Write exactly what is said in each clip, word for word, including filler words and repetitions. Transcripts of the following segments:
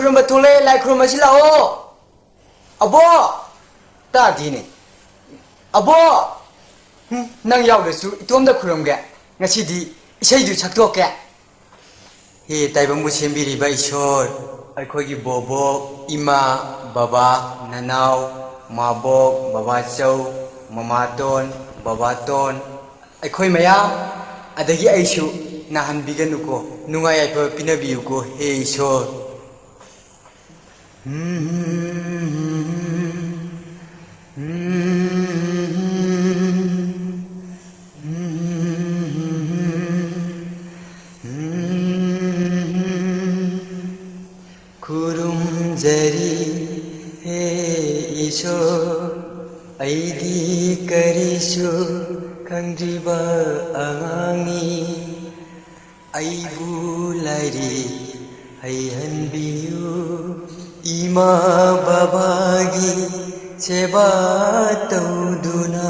ꯈꯨꯔꯨꯝꯕ ꯊꯣꯛꯂꯛꯑꯦ, ꯂꯥꯏ ꯈꯨꯔꯨꯝꯕꯁꯤ ꯂꯥꯛꯑꯣ꯫ ꯑꯕꯣ! ꯇꯥꯗꯦꯅꯦ꯫ ꯑꯕꯣ! ꯍꯨꯝ, ꯅꯪ ꯌꯥꯎꯗ꯭ꯔꯁꯨ ꯏꯇꯣꯝꯗ ꯈꯨꯔꯨꯝꯒꯦ꯫ ꯉꯁꯤꯗꯤ ꯏꯁꯩꯗꯨ ꯁꯛꯇꯣꯛꯀꯦ꯫ ꯍꯦ ꯇꯥꯏꯕꯪꯕꯨ ꯁꯦꯝꯕꯤꯔꯤꯕ ꯏꯁꯣꯔ, ꯑꯩꯈꯣꯏꯒꯤ ꯕꯣꯕꯣꯛ, ꯏꯃꯥ, ꯕꯕꯥ, ꯅꯅꯥꯎ, ꯃꯥꯕꯣꯛ, ꯕꯕꯥꯆꯧ, ꯃꯃꯥꯇꯣꯟ, ꯕꯕꯥꯇꯣꯟ, ꯑꯩꯈꯣꯏ ꯃꯌꯥꯝ, ꯑꯗꯒꯤ ꯑꯩꯁꯨ ꯅꯥꯍꯟꯕꯤꯒꯅꯨꯀꯣ, ꯅꯨꯡꯉꯥꯏ ꯌꯥꯏꯐꯕ ꯄꯤꯅꯕꯤꯌꯨꯀꯣ, ꯍꯦ ꯏꯁꯣꯔ꯫ ꯈꯨꯔꯨꯝꯖꯔꯤ ꯍꯦ ꯏꯁꯣꯔ, ꯑꯩꯗꯤ ꯀꯔꯤꯁꯨ ꯈꯪꯗ꯭ꯔꯤꯕ ꯑꯉꯥꯡꯅꯤ꯫ ꯑꯩꯕꯨ ꯂꯥꯏꯔꯤꯛ ꯍꯩꯍꯟꯕꯤꯌꯨ꯫ ꯏꯃꯥ ꯕꯕꯥꯒꯤ ꯁꯦꯕꯥ ꯇꯧꯗꯨꯅ,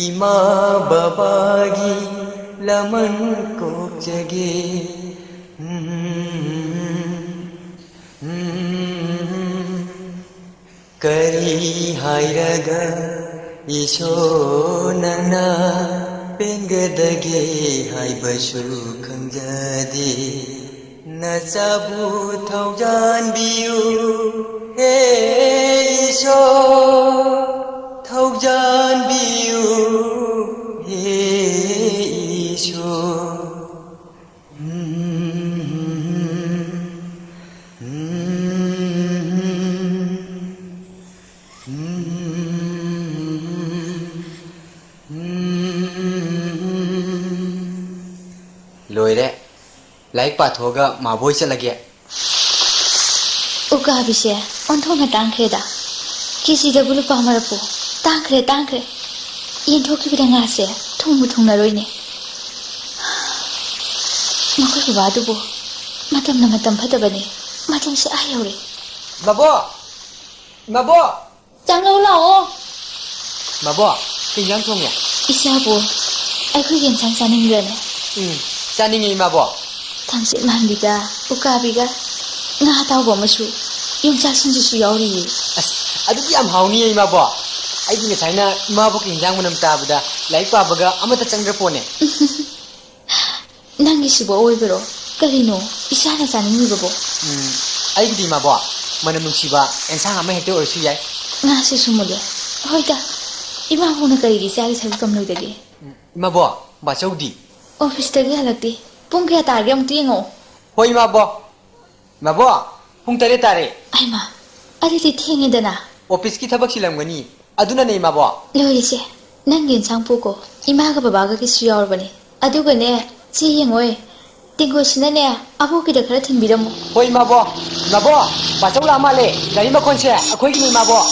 ꯏꯃꯥ ꯕꯕꯥꯒꯤ ꯂꯃꯟ ꯀꯣꯛꯆꯒꯦ꯫ ꯎꯝ, ꯎꯝ꯫ ꯀꯔꯤ ꯍꯥꯏꯔꯒ ꯏꯁꯣꯔ ꯅꯪꯅ ꯄꯦꯟꯒꯗꯒꯦ ꯍꯥꯏꯕꯁꯨ ꯈꯪꯖꯗꯦ꯫ ꯅꯆꯥꯕꯨ ꯊꯧꯖꯥꯟꯕꯤꯌꯨ ꯍꯦ ꯏꯁꯣꯔ, ꯊꯧꯖꯥꯟꯕꯤꯌꯨ ꯍꯦ ꯏꯁꯣꯔ꯫ ꯂꯣꯏꯔꯦ꯫ ꯂꯥꯏꯔꯤꯛ ꯄꯥꯊꯣꯛꯑꯒ ꯃꯥꯕꯣꯏ ꯆꯠꯂꯒꯦ꯫ ꯎꯀꯥꯕꯤꯁꯦ ꯑꯣꯟꯊꯣꯛꯅ ꯇꯥꯡꯈ꯭ꯔꯦꯗ꯫ ꯀꯦꯖꯤꯗꯕꯨ ꯂꯨꯄꯥ ꯃꯔꯐꯨ꯫ ꯇꯥꯡꯈ꯭ꯔꯦ, ꯇꯥꯡꯈ꯭ꯔꯦ꯫ ꯌꯦꯟꯊꯣꯛꯈꯤꯕꯗ ꯉꯥꯁꯦ ꯊꯨꯡꯕꯨ ꯊꯨꯡꯅꯔꯣꯏꯅꯦ꯫ ꯃꯈꯣꯏ ꯕꯕꯥꯗꯨꯕꯨ ꯃꯇꯝꯅ ꯃꯇꯝ ꯐꯠꯇꯕꯅꯦ꯫ ꯃꯇꯝꯁꯦ ꯑꯥ ꯌꯧꯔꯦ꯫ ꯃꯕꯣ! ꯃꯕꯣ! ꯆꯥꯡꯂꯧ ꯂꯥꯛꯑꯣ꯫ ꯃꯕꯣ, ꯀꯩ ꯏꯟꯖꯥꯡ ꯊꯣꯡꯉꯦ? ꯏꯆꯥꯕꯨ, ꯑꯩꯈꯣꯏꯒꯤ ꯏꯟꯁꯥꯡ ꯆꯥꯅꯤꯡꯕ꯭ꯔꯅꯦ? ꯎꯝ, ꯆꯥꯅꯤꯡꯉꯤ, ꯏꯃꯥꯕꯣ꯫ ꯊꯝꯆꯦꯠ ꯃꯥꯟꯕꯤꯒ ꯎꯀꯥꯕꯤꯒ ꯉꯥ ꯑꯇꯥꯎꯕ ꯑꯃꯁꯨ, ꯌꯣꯡꯆꯥꯛ ꯁꯤꯡꯖꯨꯁꯨ ꯌꯥꯎꯔꯤꯌꯦ꯫ ꯑꯁ, ꯑꯗꯨꯗꯤ ꯌꯥꯝ ꯍꯥꯎꯅꯤꯌꯦ, ꯏꯃꯥꯕꯣꯛ꯫ ꯑꯩꯗꯤ ꯉꯁꯥꯏꯅ ꯏꯃꯥꯕꯣꯛꯀꯤ ꯍꯤꯟꯖꯥꯡ ꯃꯅꯝ ꯇꯥꯕꯗ ꯂꯥꯏꯔꯤꯛ ꯄꯥꯕꯒ ꯑꯃꯠꯇ ꯆꯪꯗ꯭ꯔ ꯄꯣꯠꯅꯦ꯫ ꯅꯪꯒꯤꯁꯤꯕꯨ ꯑꯣꯏꯕꯔꯣ? ꯀꯔꯤꯅꯣ ꯏꯆꯥꯅ ꯆꯥꯅꯤꯡꯉꯤꯕꯕꯣ? ꯎꯝ, ꯑꯩꯒꯤꯗꯤ, ꯏꯃꯥꯕꯣꯛ, ꯃꯅꯝ ꯅꯨꯡꯁꯤꯕ ꯑꯦꯟꯁꯥꯡ ꯑꯃ ꯍꯦꯛꯇ ꯑꯣꯏꯔꯁꯨ ꯌꯥꯏ꯫ ꯉꯥꯁꯤꯁꯨ ꯃꯨꯜꯂꯦ꯫ ꯍꯣꯏꯗ, ꯏꯃꯥꯕꯣꯛꯅ ꯀꯔꯤꯒꯤ ꯏꯆꯥꯒꯤ ꯁꯔꯨꯛ ꯇꯝꯂꯣꯏꯗꯒꯦ? ꯎꯝ, ꯏꯃꯥꯕꯣꯛ, ꯕꯥꯆꯧꯗꯤ? ꯑꯣꯐꯤꯁꯇꯒꯤ ꯍꯜꯂꯛꯇꯦ꯫ ꯄꯨꯡ ꯀꯌꯥ ꯇꯥꯔꯒꯦ ꯑꯃꯨꯛꯇ ꯌꯦꯡꯉꯛꯑꯣ꯫ ꯍꯣꯏ, ꯏꯃꯥꯕꯣꯛ꯫ ꯏꯃꯥꯕꯣꯛ, ꯄꯨꯡ ꯇꯔꯦꯠ ꯇꯥꯔꯦ꯫ ꯑꯩꯃ, ꯑꯗꯨꯗꯤ ꯊꯦꯡꯉꯦꯗꯅ꯫ ꯑꯣꯐꯤꯁꯀꯤ ꯊꯕꯛ ꯆꯤꯜꯂꯝꯒꯅꯤ, ꯑꯗꯨꯅꯅꯦ, ꯏꯃꯥꯕꯣꯛ꯫ ꯂꯣꯏꯔꯦꯁꯦ, ꯅꯪꯒꯤ ꯏꯟꯁꯥꯡ ꯄꯨꯀꯣ, ꯏꯃꯥꯒ ꯕꯕꯥꯒꯒꯤꯁꯨ ꯌꯥꯎꯔꯕꯅꯦ꯫ ꯑꯗꯨꯒꯅꯦ, ꯁꯤ ꯌꯦꯡꯉꯣꯏ, ꯇꯦꯡꯀꯣꯠꯁꯤꯅꯅꯦ, ꯑꯕꯣꯛꯀꯤꯗ ꯈꯔ ꯊꯤꯟꯕꯤꯔꯝꯃꯨ꯫ ꯍꯣꯏ, ꯏꯃꯥꯕꯣꯛ꯫ ꯏꯃꯥꯕꯣꯛ, ꯕꯥꯆꯧ ꯂꯥꯛꯑ ꯃꯥꯜꯂꯦ, ꯒꯥꯔꯤ ꯃꯈꯣꯟꯁꯦ ꯑꯩꯈꯣꯏꯒꯤꯅꯦ, ꯏꯃꯥꯕꯣꯛ꯫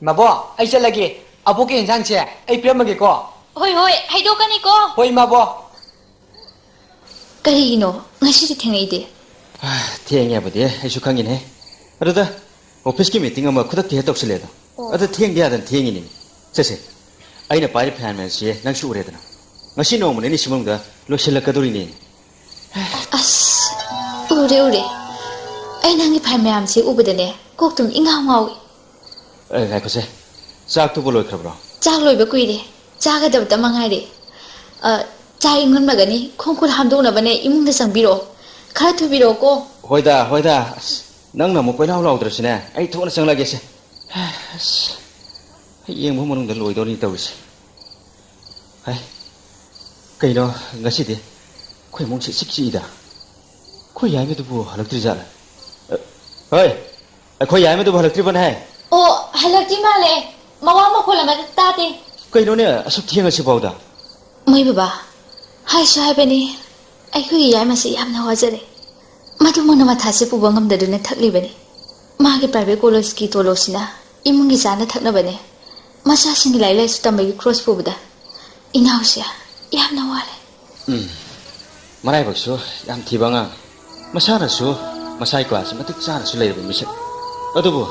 ꯏꯃꯥꯕꯣꯛ, ꯑꯩ ꯆꯠꯂꯒꯦ꯫ ꯑꯕꯣꯛꯀꯤ ꯏꯟꯁꯥꯡꯁꯦ ꯑꯩ ꯄꯤꯔꯝꯃꯒꯦꯀꯣ꯫ ꯍꯣꯏ, ꯍꯣꯏ, ꯍꯩꯗꯣꯛꯀꯅꯤꯀꯣ꯫ ꯍꯣꯏ, ꯏꯃꯥꯕꯣꯛ꯫ ꯀꯔꯤꯒꯤꯅꯣ ꯉꯁꯤꯗꯤ ꯊꯦꯡꯉꯛꯏꯗꯤ? ꯊꯦꯡꯉꯦꯕꯨꯗꯤ ꯑꯩꯁꯨ ꯈꯪꯉꯤꯅꯦ꯫ ꯑꯗꯨꯗ ꯑꯣꯐꯤꯁꯀꯤ ꯃꯤꯇꯤꯡ ꯑꯃ ꯈꯨꯗꯛꯇ ꯍꯦꯛ ꯇꯧꯁꯤꯜꯂꯦꯗꯣ꯫ ꯑꯣ꯫ ꯑꯗꯨ ꯊꯦꯡꯗꯤ ꯌꯥꯗꯅ ꯊꯦꯡꯉꯤꯅꯦ꯫ ꯁꯦ, ꯁꯦ, ꯑꯩꯅ ꯄꯥꯏꯔꯤ ꯐꯥꯏꯜ ꯃꯌꯥꯝꯁꯦ ꯅꯪꯁꯨ ꯎꯔꯦꯗꯅ꯫ ꯉꯁꯤ ꯅꯣꯡꯃ ꯅꯤꯅꯤ ꯁꯤ ꯃꯅꯨꯡꯗ ꯂꯣꯏꯁꯤꯜꯂꯛꯀꯗꯧꯔꯤꯅꯦ꯫ ꯑꯁ, ꯎꯔꯦ, ꯎꯔꯦ꯫ ꯑꯩ ꯅꯪꯒꯤ ꯐꯥꯏꯜ ꯃꯌꯥꯝꯁꯦ ꯎꯕꯗꯅꯦ, ꯀꯣꯛꯇꯨꯝ ꯏꯉꯥꯎ ꯉꯥꯎꯏ꯫ ꯑꯦ, ꯉꯥꯏꯈꯣꯁꯦ꯫ ꯆꯥꯛꯇꯨꯕꯨ ꯂꯣꯏꯈ꯭ꯔꯕ꯭ꯔꯣ? ꯆꯥꯛ ꯂꯣꯏꯕ ꯀꯨꯏꯔꯦ꯫ ꯆꯥꯒꯗꯕꯇ ꯃꯉꯥꯏꯔꯦ꯫ ꯑ, ꯆꯥꯛ ꯏꯪꯉꯝꯂꯒꯅꯤ꯫ ꯈꯣꯡ ꯈꯨꯠ ꯍꯥꯝꯗꯣꯛꯅꯕꯅꯦ ꯏꯃꯨꯡꯗ ꯆꯪꯕꯤꯔꯛꯑꯣ꯫ ꯈꯔ ꯊꯨꯕꯤꯔꯛꯑꯣꯀꯣ꯫ ꯍꯣꯏꯗ, ꯍꯣꯏꯗ꯫ ꯑꯁ, ꯅꯪꯅ ꯑꯃꯨꯛ ꯀꯣꯏꯂꯥꯎ ꯂꯥꯎꯗ꯭ꯔꯁꯨꯅꯦ, ꯑꯩ ꯊꯣꯛꯅ ꯆꯪꯂꯒꯦꯁꯦ꯫ ꯑꯁ, ꯍꯦꯛ ꯌꯦꯡꯕ ꯃꯅꯨꯡꯗ ꯂꯣꯏꯗꯧꯔꯤ ꯇꯧꯔꯤꯁꯦ꯫ ꯍꯥꯏ, ꯀꯩꯅꯣ ꯉꯁꯤꯗꯤ ꯑꯩꯈꯣꯏ ꯏꯃꯨꯡꯁꯦ ꯏꯆꯤꯛ ꯆꯤꯛꯏꯗ? ꯑꯩꯈꯣꯏ ꯌꯥꯏꯃꯗꯨꯕꯨ ꯍꯜꯂꯛꯇ꯭ꯔꯤꯖꯥꯠꯂ? ꯑ, ꯍꯣꯏ, ꯑꯩꯈꯣꯏ ꯌꯥꯏꯃꯗꯨꯕꯨ ꯍꯜꯂꯛꯇ꯭ꯔꯤꯕꯅꯦ꯫ ꯑꯣ, ꯍꯜꯂꯛꯇ꯭ꯔꯤ ꯃꯥꯜꯂꯦ꯫ ꯃꯋꯥ ꯃꯈꯣꯜ ꯑꯃꯠꯇ ꯇꯥꯗꯦ꯫ ꯀꯩꯅꯣꯅꯦ, ꯑꯁꯨꯛ ꯊꯦꯡꯉꯁꯤꯐꯥꯎꯗ? ꯃꯣꯏ ꯕꯕꯥ, ꯍꯥꯏꯁꯨ ꯍꯥꯏꯕꯅꯤ, ꯑꯩꯈꯣꯏꯒꯤ ꯌꯥꯏꯃꯁꯦ ꯌꯥꯝꯅ ꯋꯥꯖꯔꯦ꯫ ꯃꯗꯨꯃꯛꯅ ꯃꯊꯥꯁꯦ ꯄꯨꯕ ꯉꯝꯗꯗꯨꯅ ꯊꯛꯂꯤꯕꯅꯤ꯫ ꯃꯥꯒꯤ ꯄ꯭ꯔꯥꯏꯚꯦꯠ ꯀꯣꯂꯦꯖꯀꯤ ꯇꯣꯂꯣꯞꯁꯤꯅ ꯏꯃꯨꯡꯒꯤ ꯆꯥꯅ ꯊꯛꯅꯕꯅꯦ꯫ ꯃꯆꯥꯁꯤꯡꯒꯤ ꯂꯥꯏꯔꯤꯛ ꯂꯥꯏꯁꯨ ꯇꯝꯕꯒꯤ ꯈ꯭ꯔꯣꯁ ꯄꯨꯕꯗ ꯏꯅꯥꯎꯁꯦ ꯌꯥꯝꯅ ꯋꯥꯔꯦ꯫ ꯎꯝ, ꯃꯔꯥꯏꯕꯛꯁꯨ ꯌꯥꯝ ꯊꯤꯕ ꯑꯉꯥꯡꯅꯤ꯫ ꯃꯁꯥꯅꯁꯨ ꯃꯁꯥꯒꯤ ꯀ꯭ꯂꯥꯁꯁꯤ ꯃꯇꯤꯛ ꯆꯥꯅꯁꯨ ꯂꯩꯔꯕ ꯃꯤꯁꯛ꯫ ꯑꯗꯨꯕꯨ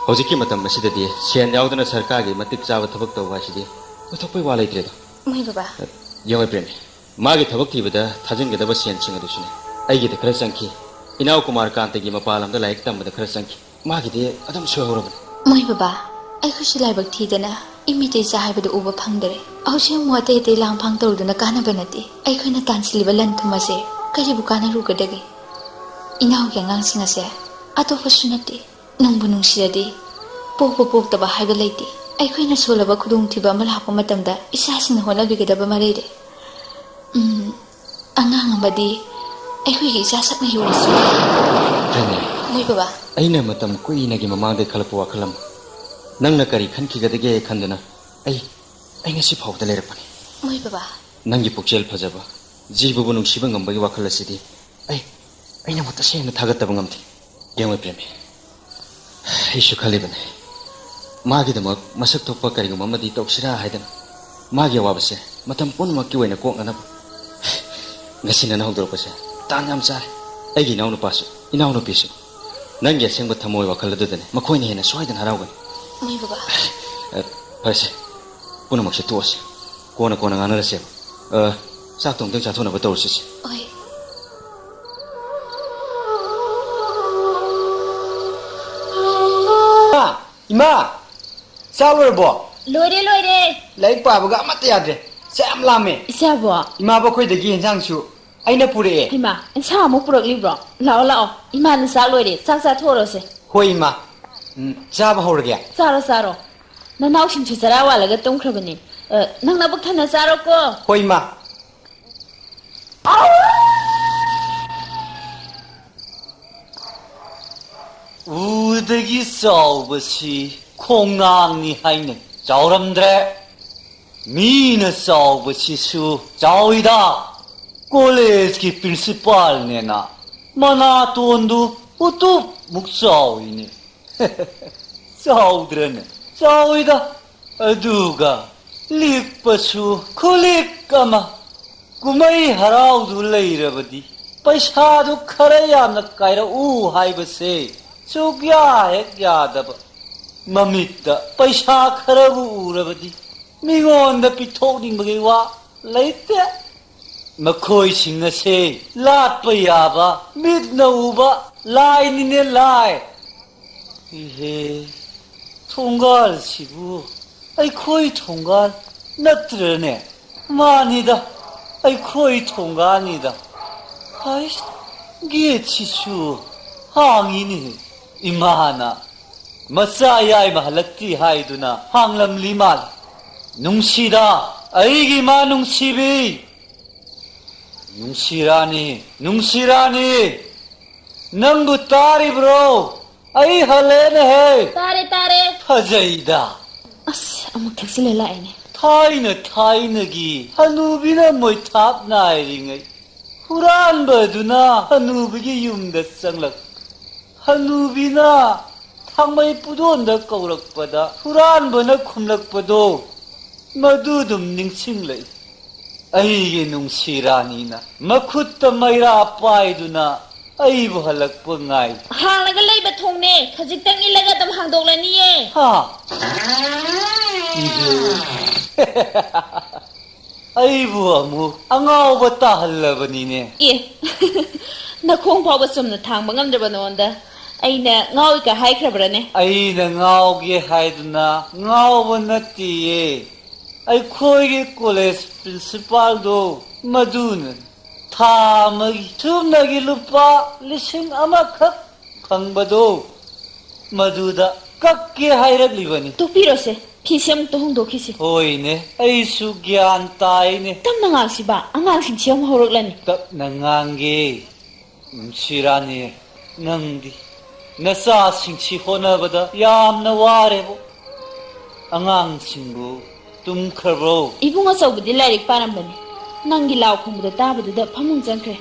ꯍꯧꯖꯤꯛꯀꯤ ꯃꯇꯝ ꯑꯁꯤꯗꯗꯤ ꯁꯦꯟ ꯌꯥꯎꯗꯅ ꯁꯔꯀꯥꯔꯒꯤ ꯃꯇꯤꯛ ꯆꯥꯕ ꯊꯕꯛ ꯇꯧꯕ ꯍꯥꯏꯁꯤꯗꯤ ꯑꯣꯏꯊꯣꯛꯄꯩ ꯋꯥ ꯂꯩꯇ꯭ꯔꯦꯗꯣ꯫ ꯃꯣꯏ ꯕꯕꯥ꯫ ꯌꯦꯡꯉꯣ ꯏꯕꯦꯝꯃ, ꯃꯥꯒꯤ ꯊꯕꯛ ꯊꯤꯕꯗ ꯊꯥꯖꯤꯟꯒꯗꯕ ꯁꯦꯟꯁꯤꯡ ꯑꯗꯨꯁꯨꯅꯦ ꯑꯩꯒꯤꯗ ꯈꯔ ꯆꯪꯈꯤ꯫ ꯏꯅꯥꯎ ꯀꯨꯃꯥꯔ ꯀꯥꯟꯇꯒꯤ ꯃꯄꯥꯟ ꯂꯝꯗ ꯂꯥꯏꯔꯤꯛ ꯇꯝꯕꯗ ꯈꯔ ꯆꯪꯈꯤ꯫ ꯃꯥꯒꯤꯗꯤ ꯑꯗꯨꯝ ꯁꯣꯏꯍꯧꯔꯕꯅꯤ꯫ ꯃꯣꯏ ꯕꯕꯥ, ꯑꯩꯈꯣꯏꯁꯨ ꯂꯥꯏꯕꯛ ꯊꯤꯗꯅ ꯏꯃꯤꯠꯇ ꯏꯆꯥ ꯍꯥꯏꯕꯗꯨ ꯎꯕ ꯐꯪꯗꯔꯦ꯫ ꯍꯧꯖꯤꯛ ꯑꯃꯨꯛ ꯑꯇꯩ ꯑꯇꯩ ꯂꯥꯡꯐꯥꯡ ꯇꯧꯔꯨꯗꯨꯅ ꯀꯥꯟꯅꯕ ꯅꯠꯇꯦ꯫ ꯑꯩꯈꯣꯏꯅ ꯇꯥꯟꯁꯤꯜꯂꯤꯕ ꯂꯟ ꯊꯨꯝ ꯑꯁꯦ ꯀꯔꯤꯕꯨ ꯀꯥꯟꯅꯔꯨꯒꯗꯒꯦ? ꯏꯅꯥꯎꯒꯤ ꯑꯉꯥꯡꯁꯤꯡ ꯑꯁꯦ ꯑꯇꯣꯞꯄꯁꯨ ꯅꯠꯇꯦ, ꯅꯪꯕꯨ ꯅꯨꯡꯁꯤꯔꯗꯤ ꯄꯣꯛꯄ ꯄꯣꯛꯇꯕ ꯍꯥꯏꯕ ꯂꯩꯇꯦ꯫ ꯑꯩꯈꯣꯏꯅ ꯁꯣꯜꯂꯕ ꯈꯨꯗꯣꯡꯊꯤꯕ ꯑꯃ ꯂꯥꯛꯄ ꯃꯇꯝꯗ ꯏꯆꯥꯁꯤꯡꯅ ꯍꯣꯠꯅꯕꯤꯒꯗꯕ ꯑꯃ ꯂꯩꯔꯦ꯫ ꯎꯝ, ꯑꯉꯥꯡ ꯑꯃꯗꯤ ꯑꯩꯈꯣꯏꯒꯤ ꯏꯆꯥ ꯁꯛꯅ ꯌꯣꯜꯂꯁꯨ ꯌꯥꯏ꯫ ꯔꯦꯅꯨ, ꯃꯣꯏ ꯕꯕꯥ꯫ ꯑꯩꯅ ꯃꯇꯝ ꯀꯨꯏꯅꯒꯤ ꯃꯃꯥꯡꯗ ꯈꯜꯂꯛꯄ ꯋꯥꯈꯜ ꯑꯃ꯫ ꯅꯪꯅ ꯀꯔꯤ ꯈꯟꯈꯤꯒꯗꯒꯦ ꯈꯟꯗꯨꯅ ꯑꯩ, ꯑꯩ ꯉꯁꯤ ꯐꯥꯎꯕꯗ ꯂꯩꯔꯛꯄꯅꯤ꯫ ꯃꯣꯏ ꯕꯕꯥ꯫ ꯅꯪꯒꯤ ꯄꯨꯛꯆꯦꯜ ꯐꯖꯕ, ꯖꯤꯕꯕꯨ ꯅꯨꯡꯁꯤꯕ ꯉꯝꯕꯒꯤ ꯋꯥꯈꯜ ꯑꯁꯤꯗꯤ ꯑꯩ, ꯑꯩ ꯅꯪꯕꯨ ꯇꯁꯦꯡꯅ ꯊꯥꯒꯠꯇꯕ ꯉꯝꯗꯦ꯫ ꯌꯦꯡꯉꯨ ꯄ꯭ꯔꯦꯃꯤ, ꯑꯩꯁꯨ ꯈꯜꯂꯤꯕꯅꯤ, ꯃꯥꯒꯤꯗꯃꯛ ꯃꯁꯛ ꯊꯣꯛꯄ ꯀꯔꯤꯒꯨꯝꯕ ꯑꯃꯗꯤ ꯇꯧꯁꯤꯔꯥ ꯍꯥꯏꯗꯅ꯫ ꯃꯥꯒꯤ ꯑꯋꯥꯕꯁꯦ ꯃꯇꯝ ꯄꯨꯝꯅꯃꯛꯀꯤ ꯑꯣꯏꯅ ꯀꯣꯛꯅꯅꯕ꯫ ꯉꯁꯤ ꯅꯪꯅ ꯍꯧꯗꯣꯔꯛꯄꯁꯦ ꯇꯥꯟ ꯌꯥꯝ ꯆꯥꯔꯦ꯫ ꯑꯩꯒꯤ ꯏꯅꯥꯎꯅꯨꯄꯥꯁꯨ, ꯏꯅꯥꯎꯅꯨꯄꯤꯁꯨ ꯅꯪꯒꯤ ꯑꯁꯦꯡꯕ ꯊꯃꯣꯏ ꯋꯥꯈꯜ ꯑꯗꯨꯗꯅꯤ ꯃꯈꯣꯏꯅ ꯍꯦꯟꯅ ꯁꯣꯏꯗꯅ ꯍꯔꯥꯎꯒꯅꯤ꯫ ꯃꯣꯏ ꯕꯕꯥ꯫ ꯑ, ꯐꯔꯦꯁꯦ, ꯄꯨꯝꯅꯃꯛꯁꯦ ꯇꯣꯛꯑꯁꯤ꯫ ꯀꯣꯟꯅ, ꯀꯣꯟꯅ ꯉꯥꯡꯅꯔꯁꯦꯕ꯫ ꯑ, ꯆꯥꯛꯇꯣ ꯑꯃꯨꯛꯇꯪ ꯆꯥꯊꯣꯛꯅꯕ ꯇꯧꯔꯁꯤꯁꯦ꯫ ꯍꯣꯏ꯫ ꯏꯃꯥ! ꯏꯃꯥ! ꯆꯥꯛ ꯂꯣꯏꯔꯕꯣ? ꯂꯣꯏꯔꯦ, ꯂꯣꯏꯔꯦ꯫ ꯂꯥꯏꯔꯤꯛ ꯄꯥꯕꯒ ꯑꯃꯠꯇ ꯌꯥꯗ꯭ꯔꯦ꯫ ꯆꯥꯛ ꯌꯥꯝ ꯂꯥꯝꯃꯦ꯫ ꯏꯆꯥꯕꯣ꯫ ꯏꯃꯥꯕ ꯑꯩꯈꯣꯏꯗꯒꯤ ꯌꯦꯟꯁꯥꯡꯁꯨ ꯑꯩꯅ ꯄꯨꯔꯛꯑꯦ꯫ ꯍꯩꯃꯥ, ꯏꯟꯁꯥꯡ ꯑꯃꯨꯛ ꯄꯨꯔꯛꯂꯤꯕ꯭ꯔꯣ? ꯂꯥꯛꯑꯣ, ꯂꯥꯛꯑꯣ꯫ ꯏꯃꯥꯅ ꯆꯥꯛ ꯂꯣꯏꯔꯦ꯫ ꯆꯥꯛ ꯆꯥꯊꯣꯛꯑꯔꯣꯁꯦ꯫ ꯍꯣꯏ, ꯏꯃꯥ꯫ ꯎꯝ, ꯆꯥꯕ ꯍꯧꯔꯒꯦ꯫ ꯆꯥꯔꯣ, ꯆꯥꯔꯣ꯫ ꯅꯅꯥꯎꯁꯤꯡꯁꯨ ꯆꯔꯥ ꯋꯥꯜꯂꯒ ꯇꯨꯝꯈ꯭ꯔꯕꯅꯤ꯫ ꯑ, ꯅꯪ ꯅꯕꯨꯛ ꯊꯟꯅ ꯆꯥꯔꯣꯀꯣ꯫ ꯍꯣꯏ, ꯏꯃꯥ꯫ ꯎꯗꯒꯤ ꯆꯥꯎꯕꯁꯤ ꯈꯣꯡꯅꯥꯡꯅꯤ ꯍꯥꯏꯅꯩ꯫ ꯆꯥꯎꯔꯝꯗ꯭ꯔꯦ꯫ ꯃꯤꯅ ꯆꯥꯎꯕꯁꯤꯁꯨ ꯆꯥꯎꯏꯗ꯫ ꯀꯣꯂꯦꯖꯀꯤ ꯄ꯭ꯔꯤꯟꯁꯤꯄꯥꯜꯅꯦꯅ ꯃꯅꯥꯇꯣꯟꯗꯨ ꯎꯇꯨꯞꯃꯨꯛ ꯆꯥꯎꯏꯅꯦ꯫ ꯆꯥꯎꯗ꯭ꯔꯅꯦ? ꯆꯥꯎꯏꯗ꯫ ꯑꯗꯨꯒ ꯂꯤꯛꯄꯁꯨ ꯈꯨꯂꯤꯛ ꯑꯃ꯫ ꯀꯨꯝꯍꯩ ꯍꯔꯥꯎꯗꯨ ꯂꯩꯔꯕꯗꯤ ꯄꯩꯁꯥꯗꯨ ꯈꯔ ꯌꯥꯝꯅ ꯀꯥꯏꯔꯛꯎ ꯍꯥꯏꯕꯁꯦ ꯁꯨꯛꯌꯥ ꯍꯦꯛ ꯌꯥꯗꯕ꯫ ꯃꯃꯤꯠꯇ ꯄꯩꯁꯥ ꯈꯔꯕꯨ ꯎꯔꯕꯗꯤ ꯃꯤꯉꯣꯟꯗ ꯄꯤꯊꯣꯛꯅꯤꯡꯕꯒꯤ ꯋꯥ ꯂꯩꯇꯦ꯫ ꯃꯈꯣꯏꯁꯤꯡ ꯑꯁꯦ ꯂꯥꯠꯄ ꯌꯥꯕ, ꯃꯤꯠꯅ ꯎꯕ ꯂꯥꯏꯅꯤꯅꯦ, ꯂꯥꯏ꯫ ꯏꯍꯦ, ꯊꯣꯡꯒꯥꯜꯁꯤꯕꯨ ꯑꯩꯈꯣꯏ ꯊꯣꯡꯒꯥꯜ ꯅꯠꯇ꯭ꯔꯅꯦ? ꯃꯥꯅꯤꯗ, ꯑꯩꯈꯣꯏ ꯊꯣꯡꯒꯥꯜꯅꯤꯗ꯫ ꯍꯩꯁ, ꯒꯦꯠꯁꯤꯁꯨ ꯍꯥꯡꯉꯤꯅꯦ꯫ ꯏꯃꯥꯅ ꯃꯆꯥ ꯌꯥꯏꯃ ꯍꯜꯂꯛꯇ꯭ꯔꯤ ꯍꯥꯏꯗꯨꯅ ꯍꯥꯡꯂꯝꯂꯤ ꯃꯥꯜꯂꯦ꯫ ꯅꯨꯡꯁꯤꯗ, ꯑꯩꯒꯤ ꯏꯃꯥ ꯅꯨꯡꯁꯤꯕꯤ! ꯅꯨꯡꯁꯤꯔꯥꯅꯤ, ꯅꯨꯡꯁꯤꯔꯥꯅꯤ! ꯅꯪꯕꯨ ꯇꯥꯔꯤꯕ꯭ꯔꯣ? ꯑꯩ ꯍꯜꯂꯦꯅꯦꯍꯦ! ꯇꯥꯔꯦ, ꯇꯥꯔꯦ꯫ ꯐꯖꯩꯗ꯫ ꯑꯁ, ꯑꯃꯨꯛ ꯊꯛꯆꯤꯜꯂ ꯂꯥꯛꯑꯦꯅꯦ꯫ ꯊꯥꯏꯅ ꯊꯥꯏꯅꯒꯤ ꯍꯅꯨꯕꯤꯅ ꯃꯣꯏꯊꯥꯞ ꯅꯥꯏꯔꯤꯉꯩ, ꯍꯨꯔꯥꯟꯕꯗꯨꯅ ꯍꯅꯨꯕꯤꯒꯤ ꯌꯨꯝꯗ ꯆꯪꯂꯛ꯫ ꯍꯅꯨꯕꯤꯅ ꯊꯥꯡꯃꯩ ꯄꯨꯗꯣꯟꯗ ꯀꯧꯔꯛꯄꯗ ꯍꯨꯔꯥꯟꯕꯅ ꯈꯨꯝꯂꯛꯄꯗꯣ, ꯃꯗꯨ ꯑꯗꯨꯝ ꯅꯤꯡꯁꯤꯡꯂꯛꯏ꯫ ꯑꯩꯒꯤ ꯅꯨꯡꯁꯤ ꯔꯥꯅꯤꯅ ꯃꯈꯨꯠꯇ ꯃꯩꯔꯥ ꯄꯥꯏꯗꯨꯅ ꯑꯩꯕꯨ ꯍꯜꯂꯛꯄ ꯉꯥꯏ꯫ ꯍꯥꯡꯂꯒ ꯂꯩꯕ ꯊꯣꯡꯅꯦ, ꯈꯖꯤꯛꯇꯪ ꯏꯜꯂꯒ ꯑꯗꯨꯝ ꯍꯥꯡꯗꯣꯛꯂꯅꯤꯌꯦ꯫ ꯍꯥ? ꯏꯍꯦ꯫ ꯑꯩꯕꯨ ꯑꯃꯨꯛ ꯑꯉꯥꯎꯕ ꯇꯥꯍꯜꯂꯕꯅꯤꯅꯦ꯫ ꯑꯦ, ꯅꯈꯣꯡ ꯐꯥꯎꯕ ꯆꯨꯝꯅ ꯊꯥꯡꯕ ꯉꯝꯗ꯭ꯔꯕ ꯅꯉꯣꯟꯗ ꯑꯩꯅ ꯉꯥꯎꯏꯀ ꯍꯥꯏꯈ꯭ꯔꯕ꯭ꯔꯅꯦ? ꯑꯩꯅ ꯉꯥꯎꯒꯦ ꯍꯥꯏꯗꯨꯅ ꯉꯥꯎꯕ ꯅꯠꯇꯤꯌꯦ꯫ ꯑꯩꯈꯣꯏꯒꯤ ꯀꯣꯂꯦꯖ ꯄ꯭ꯔꯤꯟꯁꯤꯄꯥꯜꯗꯣ ꯃꯗꯨꯅ ꯊꯥ ꯑꯃꯒꯤ ꯁꯨꯞꯅꯒꯤ ꯂꯨꯄꯥ ꯂꯤꯁꯤꯡ ꯑꯃꯈꯛ ꯐꯪꯕꯗꯣ, ꯃꯗꯨꯗ ꯀꯛꯀꯦ ꯍꯥꯏꯔꯛꯂꯤꯕꯅꯤ꯫ ꯇꯣꯛꯄꯤꯔꯣꯁꯦ, ꯐꯤꯁꯦ ꯑꯃꯨꯛꯇ ꯍꯣꯡꯗꯣꯛꯈꯤꯁꯦ꯫ ꯍꯣꯏꯅꯦ, ꯑꯩꯁꯨ ꯒ꯭ꯌꯥꯟ ꯇꯥꯏꯅꯦ꯫ ꯇꯞꯅ ꯉꯥꯡꯁꯤꯕ, ꯑꯉꯥꯡꯁꯤꯡꯁꯦ ꯑꯃꯨꯛ ꯍꯧꯔꯛꯂꯅꯤ꯫ ꯇꯞꯅ ꯉꯥꯡꯒꯦ꯫ ꯅꯨꯡꯁꯤꯔꯥꯅꯤ, ꯅꯪꯗꯤ ꯅꯆꯥꯁꯤꯡꯁꯤ ꯍꯣꯠꯅꯕꯗ ꯌꯥꯝꯅ ꯋꯥꯔꯦꯕꯣ꯫ ꯑꯉꯥꯡꯁꯤꯡꯕꯨ ꯇꯨꯝꯈ꯭ꯔꯕ꯭ꯔꯣ? ꯏꯕꯨꯡ ꯑꯆꯧꯕꯗꯤ ꯂꯥꯏꯔꯤꯛ ꯄꯥꯔꯝꯕꯅꯤ꯫ ꯅꯪꯒꯤ ꯂꯥꯎ ꯈꯣꯡꯕꯗꯣ ꯇꯥꯕꯗꯨꯗ ꯐꯃꯨꯡ ꯆꯪꯈ꯭ꯔꯦ꯫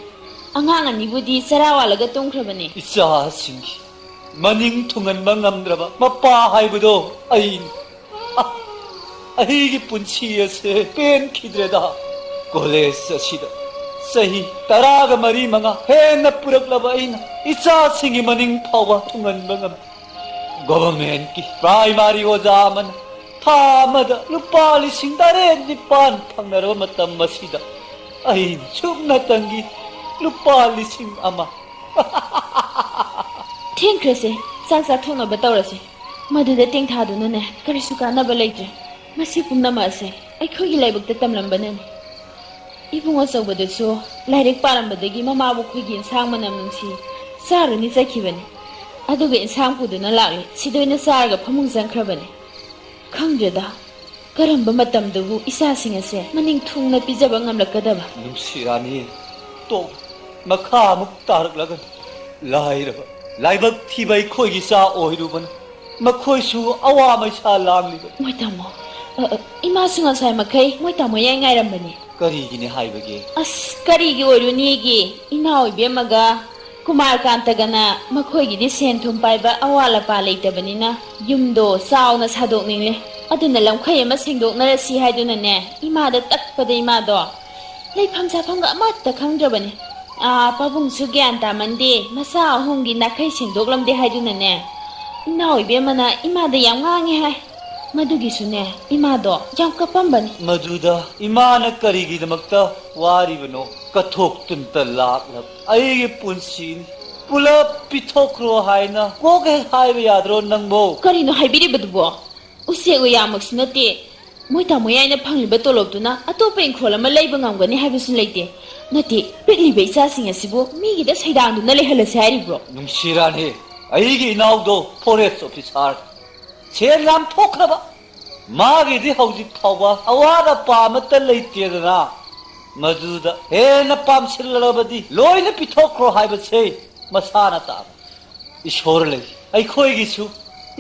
ꯑꯉꯥꯡ ꯑꯅꯤꯕꯨꯗꯤ ꯆꯔꯥ ꯋꯥꯜꯂꯒ ꯇꯨꯝꯈ꯭ꯔꯕꯅꯤ꯫ ꯏꯆꯥꯁꯤꯡꯒꯤ ꯃꯅꯤꯡ ꯊꯨꯡꯍꯟꯕ ꯉꯝꯗ꯭ꯔꯕ ꯃꯄꯥ ꯍꯥꯏꯕꯗꯣ ꯑꯩꯅꯤ꯫ ꯑ, ꯑꯩꯒꯤ ꯄꯨꯟꯁꯤ ꯑꯁꯦ ꯄꯦꯟꯈꯤꯗ꯭ꯔꯦꯗ꯫ ꯀꯣꯂꯦꯖ ꯑꯁꯤꯗ ꯆꯍꯤ ꯇꯔꯥꯒ ꯃꯔꯤ ꯃꯉꯥ ꯍꯦꯟꯅ ꯄꯨꯔꯛꯂꯕ ꯑꯩꯅ ꯏꯆꯥꯁꯤꯡꯒꯤ ꯃꯅꯤꯡ ꯐꯥꯎꯕ ꯊꯨꯡꯍꯟꯕ ꯉꯝꯗꯦ꯫ ꯒꯣꯚꯔꯟꯃꯦꯟꯠꯀꯤ ꯄ꯭ꯔꯥꯏꯃꯥꯔꯤ ꯑꯣꯖꯥ ꯑꯃꯅ ꯊꯥ ꯑꯃꯗ ꯂꯨꯄꯥ ꯂꯤꯁꯤꯡ ꯇꯔꯦꯠ ꯅꯤꯄꯥꯟ ꯐꯪꯅꯔꯕ ꯃꯇꯝ ꯑꯁꯤꯗ ꯑꯩ ꯁꯨꯞꯅꯇꯪꯒꯤ ꯂꯨꯄꯥ ꯂꯤꯁꯤꯡ ꯑꯃ꯫ ꯊꯦꯡꯈ꯭ꯔꯦꯁꯦ, ꯆꯥꯛ ꯆꯥꯊꯣꯛꯅꯕ ꯇꯧꯔꯁꯦ꯫ ꯃꯗꯨꯗ ꯇꯦꯡꯊꯥꯗꯨꯅꯅꯦ ꯀꯔꯤꯁꯨ ꯀꯥꯟꯅꯕ ꯂꯩꯇ꯭ꯔꯦ꯫ ꯃꯁꯤ ꯄꯨꯝꯅꯃꯛ ꯑꯁꯦ ꯑꯩꯈꯣꯏꯒꯤ ꯂꯥꯏꯕꯛꯇ ꯇꯝꯂꯝꯕꯅꯅꯤ꯫ ꯏꯕꯨꯡ ꯑꯆꯧꯕꯗꯨꯁꯨ ꯂꯥꯏꯔꯤꯛ ꯄꯥꯔꯝꯕꯗꯒꯤ ꯃꯃꯥꯕꯨ ꯑꯩꯈꯣꯏꯒꯤ ꯏꯟꯁꯥꯡ ꯃꯅꯝ ꯅꯨꯡꯁꯤ ꯆꯥꯔꯨꯅꯤ ꯆꯠꯈꯤꯕꯅꯤ꯫ ꯑꯗꯨꯒ ꯏꯟꯁꯥꯡ ꯄꯨꯗꯨꯅ ꯂꯥꯛꯂꯦ, ꯁꯤꯗ ꯑꯣꯏꯅ ꯆꯥꯔꯒ ꯐꯃꯨꯡ ꯆꯪꯈ꯭ꯔꯕꯅꯤ꯫ ꯈꯪꯗ꯭ꯔꯦꯗ, ꯀꯔꯝꯕ ꯃꯇꯝꯗꯕꯨ ꯏꯆꯥꯁꯤꯡ ꯑꯁꯦ ꯃꯅꯤꯡ ꯊꯨꯡꯅ ꯄꯤꯖꯕ ꯉꯝꯂꯛꯀꯗꯕ? ꯅꯨꯡꯁꯤꯔꯥꯅꯤ, ꯇꯣꯛ, ꯃꯈꯥ ꯑꯃꯨꯛ ꯇꯥꯔꯛꯂꯒꯅꯤ꯫ ꯂꯥꯏꯔꯕ, ꯂꯥꯏꯕꯛ ꯊꯤꯕ ꯑꯩꯈꯣꯏꯒꯤ ꯏꯆꯥ ꯑꯣꯏꯔꯨꯕꯅ ꯃꯈꯣꯏꯁꯨ ꯑꯋꯥ ꯃꯩꯁꯥ ꯂꯥꯡꯂꯤꯕ꯫ ꯃꯣꯏ ꯇꯥꯃꯣ, ꯑ, ꯑ, ꯏꯃꯥꯁꯨ ꯉꯁꯥꯏ ꯃꯈꯩ ꯃꯣꯏ ꯇꯥꯃꯣ ꯌꯥꯏ ꯉꯥꯏꯔꯝꯕꯅꯤ꯫ ꯀꯔꯤꯒꯤꯅꯤ ꯍꯥꯏꯕꯒꯦ? ꯑꯁ, ꯀꯔꯤꯒꯤ ꯑꯣꯏꯔꯨꯅꯤꯒꯤ? ꯏꯅꯥꯎ ꯏꯕꯦꯝꯃꯒ ꯀꯨꯃꯥꯔꯀꯥꯟꯇꯒꯅ ꯃꯈꯣꯏꯒꯤꯗꯤ ꯁꯦꯟ ꯊꯨꯝ ꯄꯥꯏꯕ ꯑꯋꯥꯠ ꯑꯄꯥ ꯂꯩꯇꯕꯅꯤꯅ ꯌꯨꯝꯗꯣ ꯆꯥꯎꯅ ꯁꯥꯗꯣꯛꯅꯤꯡꯂꯦ꯫ ꯑꯗꯨꯅ ꯂꯝꯈꯩ ꯑꯃ ꯁꯦꯡꯗꯣꯛꯅꯔꯁꯤ ꯍꯥꯏꯗꯨꯅꯅꯦ ꯏꯃꯥꯗ ꯇꯛꯄꯗ ꯏꯃꯥꯗꯣ ꯂꯩꯐꯝ ꯆꯥꯐꯝꯒ ꯑꯃꯠꯇ ꯈꯪꯗ꯭ꯔꯕꯅꯤ꯫ ꯑꯥ, ꯄꯥꯕꯨꯡꯁꯨ ꯒ꯭ꯌꯥꯟ ꯇꯥꯃꯟꯗꯦ, ꯃꯆꯥ ꯑꯍꯨꯝꯒꯤ ꯅꯥꯈꯩ ꯁꯦꯡꯗꯣꯛꯂꯝꯗꯦ ꯍꯥꯏꯗꯨꯅꯅꯦ ꯏꯅꯥꯎ ꯏꯕꯦꯝꯃꯅ ꯏꯃꯥꯗ ꯌꯥꯝ ꯉꯥꯡꯉꯦ ꯍꯥꯏ꯫ ꯃꯗꯨꯒꯤꯁꯨꯅꯦ ꯏꯃꯥꯗꯣ ꯌꯥꯝ ꯀꯞꯄꯝꯕꯅꯤ꯫ ꯃꯗꯨꯗ ꯏꯃꯥꯅ ꯀꯔꯤꯒꯤꯗꯃꯛꯇ ꯋꯥꯔꯤꯕꯅꯣ? ꯀꯠꯊꯣꯛꯇꯨꯅꯇ ꯂꯥꯛꯂꯕ ꯑꯩꯒꯤ ꯄꯨꯟꯁꯤꯅꯤ꯫ ꯄꯨꯂꯞ ꯄꯤꯊꯣꯛꯈ꯭ꯔꯣ ꯍꯥꯏꯅ ꯀꯣꯛ ꯍꯦꯛ ꯍꯥꯏꯕ ꯌꯥꯗ꯭ꯔꯣ ꯅꯪꯕꯣ? ꯀꯔꯤꯅꯣ ꯍꯥꯏꯕꯤꯔꯤꯕꯗꯨꯕꯣ? ꯎꯆꯦꯛ ꯋꯥꯌꯥꯃꯛꯁꯨ ꯅꯠꯇꯦ꯫ ꯃꯣꯏ ꯇꯥꯃꯣ ꯌꯥꯏꯅ ꯐꯪꯂꯤꯕ ꯇꯣꯂꯣꯞꯇꯨꯅ ꯑꯇꯣꯞꯄ ꯏꯪꯈꯣꯜ ꯑꯃ ꯂꯩꯕ ꯉꯝꯒꯅꯤ ꯍꯥꯏꯕꯁꯨ ꯂꯩꯇꯦ꯫ ꯅꯠꯇꯦ, ꯄꯤꯛꯂꯤꯕ ꯏꯆꯥꯁꯤꯡ ꯑꯁꯤꯕꯨ ꯃꯤꯒꯤꯗ ꯁꯩꯗꯥꯡꯗꯨꯅ ꯂꯩꯍꯜꯂꯁꯤ ꯍꯥꯏꯔꯤꯕ꯭ꯔꯣ? ꯅꯨꯡꯁꯤꯔꯥꯅꯤ, ꯑꯩꯒꯤ ꯏꯅꯥꯎꯗꯣ ꯐꯣꯔꯦꯁ ꯑꯣꯐꯤꯁꯥꯔ, ꯁꯦꯟ ꯌꯥꯝ ꯊꯣꯛꯈ꯭ꯔꯕ꯫ ꯃꯥꯒꯤꯗꯤ ꯍꯧꯖꯤꯛ ꯐꯥꯎꯕ ꯑꯋꯥꯠ ꯑꯄꯥ ꯑꯃꯠꯇ ꯂꯩꯇꯦꯗꯅ꯫ ꯃꯗꯨꯗ ꯍꯦꯟꯅ ꯄꯥꯝꯁꯤꯜꯂꯕꯗꯤ ꯂꯣꯏꯅ ꯄꯤꯊꯣꯛꯈ꯭ꯔꯣ ꯍꯥꯏꯕꯁꯦ ꯃꯁꯥꯅ ꯇꯥꯕ꯫ ꯏꯁꯣꯔ ꯂꯩ꯫ ꯑꯩꯈꯣꯏꯒꯤꯁꯨ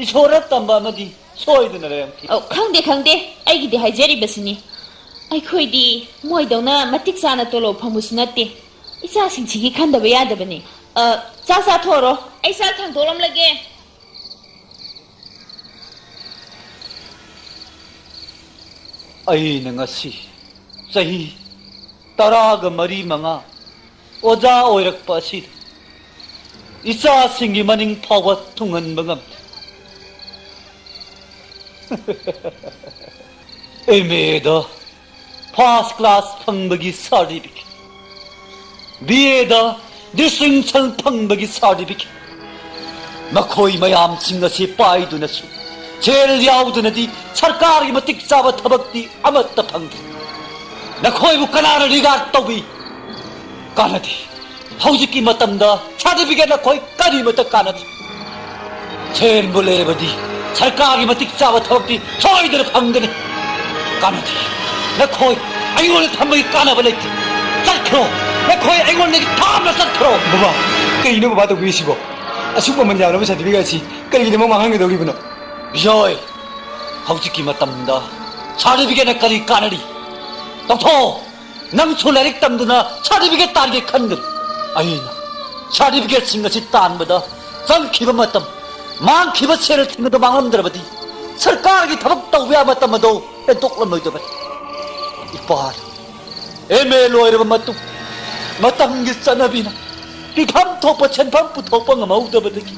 ꯏꯁꯣꯔꯅ ꯇꯝꯕ ꯑꯃꯗꯤ ꯁꯣꯏꯗꯅ ꯂꯩꯔꯝꯈꯤ꯫ ꯑꯧ, ꯈꯪꯗꯦ, ꯈꯪꯗꯦ꯫ ꯑꯩꯒꯤꯗꯤ ꯍꯥꯏꯖꯔꯤꯕꯁꯤꯅꯤ꯫ ꯑꯩꯈꯣꯏꯗꯤ ꯃꯣꯏꯗꯧꯅ ꯃꯇꯤꯛ ꯆꯥꯅ ꯇꯣꯂꯣꯞ ꯐꯪꯕꯁꯨ ꯅꯠꯇꯦ꯫ ꯏꯆꯥꯁꯤꯡꯁꯤꯒꯤ ꯈꯟꯗꯕ ꯌꯥꯗꯕꯅꯤ꯫ ꯑ, ꯆꯥꯛ ꯆꯥꯊꯣꯛꯑꯔꯣ꯫ ꯑꯩ ꯆꯥꯛ ꯊꯥꯡꯗꯣꯛꯂꯝꯂꯒꯦ꯫ ꯑꯩꯅ ꯉꯁꯤ ꯆꯍꯤ ꯇꯔꯥꯒ ꯃꯔꯤ ꯃꯉꯥ ꯑꯣꯖꯥ ꯑꯣꯏꯔꯛꯄ ꯑꯁꯤꯗ ꯏꯆꯥꯁꯤꯡꯒꯤ ꯃꯅꯤꯡ ꯐꯥꯎꯕ ꯊꯨꯡꯍꯟꯕ ꯉꯝꯗꯦ꯫ ꯑꯦꯝ ꯑꯦꯗ First class ꯐꯪꯕꯒꯤ certificate, B A the distinction ꯐꯪꯕꯒꯤ certificate, ꯃꯈꯣꯏ ꯃꯌꯥꯝꯁꯤꯡ ꯑꯁꯤ ꯄꯥꯏꯗꯨꯅꯁꯨ ꯖꯦꯜ ꯌꯥꯎꯗꯅꯗꯤ ꯁꯔꯀꯥꯔꯒꯤ ꯃꯇꯤꯛ ꯆꯥꯕ ꯊꯕꯛꯇꯤ ꯑꯃꯠꯇ ꯐꯪꯗ꯭ꯔꯤ꯫ ꯅꯈꯣꯏꯕꯨ ꯀꯅꯥꯅ regard ꯇꯧꯕꯤ? ꯀꯥꯟꯅꯗꯦ꯫ ꯍꯧꯖꯤꯛꯀꯤ ꯃꯇꯝꯗ certificate ꯅꯈꯣꯏ ꯀꯔꯤꯃꯠꯇ ꯀꯥꯟꯅꯗꯦ꯫ ꯁꯦꯟꯕꯨ ꯂꯩꯔꯕꯗꯤ ꯁꯔꯀꯥꯔꯒꯤ ꯃꯇꯤꯛ ꯆꯥꯕ ꯊꯕꯛꯇꯤ ꯁꯣꯏꯗꯅ ꯐꯪꯒꯅꯤ꯫ ꯀꯥꯟꯅꯗꯦ꯫ ꯅꯈꯣꯏ ꯑꯩꯉꯣꯟꯗ ꯊꯝꯕꯒꯤ ꯀꯥꯟꯅꯕ ꯂꯩꯇꯦ꯫ ꯆꯠꯈ꯭ꯔꯣ꯫ ꯅꯈꯣꯏ ꯑꯩꯉꯣꯟꯗꯒꯤ ꯊꯥꯞꯅ ꯆꯠꯈ꯭ꯔꯣ꯫ ꯕꯕꯥ, ꯀꯔꯤꯅꯣ ꯕꯕꯥ ꯇꯧꯕꯤꯔꯤꯁꯤꯕꯣ? ꯑꯁꯨꯛ ꯃꯃꯜ ꯌꯥꯝꯂꯕ certificate ꯑꯁꯤ ꯀꯔꯤꯒꯤꯗꯃꯛ ꯃꯥꯡꯍꯟꯒꯗꯧꯔꯤꯕꯅꯣ? ꯕꯤꯖꯣꯏ, ꯍꯧꯖꯤꯛꯀꯤ ꯃꯇꯝꯗ certificate ꯅ ꯀꯔꯤ ꯀꯥꯟꯅꯔꯤ? ꯇꯧꯊꯣꯛꯑꯣ꯫ ꯅꯪꯁꯨ ꯂꯥꯏꯔꯤꯛ ꯇꯝꯗꯨꯅ certificate ꯇꯥꯟꯒꯦ ꯈꯟꯒꯅꯨ꯫ ꯑꯩꯅ certificate ꯁꯤꯡ ꯑꯁꯤ ꯇꯥꯟꯕꯗ ꯆꯪꯈꯤꯕ ꯃꯇꯝ, ꯃꯥꯡꯈꯤꯕ ꯁꯦꯜꯁꯤꯡ ꯑꯗꯨ ꯃꯥꯡꯂꯝꯗ꯭ꯔꯕꯗꯤ ꯁꯔꯀꯥꯔꯒꯤ ꯊꯕꯛ ꯇꯧꯕ ꯌꯥꯕ ꯃꯇꯝ ꯑꯗꯨ ꯍꯦꯟꯗꯣꯛꯂꯝꯂꯣꯏꯗꯕꯅꯤ꯫ ꯏꯄꯥ, M A ꯂꯣꯏꯔꯕ ꯃꯇꯨꯡ ꯃꯇꯝꯒꯤ ꯆꯠꯅꯕꯤꯅ ꯄꯤꯐꯝ ꯊꯣꯛꯄ ꯁꯦꯟꯐꯝ ꯄꯨꯊꯣꯛꯄ ꯉꯝꯍꯧꯗꯕꯗꯒꯤ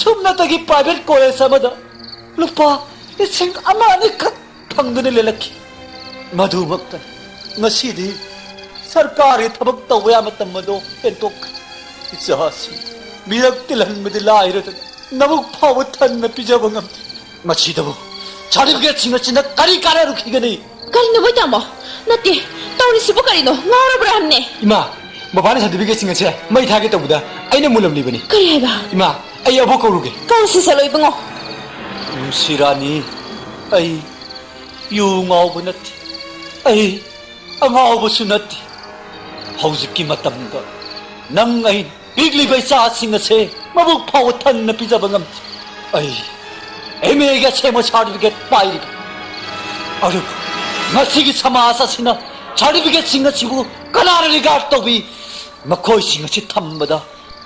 ꯁꯨꯞꯅꯇꯒꯤ private college ꯑꯃꯗ ꯂꯨꯄꯥ ꯂꯤꯁꯤꯡ ꯑꯃ ꯑꯅꯤꯈꯛ ꯐꯪꯗꯨꯅ ꯂꯦꯜꯂꯛꯈꯤ꯫ ꯃꯗꯨꯃꯛꯇꯅ ꯉꯁꯤꯗꯤ ꯁꯔꯀꯥꯔꯒꯤ ꯊꯕꯛ ꯇꯧꯕ ꯌꯥꯕ ꯃꯇꯝ ꯑꯗꯨ ꯍꯦꯟꯗꯣꯛꯈ꯭ꯔꯦ꯫ ꯏꯆꯥꯁꯤꯡ ꯃꯤꯔꯛ ꯇꯤꯜꯍꯟꯕꯗꯤ ꯂꯥꯏꯔꯗꯅ ꯅꯕꯨꯛ ꯐꯥꯎꯕ ꯊꯟꯅ ꯄꯤꯖꯕ ꯉꯝꯗꯦ꯫ ꯃꯁꯤꯗꯕꯨ certificate ꯁꯤꯡ ꯑꯁꯤꯅ ꯀꯔꯤ ꯀꯥꯟꯅꯔꯨꯈꯤꯒꯅꯤ? ꯀꯔꯤꯅꯣ ꯕꯣꯏ ꯇꯥꯃꯣ? ꯅꯠꯇꯦ, ꯇꯧꯔꯤꯁꯤꯕꯨ ꯀꯔꯤꯅꯣ? ꯉꯥꯎꯔꯕ꯭ꯔꯥ ꯍꯥꯏꯕꯅꯦ? ꯏꯃꯥ, ꯕꯕꯥꯅ certificate ꯁꯤꯡ ꯑꯁꯦ ꯃꯩ ꯊꯥꯒꯦ ꯇꯧꯕꯗ ꯑꯩꯅ ꯃꯨꯜꯂꯝꯂꯤꯕꯅꯤ꯫ ꯀꯔꯤ ꯍꯥꯏꯕ? ꯏꯃꯥ, ꯑꯩ ꯑꯕꯣꯛ ꯀꯧꯔꯨꯒꯦ꯫ ꯀꯧꯔꯨꯁꯤ ꯆꯠꯂꯣ ꯏꯕꯨꯡꯉꯣ꯫ ꯅꯨꯡꯁꯤꯔꯥꯅꯤ, ꯑꯩ ꯌꯨ ꯉꯥꯎꯕ ꯅꯠꯇꯦ꯫ ꯑꯩ ꯑꯉꯥꯎꯕꯁꯨ ꯅꯠꯇꯦ꯫ ꯍꯧꯖꯤꯛꯀꯤ ꯃꯇꯝꯗ ꯅꯪ ꯑꯩꯅ ꯄꯤꯛꯂꯤꯕ ꯏꯆꯥꯁꯤꯡ ꯑꯁꯦ ꯃꯕꯨꯛ ꯐꯥꯎꯕ ꯊꯟꯅ ꯄꯤꯖꯕ ꯉꯝꯗꯦ꯫ ꯑꯩ M A ꯒꯤ ꯑꯁꯦꯡꯕ certificate ꯄꯥꯏꯔꯤꯕ꯫ ꯑꯗꯨꯕꯨ ꯉꯁꯤꯒꯤ ꯁꯃꯥꯖ ꯑꯁꯤꯅ certificate ꯁꯤꯡ ꯑꯁꯤꯕꯨ ꯀꯅꯥꯅ regard ꯇꯧꯕꯤ? ꯃꯈꯣꯏꯁꯤꯡ ꯑꯁꯤ ꯊꯝꯕꯗ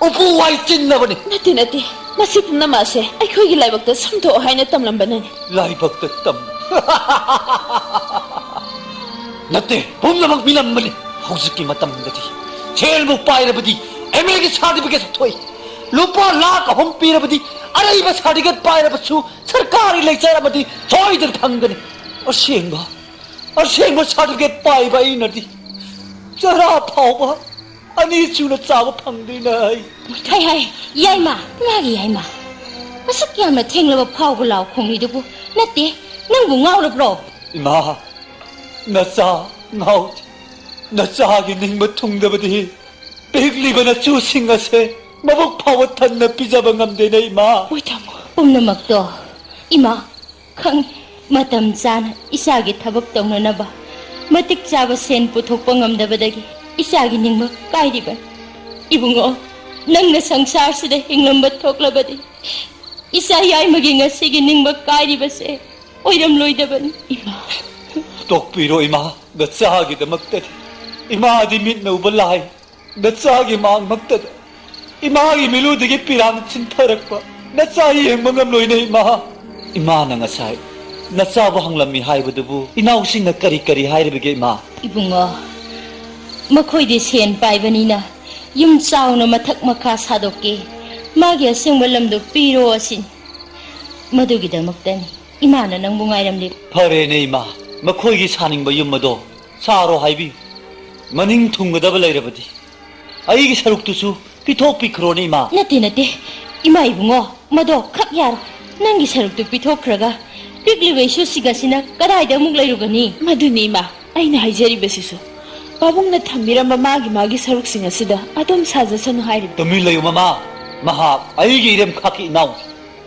ꯎꯄꯨ ꯋꯥꯏ ꯆꯤꯟꯅꯕꯅꯤ꯫ ꯅꯠꯇꯦ, ꯅꯠꯇꯦ꯫ ꯃꯁꯤ ꯄꯨꯝꯅꯃꯛ ꯑꯁꯦ ꯑꯩꯈꯣꯏꯒꯤ ꯂꯥꯏꯕꯛꯇ ꯁꯝꯗꯣꯛꯑꯣ ꯍꯥꯏꯅ ꯇꯝꯂꯝꯕꯅꯅꯤ꯫ ꯂꯥꯏꯕꯛꯇ ꯇꯝ-, ꯅꯠꯇꯦ, ꯄꯨꯝꯅꯃꯛ ꯃꯤꯅꯝꯕꯅꯤ꯫ ꯍꯧꯖꯤꯛꯀꯤ ꯃꯇꯝꯗꯗꯤ ꯁꯦꯜꯕꯨ ꯄꯥꯏꯔꯕꯗꯤ M A ꯒꯤ certificate ꯊꯣꯛꯏ꯫ ꯂꯨꯄꯥ ꯂꯥꯈ ꯑꯍꯨꯝ ꯄꯤꯔꯕꯗꯤ ꯑꯔꯩꯕ certificate ꯄꯥꯏꯔꯕꯁꯨ ꯁꯔꯀꯥꯔꯒꯤ ꯂꯩꯖꯔꯕꯗꯤ ꯁꯣꯏꯗꯅ ꯐꯪꯒꯅꯤ꯫ ꯑꯁꯦꯡꯕ ꯑꯁꯦꯡꯕ ꯁꯥꯔꯇꯤꯐꯤꯀꯦꯠ ꯄꯥꯏꯕ ꯑꯩꯅꯗꯤ ꯆꯔꯥ ꯐꯥꯎꯕ ꯑꯅꯤ ꯁꯨꯅ ꯆꯥꯕ ꯐꯪꯗꯦꯅꯦ ꯑꯩ꯫ ꯍꯥꯏ ꯍꯥꯏ, ꯌꯥꯏꯃ, ꯏꯃꯥꯒꯤ ꯌꯥꯏꯃ꯫ ꯑꯁꯨꯛ ꯌꯥꯝꯅ ꯊꯦꯡꯂꯕ ꯐꯥꯎꯕ ꯂꯥꯎ ꯈꯣꯡꯂꯤꯗꯨꯕꯨ? ꯅꯠꯇꯦ, ꯅꯪꯕꯨ ꯉꯥꯎꯔꯕ꯭ꯔꯣ? ꯏꯃꯥ, ꯅꯆꯥ ꯉꯥꯎꯗꯦ꯫ ꯅꯆꯥꯒꯤ ꯅꯤꯡꯕ ꯊꯨꯡꯗꯕꯗꯤ ꯄꯤꯛꯂꯤꯕ ꯅꯆꯨꯁꯤꯡ ꯑꯁꯦ ꯃꯕꯨꯛ ꯐꯥꯎꯕ ꯊꯟꯅ ꯄꯤꯖꯕ ꯉꯝꯗꯦꯅꯦ, ꯏꯃꯥ꯫ ꯍꯣꯏ, ꯇꯥꯃꯣ꯫ ꯄꯨꯝꯅꯃꯛꯇꯣ, ꯏꯃꯥ, ꯈꯪꯉꯤ꯫ ꯃꯇꯝ ꯆꯥꯅ ꯏꯆꯥꯒꯤ ꯊꯕꯛ ꯇꯧꯅꯅꯕ ꯃꯇꯤꯛ ꯆꯥꯕ ꯁꯦꯟ ꯄꯨꯊꯣꯛꯄ ꯉꯝꯗꯕꯗꯒꯤ ꯏꯆꯥꯒꯤ ꯅꯤꯡꯕ ꯀꯥꯏꯔꯤꯕꯅꯤ꯫ ꯏꯕꯨꯡꯉꯣ, ꯅꯪꯅ ꯁꯪꯁꯥꯔꯁꯤꯗ ꯍꯤꯡꯂꯝꯕ ꯊꯣꯛꯂꯕꯗꯤ ꯏꯆꯥ ꯌꯥꯏꯃꯒꯤ ꯉꯁꯤꯒꯤ ꯅꯤꯡꯕ ꯀꯥꯏꯔꯤꯕꯁꯦ ꯑꯣꯏꯔꯝꯂꯣꯏꯗꯕꯅꯤ꯫ ꯏꯃꯥ꯫ ꯇꯣꯛꯄꯤꯔꯣ ꯏꯃꯥ, ꯅꯆꯥꯒꯤꯗꯃꯛꯇꯗꯤ꯫ ꯏꯃꯥꯗꯤ ꯃꯤꯠꯅ ꯎꯕ ꯂꯥꯏ꯫ ꯅꯆꯥꯒꯤ ꯃꯥꯡꯃꯛꯇꯗ ꯏꯃꯥꯒꯤ ꯃꯤꯠꯂꯨꯗꯒꯤ ꯄꯤꯔꯥꯡ ꯆꯤꯟꯊꯔꯛꯄ ꯅꯆꯥ ꯌꯦꯡꯕ ꯉꯝꯂꯣꯏꯅꯦ ꯏꯃꯥ꯫ ꯏꯃꯥꯅ ꯉꯁꯥꯏ ꯅꯆꯥꯕꯨ ꯍꯪꯂꯝꯃꯤ ꯍꯥꯏꯕꯗꯨꯕꯨ ꯏꯅꯥꯎꯁꯤꯡꯅ ꯀꯔꯤ ꯀꯔꯤ ꯍꯥꯏꯔꯤꯕꯒꯦ ꯏꯃꯥ? ꯏꯕꯨꯡꯉꯣ, ꯃꯈꯣꯏꯗꯤ ꯁꯦꯟ ꯄꯥꯏꯕꯅꯤꯅ ꯌꯨꯝ ꯆꯥꯎꯅ ꯃꯊꯛ ꯃꯈꯥ ꯁꯥꯗꯣꯛꯀꯦ, ꯃꯥꯒꯤ ꯑꯁꯦꯡꯕ ꯂꯝꯗꯣ ꯄꯤꯔꯣ ꯑꯁꯤꯅꯤ꯫ ꯃꯗꯨꯒꯤꯗꯃꯛꯇꯅꯤ ꯏꯃꯥꯅ ꯅꯪꯕꯨ ꯉꯥꯏꯔꯝꯂꯤꯕ꯫ ꯐꯔꯦꯅꯦ ꯏꯃꯥ, ꯃꯈꯣꯏꯒꯤ ꯁꯥꯅꯤꯡꯕ ꯌꯨꯝ ꯑꯗꯣ ꯁꯥꯔꯣ ꯍꯥꯏꯕꯤꯌꯨ꯫ ꯃꯅꯤꯡ ꯊꯨꯡꯒꯗꯕ ꯂꯩꯔꯕꯗꯤ ꯑꯩꯒꯤ ꯁꯔꯨꯛꯇꯨꯁꯨ ꯄꯤꯊꯣꯛꯄꯤꯈ꯭ꯔꯣꯅꯦ ꯏꯃꯥ꯫ ꯅꯠꯇꯦ, ꯅꯠꯇꯦ, ꯏꯃꯥ ꯏꯕꯨꯡꯉꯣ, ꯃꯗꯣ ꯈꯛ ꯌꯥꯔꯣꯏ꯫ ꯅꯪꯒꯤ ꯁꯔꯨꯛꯇꯨ ꯄꯤꯊꯣꯛꯈ꯭ꯔꯒ ꯄꯤꯛꯂꯤꯕ ꯏꯁꯨꯁꯤꯡ ꯑꯁꯤꯅ ꯀꯗꯥꯏꯗ ꯑꯃꯨꯛ ꯂꯩꯔꯨꯒꯅꯤ? ꯃꯗꯨꯅꯤ ꯏꯃꯥ, ꯑꯩꯅ ꯍꯥꯏꯖꯔꯤꯕꯁꯤꯁꯨ꯫ ꯄꯥꯕꯨꯡꯅ ꯊꯝꯕꯤꯔꯝꯕ ꯃꯥꯒꯤ ꯃꯥꯒꯤ ꯁꯔꯨꯛꯁꯤꯡ ꯑꯁꯤꯗ ꯑꯗꯨꯝ ꯁꯥꯖꯁꯅꯨ ꯍꯥꯏꯔꯤꯕ꯫ ꯇꯨꯃꯤꯟ ꯂꯩꯌꯨ ꯃꯃꯥ, ꯃꯍꯥꯛ ꯑꯩꯒꯤ ꯏꯔꯦꯝꯈꯥꯛꯀꯤ ꯏꯅꯥꯎ꯫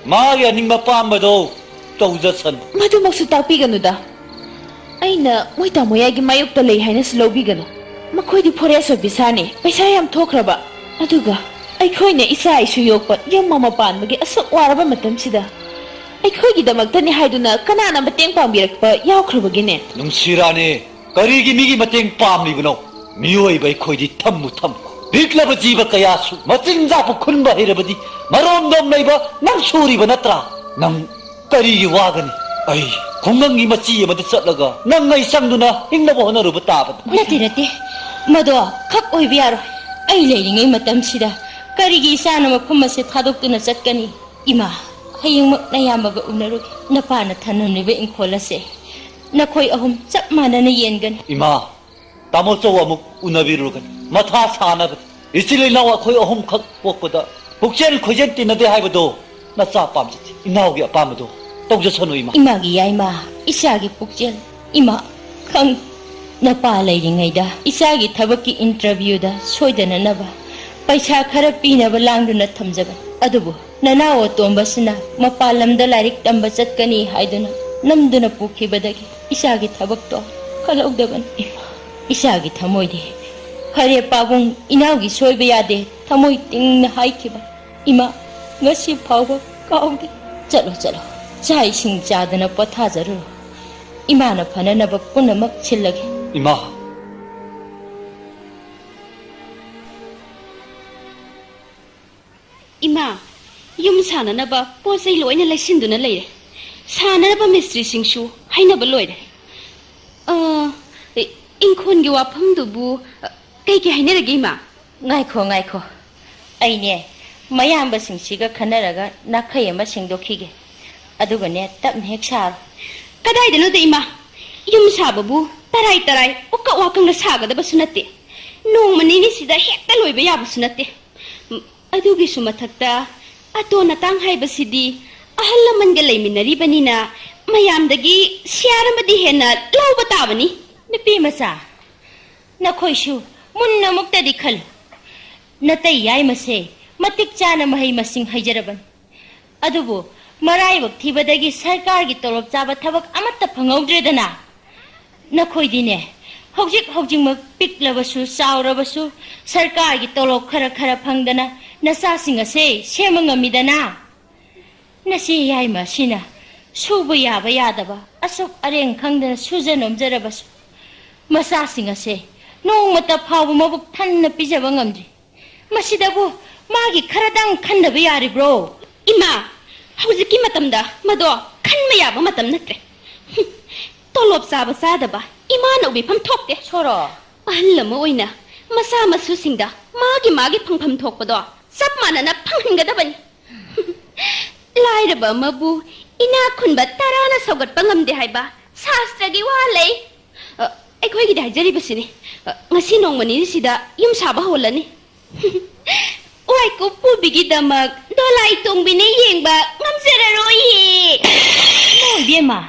ꯃꯥꯒꯤ ꯑꯅꯤꯡꯕ ꯑꯄꯥꯝꯕꯗꯣ ꯇꯧꯖꯁꯅꯨ꯫ ꯃꯗꯨꯃꯛꯁꯨ ꯇꯥꯛꯄꯤꯒꯅꯨꯗ꯫ ꯑꯩꯅ ꯃꯣꯏ ꯇꯥꯃꯣ ꯌꯥꯏꯒꯤ ꯃꯥꯌꯣꯛꯇ ꯂꯩ ꯍꯥꯏꯅꯁꯨ ꯂꯧꯕꯤꯒꯅꯨ꯫ ꯃꯈꯣꯏꯗꯤ ꯐꯣꯔꯦꯁ ꯑꯣꯐꯤꯁꯥꯔꯅꯤ, ꯄꯩꯁꯥ ꯌꯥꯝ ꯊꯣꯛꯈ꯭ꯔꯕ꯫ ꯑꯗꯨꯒ ꯑꯩꯈꯣꯏꯅ ꯏꯆꯥ ꯏꯁꯨ ꯌꯣꯛꯄ, ꯌꯨꯝ ꯑꯃ ꯄꯥꯟꯕꯒꯤ ꯑꯁꯨꯛ ꯋꯥꯔꯕ ꯃꯇꯝꯁꯤꯗ ꯑꯩꯈꯣꯏꯒꯤꯗꯃꯛꯇꯅꯤ ꯍꯥꯏꯗꯨꯅ ꯀꯅꯥꯅ ꯃꯇꯦꯡ ꯄꯥꯡꯕꯤꯔꯛꯄ ꯌꯥꯎꯈ꯭ꯔꯕꯒꯦꯅꯦ? ꯅꯨꯡꯁꯤꯔꯥꯅꯦ, ꯀꯔꯤꯒꯤ ꯃꯤꯒꯤ ꯃꯇꯦꯡ ꯄꯥꯝꯂꯤꯕꯅꯣ? ꯃꯤꯑꯣꯏꯕ ꯑꯩꯈꯣꯏꯗꯤ ꯊꯝꯃꯨ ꯊꯝꯃꯨ, ꯄꯤꯛꯂꯕ ꯖꯤꯕ ꯀꯌꯥꯁꯨ ꯃꯆꯤꯟꯖꯥꯛꯄꯨ ꯈꯨꯟꯕ ꯍꯩꯔꯕꯗꯤ ꯃꯔꯣꯝꯗꯣꯝ ꯂꯩꯕ ꯅꯪ ꯁꯨꯔꯤꯕ ꯅꯠꯇ꯭ꯔꯥ? ꯅꯪ ꯀꯔꯤꯒꯤ ꯋꯥꯒꯅꯤ? ꯑꯩ ꯈꯨꯡꯒꯪꯒꯤ ꯃꯆꯤ ꯑꯃꯗ ꯆꯠꯂꯒ ꯅꯪ ꯑꯩ ꯆꯪꯗꯨꯅ ꯍꯤꯡꯅꯕ ꯍꯣꯠꯅꯔꯨꯕ ꯇꯥꯕꯅꯤ꯫ ꯅꯠꯇꯦ, ꯅꯠꯇꯦ, ꯃꯗꯣ ꯈꯛ ꯑꯣꯏꯕ ꯌꯥꯔꯣꯏ꯫ ꯑꯩ ꯂꯩꯔꯤꯉꯩ ꯃꯇꯝꯁꯤꯗ ꯀꯔꯤꯒꯤ ꯏꯆꯥꯅ ꯃꯐꯝ ꯑꯁꯦ ꯊꯥꯗꯣꯛꯇꯨꯅ ꯆꯠꯀꯅꯤ? ꯏꯃꯥ, ꯍꯌꯦꯡꯃꯛ ꯅꯌꯥꯝꯕꯒ ꯎꯅꯔꯨꯒꯦ꯫ ꯅꯄꯥꯅ ꯊꯅꯝꯂꯤꯕ ꯏꯪꯈꯣꯜ ꯑꯁꯦ ꯅꯈꯣꯏ ꯑꯍꯨꯝ ꯆꯞ ꯃꯥꯟꯅꯅ ꯌꯦꯟꯒꯅꯤ꯫ ꯏꯃꯥ, ꯇꯥꯃꯣ ꯆꯧ ꯑꯃꯨꯛ ꯎꯅꯕꯤꯔꯨꯔꯒꯅꯤ꯫ ꯃꯊꯥ ꯁꯥꯅꯕ꯫ ꯏꯆꯤꯜ ꯏꯅꯥꯎ ꯑꯩꯈꯣꯏ ꯑꯍꯨꯝꯈꯛ ꯄꯣꯛꯄꯗ ꯄꯨꯛꯆꯦꯟ ꯈꯣꯏꯖꯦꯟ ꯇꯤꯟꯅꯗꯦ ꯍꯥꯏꯕꯗꯣ ꯅꯆꯥ ꯄꯥꯝꯖꯗꯦ꯫ ꯏꯅꯥꯎꯒꯤ ꯑꯄꯥꯝꯕꯗꯣ ꯇꯧꯖꯁꯅꯨ, ꯏꯃꯥ꯫ ꯏꯃꯥꯒꯤ ꯌꯥꯏꯃ, ꯏꯆꯥꯒꯤ ꯄꯨꯛꯆꯦꯜ, ꯏꯃꯥ, ꯈꯪ, ꯅꯄꯥ ꯂꯩꯔꯤꯉꯩꯗ ꯏꯆꯥꯒꯤ ꯊꯕꯛꯀꯤ interviewꯗ ꯁꯣꯏꯗꯅꯅꯕ ꯄꯩꯁꯥ ꯈꯔ ꯄꯤꯅꯕ ꯂꯥꯡꯗꯨꯅ ꯊꯝꯖꯕꯅꯤ꯫ ꯑꯗꯨꯕꯨ ꯅꯅꯥꯎ ꯑꯇꯣꯝꯕꯁꯤꯅ ꯃꯄꯥꯟ ꯂꯝꯗ ꯂꯥꯏꯔꯤꯛ ꯇꯝꯕ ꯆꯠꯀꯅꯤ ꯍꯥꯏꯗꯨꯅ ꯅꯝꯗꯨꯅ ꯄꯨꯈꯤꯕꯗꯒꯤ ꯏꯆꯥꯒꯤ ꯊꯕꯛꯇꯣ ꯈꯜꯍꯧꯗꯕꯅꯤ꯫ ꯏꯆꯥꯒꯤ ꯊꯃꯣꯏꯗꯤ, "ꯐꯔꯦ ꯄꯥꯕꯨꯡ, ꯏꯅꯥꯎꯒꯤ ꯁꯣꯏꯕ ꯌꯥꯗꯦ", ꯊꯃꯣꯏ ꯇꯤꯡꯅ ꯍꯥꯏꯈꯤꯕ꯫ ꯏꯃꯥ, ꯉꯁꯤ ꯐꯥꯎꯕ ꯀꯥꯎꯗꯦ꯫ ꯆꯠꯂꯣ, ꯆꯠꯂꯣ, ꯆꯥꯛ ꯏꯁꯤꯡ ꯆꯥꯗꯅ ꯄꯣꯊꯥꯖꯔꯨꯔꯣ꯫ ꯏꯃꯥꯅ ꯐꯅꯅꯕ ꯄꯨꯝꯅꯃꯛ ꯁꯤꯜꯂꯒꯦ꯫ ꯏꯃꯥ! ꯏꯃꯥ, ꯌꯨꯝ ꯁꯥꯅꯅꯕ ꯄꯣꯠ ꯆꯩ ꯂꯣꯏꯅ ꯂꯩꯁꯤꯟꯗꯨꯅ ꯂꯩꯔꯦ꯫ ꯁꯥꯅꯅꯕ ꯃꯤꯁꯇ꯭ꯔꯤꯁꯤꯡꯁꯨ ꯍꯥꯏꯅꯕ ꯂꯣꯏꯔꯦ꯫ ꯑ, ꯏꯪꯈꯣꯜꯒꯤ ꯋꯥꯐꯝꯗꯨꯕꯨ, ꯑ, ꯀꯩ ꯀꯩ ꯍꯥꯏꯅꯔꯒꯦ, ꯏꯃꯥ? ꯉꯥꯏꯈꯣ, ꯉꯥꯏꯈꯣ꯫ ꯑꯩꯅꯦ, ꯃꯌꯥꯝꯕꯁꯤꯡꯁꯤꯒ ꯈꯟꯅꯔꯒ ꯅꯥꯈꯩ ꯑꯃ ꯁꯦꯡꯗꯣꯛꯈꯤꯒꯦ꯫ ꯑꯗꯨꯒꯅꯦ, ꯇꯞꯅ ꯍꯦꯛ ꯁꯥꯔꯣ꯫ ꯀꯗꯥꯏꯗꯅꯣꯗ, ꯏꯃꯥ? ꯌꯨꯝ ꯁꯥꯕꯕꯨ ꯇꯔꯥꯏ ꯇꯔꯥꯏ, ꯎꯀꯛ ꯋꯥꯀꯪꯅ ꯁꯥꯒꯗꯕꯁꯨ ꯅꯠꯇꯦ꯫ ꯅꯣꯡꯃ ꯅꯤꯅꯤꯁꯤꯗ ꯍꯦꯛꯇ ꯂꯣꯏꯕ ꯌꯥꯕꯁꯨ ꯅꯠꯇꯦ꯫ ꯎꯝ, ꯑꯗꯨꯒꯤꯁꯨ ꯃꯊꯛꯇ, ꯑꯇꯣꯟ ꯑꯇꯥꯡ ꯍꯥꯏꯕꯁꯤꯗꯤ ꯑꯍꯜ ꯂꯃꯟꯒ ꯂꯩꯃꯤꯟꯅꯔꯤꯕꯅꯤꯅ, ꯃꯌꯥꯝꯗꯒꯤ ꯁꯤꯌꯥꯔ ꯑꯃꯗꯤ ꯍꯦꯟꯅ ꯂꯧꯕ ꯇꯥꯕꯅꯤ꯫ ꯅꯨꯄꯤ ꯃꯆꯥ, ꯅꯈꯣꯏꯁꯨ ꯃꯨꯟꯅ ꯑꯃꯨꯛꯇꯗꯤ ꯈꯜꯂꯨ꯫ ꯅꯇꯩ ꯌꯥꯏꯃꯁꯦ ꯃꯇꯤꯛ ꯆꯥꯅ ꯃꯍꯩ ꯃꯁꯤꯡ ꯍꯩꯖꯔꯕꯅꯤ꯫ ꯑꯗꯨꯕꯨ ꯃꯔꯥꯏꯕꯛ ꯊꯤꯕꯗꯒꯤ ꯁꯔꯀꯥꯔꯒꯤ ꯇꯣꯂꯣꯞ ꯆꯥꯕ ꯊꯕꯛ ꯑꯃꯠꯇ ꯐꯪꯍꯧꯗ꯭ꯔꯦꯗꯅ꯫ ꯅꯈꯣꯏꯗꯤꯅꯦ, ꯍꯧꯖꯤꯛ ꯍꯧꯖꯤꯛꯃꯛ ꯄꯤꯛꯂꯕꯁꯨ ꯆꯥꯎꯔꯕꯁꯨ ꯁꯔꯀꯥꯔꯒꯤ ꯇꯣꯂꯣꯞ ꯈꯔ ꯈꯔ ꯐꯪꯗꯅ ꯅꯆꯥꯁꯤꯡ ꯑꯁꯦ ꯁꯦꯝꯕ ꯉꯝꯃꯤꯗꯅ꯫ ꯅꯆꯦ ꯌꯥꯏꯃ ꯑꯁꯤꯅ ꯁꯨꯕ ꯌꯥꯕ ꯌꯥꯗꯕ, ꯑꯁꯨꯛ ꯑꯔꯦꯡ ꯈꯪꯗꯅ ꯁꯨꯖ ꯅꯣꯝꯖꯔꯕꯁꯨ, ꯃꯆꯥꯁꯤꯡ ꯑꯁꯦ ꯅꯣꯡꯃꯇ ꯐꯥꯎꯕ ꯃꯕꯨꯛ ꯊꯟꯅ ꯄꯤꯖꯕ ꯉꯝꯗ꯭ꯔꯤ꯫ ꯃꯁꯤꯗꯕꯨ ꯃꯥꯒꯤ ꯈꯔꯗꯪ ꯈꯟꯗꯕ ꯌꯥꯔꯤꯕ꯭ꯔꯣ? ꯏꯃꯥ, ꯍꯧꯖꯤꯛꯀꯤ ꯃꯇꯝꯗ ꯃꯗꯣ ꯈꯟꯕ ꯌꯥꯕ ꯃꯇꯝ ꯅꯠꯇ꯭ꯔꯦ꯫ ꯍꯨꯝ, ꯇꯣꯂꯣꯞ ꯆꯥꯕ ꯆꯥꯗꯕ ꯏꯃꯥꯅ ꯎꯕꯤꯐꯝ ꯊꯣꯛꯇꯦ꯫ ꯁꯣꯔꯣ꯫ ꯑꯍꯜ ꯑꯃ ꯑꯣꯏꯅ ꯃꯆꯥ ꯃꯁꯨꯁꯤꯡꯗ ꯃꯥꯒꯤ ꯃꯥꯒꯤ ꯐꯪꯐꯝ ꯊꯣꯛꯄꯗꯣ ꯆꯞ ꯃꯥꯟꯅꯅ ꯐꯪꯍꯟꯒꯗꯕꯅꯤ꯫ ꯂꯥꯏꯔꯕ ꯑꯃꯕꯨ ꯏꯅꯥꯛ ꯈꯨꯟꯕ ꯇꯔꯥꯅ ꯁꯧꯒꯠꯄ ꯉꯝꯗꯦ ꯍꯥꯏꯕ ꯁꯥꯁꯇ꯭ꯔꯒꯤ ꯋꯥ ꯂꯩ꯫ ꯑ, ꯑꯩꯈꯣꯏꯒꯤꯗꯤ ꯍꯥꯏꯖꯔꯤꯕꯁꯤꯅꯤ꯫ ꯑ, ꯉꯁꯤ ꯅꯣꯡꯃ ꯅꯤꯅꯤꯁꯤꯗ ꯌꯨꯝ ꯁꯥꯕ ꯍꯧꯍꯜꯂꯅꯤ꯫ ꯋꯥꯏꯀꯨꯞ ꯄꯨꯕꯤꯒꯤꯗꯃꯛ ꯗꯣꯂꯥꯏ ꯇꯣꯡꯕꯤꯅ ꯌꯦꯡꯕ ꯉꯝꯖꯔꯔꯣꯏꯌꯦ꯫ ꯏꯃꯥ ꯏꯕꯦꯝꯃ,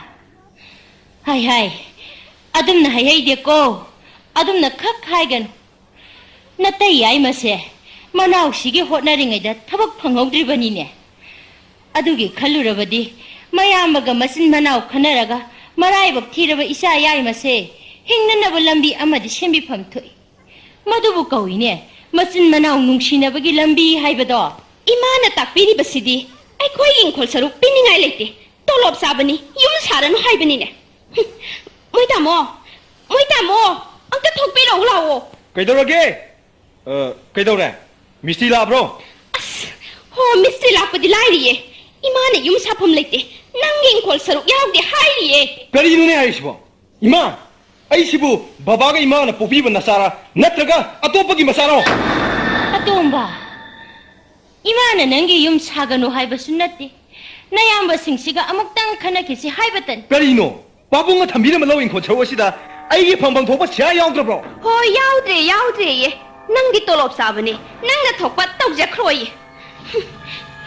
ꯍꯥꯏ ꯍꯥꯏ, ꯑꯗꯨꯝꯅ ꯍꯥꯏꯍꯩꯗꯦꯀꯣ, ꯑꯗꯨꯝꯅ ꯈꯛ ꯍꯥꯏꯒꯅꯨ꯫ ꯅꯇꯩ ꯌꯥꯏꯃꯁꯦ ꯃꯅꯥꯎꯁꯤꯒꯤ ꯍꯣꯠꯅꯔꯤꯉꯩꯗ ꯊꯕꯛ ꯐꯪꯍꯧꯗ꯭ꯔꯤꯕꯅꯤꯅꯦ꯫ ꯑꯗꯨꯒꯤ ꯈꯜꯂꯨꯔꯕꯗꯤ ꯃꯌꯥꯝꯕꯒ ꯃꯆꯤꯟ ꯃꯅꯥꯎ ꯈꯟꯅꯔꯒ ꯃꯔꯥꯏꯕꯛ ꯊꯤꯔꯕ ꯏꯆꯥ ꯌꯥꯏꯃꯁꯦ ꯍꯤꯡꯅꯅꯕ ꯂꯝꯕꯤ ꯑꯃꯗꯤ ꯁꯦꯝꯕꯤꯐꯝ ꯊꯣꯛꯏ꯫ ꯃꯗꯨꯕꯨ ꯀꯧꯏꯅꯦ ꯃꯆꯤꯟ ꯃꯅꯥꯎ ꯅꯨꯡꯁꯤꯅꯕꯒꯤ ꯂꯝꯕꯤ ꯍꯥꯏꯕꯗꯣ꯫ ꯏꯃꯥꯅ ꯇꯥꯛꯄꯤꯔꯤꯕꯁꯤꯗꯤ ꯑꯩꯈꯣꯏꯒꯤ ꯏꯪꯈꯣꯜ ꯁꯔꯨꯛ ꯄꯤꯅꯤꯡꯉꯥꯏ ꯂꯩꯇꯦ꯫ ꯇꯣꯂꯣꯞ ꯆꯥꯕꯅꯤ, ꯌꯨꯝ ꯁꯥꯔꯅꯨ ꯍꯥꯏꯕꯅꯤꯅꯦ꯫ ꯍꯨꯝ, ꯃꯣꯏ ꯇꯥꯃꯣ, ꯃꯣꯏ ꯇꯥꯃꯣ, ꯑꯝꯇ ꯊꯣꯛꯄꯤꯔꯛꯎ ꯂꯥꯛꯑꯣ꯫ ꯀꯩꯗꯧꯔꯒꯦ? ꯑ, ꯀꯩꯗꯧꯔꯦ? ꯃꯤꯁꯇ꯭ꯔꯤ ꯂꯥꯛꯑꯕ꯭ꯔꯣ? ꯑꯁ, ꯍꯣ, ꯃꯤꯁꯇ꯭ꯔꯤ ꯂꯥꯛꯄꯗꯤ ꯂꯥꯏꯔꯤꯌꯦ꯫ ꯏꯃꯥꯅ ꯌꯨꯝ ꯁꯥꯐꯝ ꯂꯩꯇꯦ, ꯅꯪꯒꯤ ꯏꯪꯈꯣꯜ ꯁꯔꯨꯛ ꯌꯥꯎꯗꯦ ꯍꯥꯏꯔꯤꯌꯦ꯫ ꯀꯔꯤꯅꯣꯅꯦ ꯍꯥꯏꯔꯤꯁꯤꯕꯣ? ꯏꯃꯥ, ꯑꯩꯁꯤꯕꯨ ꯕꯕꯥꯒ ꯏꯃꯥꯅ ꯄꯣꯛꯄꯤꯕ ꯅꯆꯥꯔꯥ, ꯅꯠꯇ꯭ꯔꯒ ꯑꯇꯣꯞꯄꯒꯤ ꯃꯆꯥꯔꯣ? ꯑꯇꯣꯝꯕ, ꯏꯃꯥꯅ ꯅꯪꯒꯤ ꯌꯨꯝ ꯁꯥꯒꯅꯨ ꯍꯥꯏꯕꯁꯨ ꯅꯠꯇꯦ꯫ ꯅꯌꯥꯝꯕꯁꯤꯡꯁꯤꯒ ꯑꯃꯨꯛꯇꯪ ꯈꯟꯅꯈꯤꯁꯤ ꯍꯥꯏꯕꯇꯅꯤ꯫ ꯀꯔꯤꯅꯣ? ꯄꯥꯕꯨꯡꯅ ꯊꯝꯕꯤꯔꯝꯕ ꯂꯧ ꯏꯪꯈꯣꯜ ꯁꯔꯨꯛ ꯑꯁꯤꯗ ꯑꯩꯒꯤ ꯐꯪꯐꯝ ꯊꯣꯛꯄ ꯁꯤꯌꯥ ꯌꯥꯎꯗ꯭ꯔꯕ꯭ꯔꯣ? ꯍꯣꯏ, ꯌꯥꯎꯗ꯭ꯔꯦ, ꯌꯥꯎꯗ꯭ꯔꯦꯌꯦ꯫ ꯅꯪꯒꯤ ꯇꯣꯂꯣꯞ ꯆꯥꯕꯅꯦ, ꯅꯪꯅ ꯊꯣꯛꯄ ꯇꯧꯖꯈ꯭ꯔꯣꯌꯦ꯫ ꯍꯨꯝ,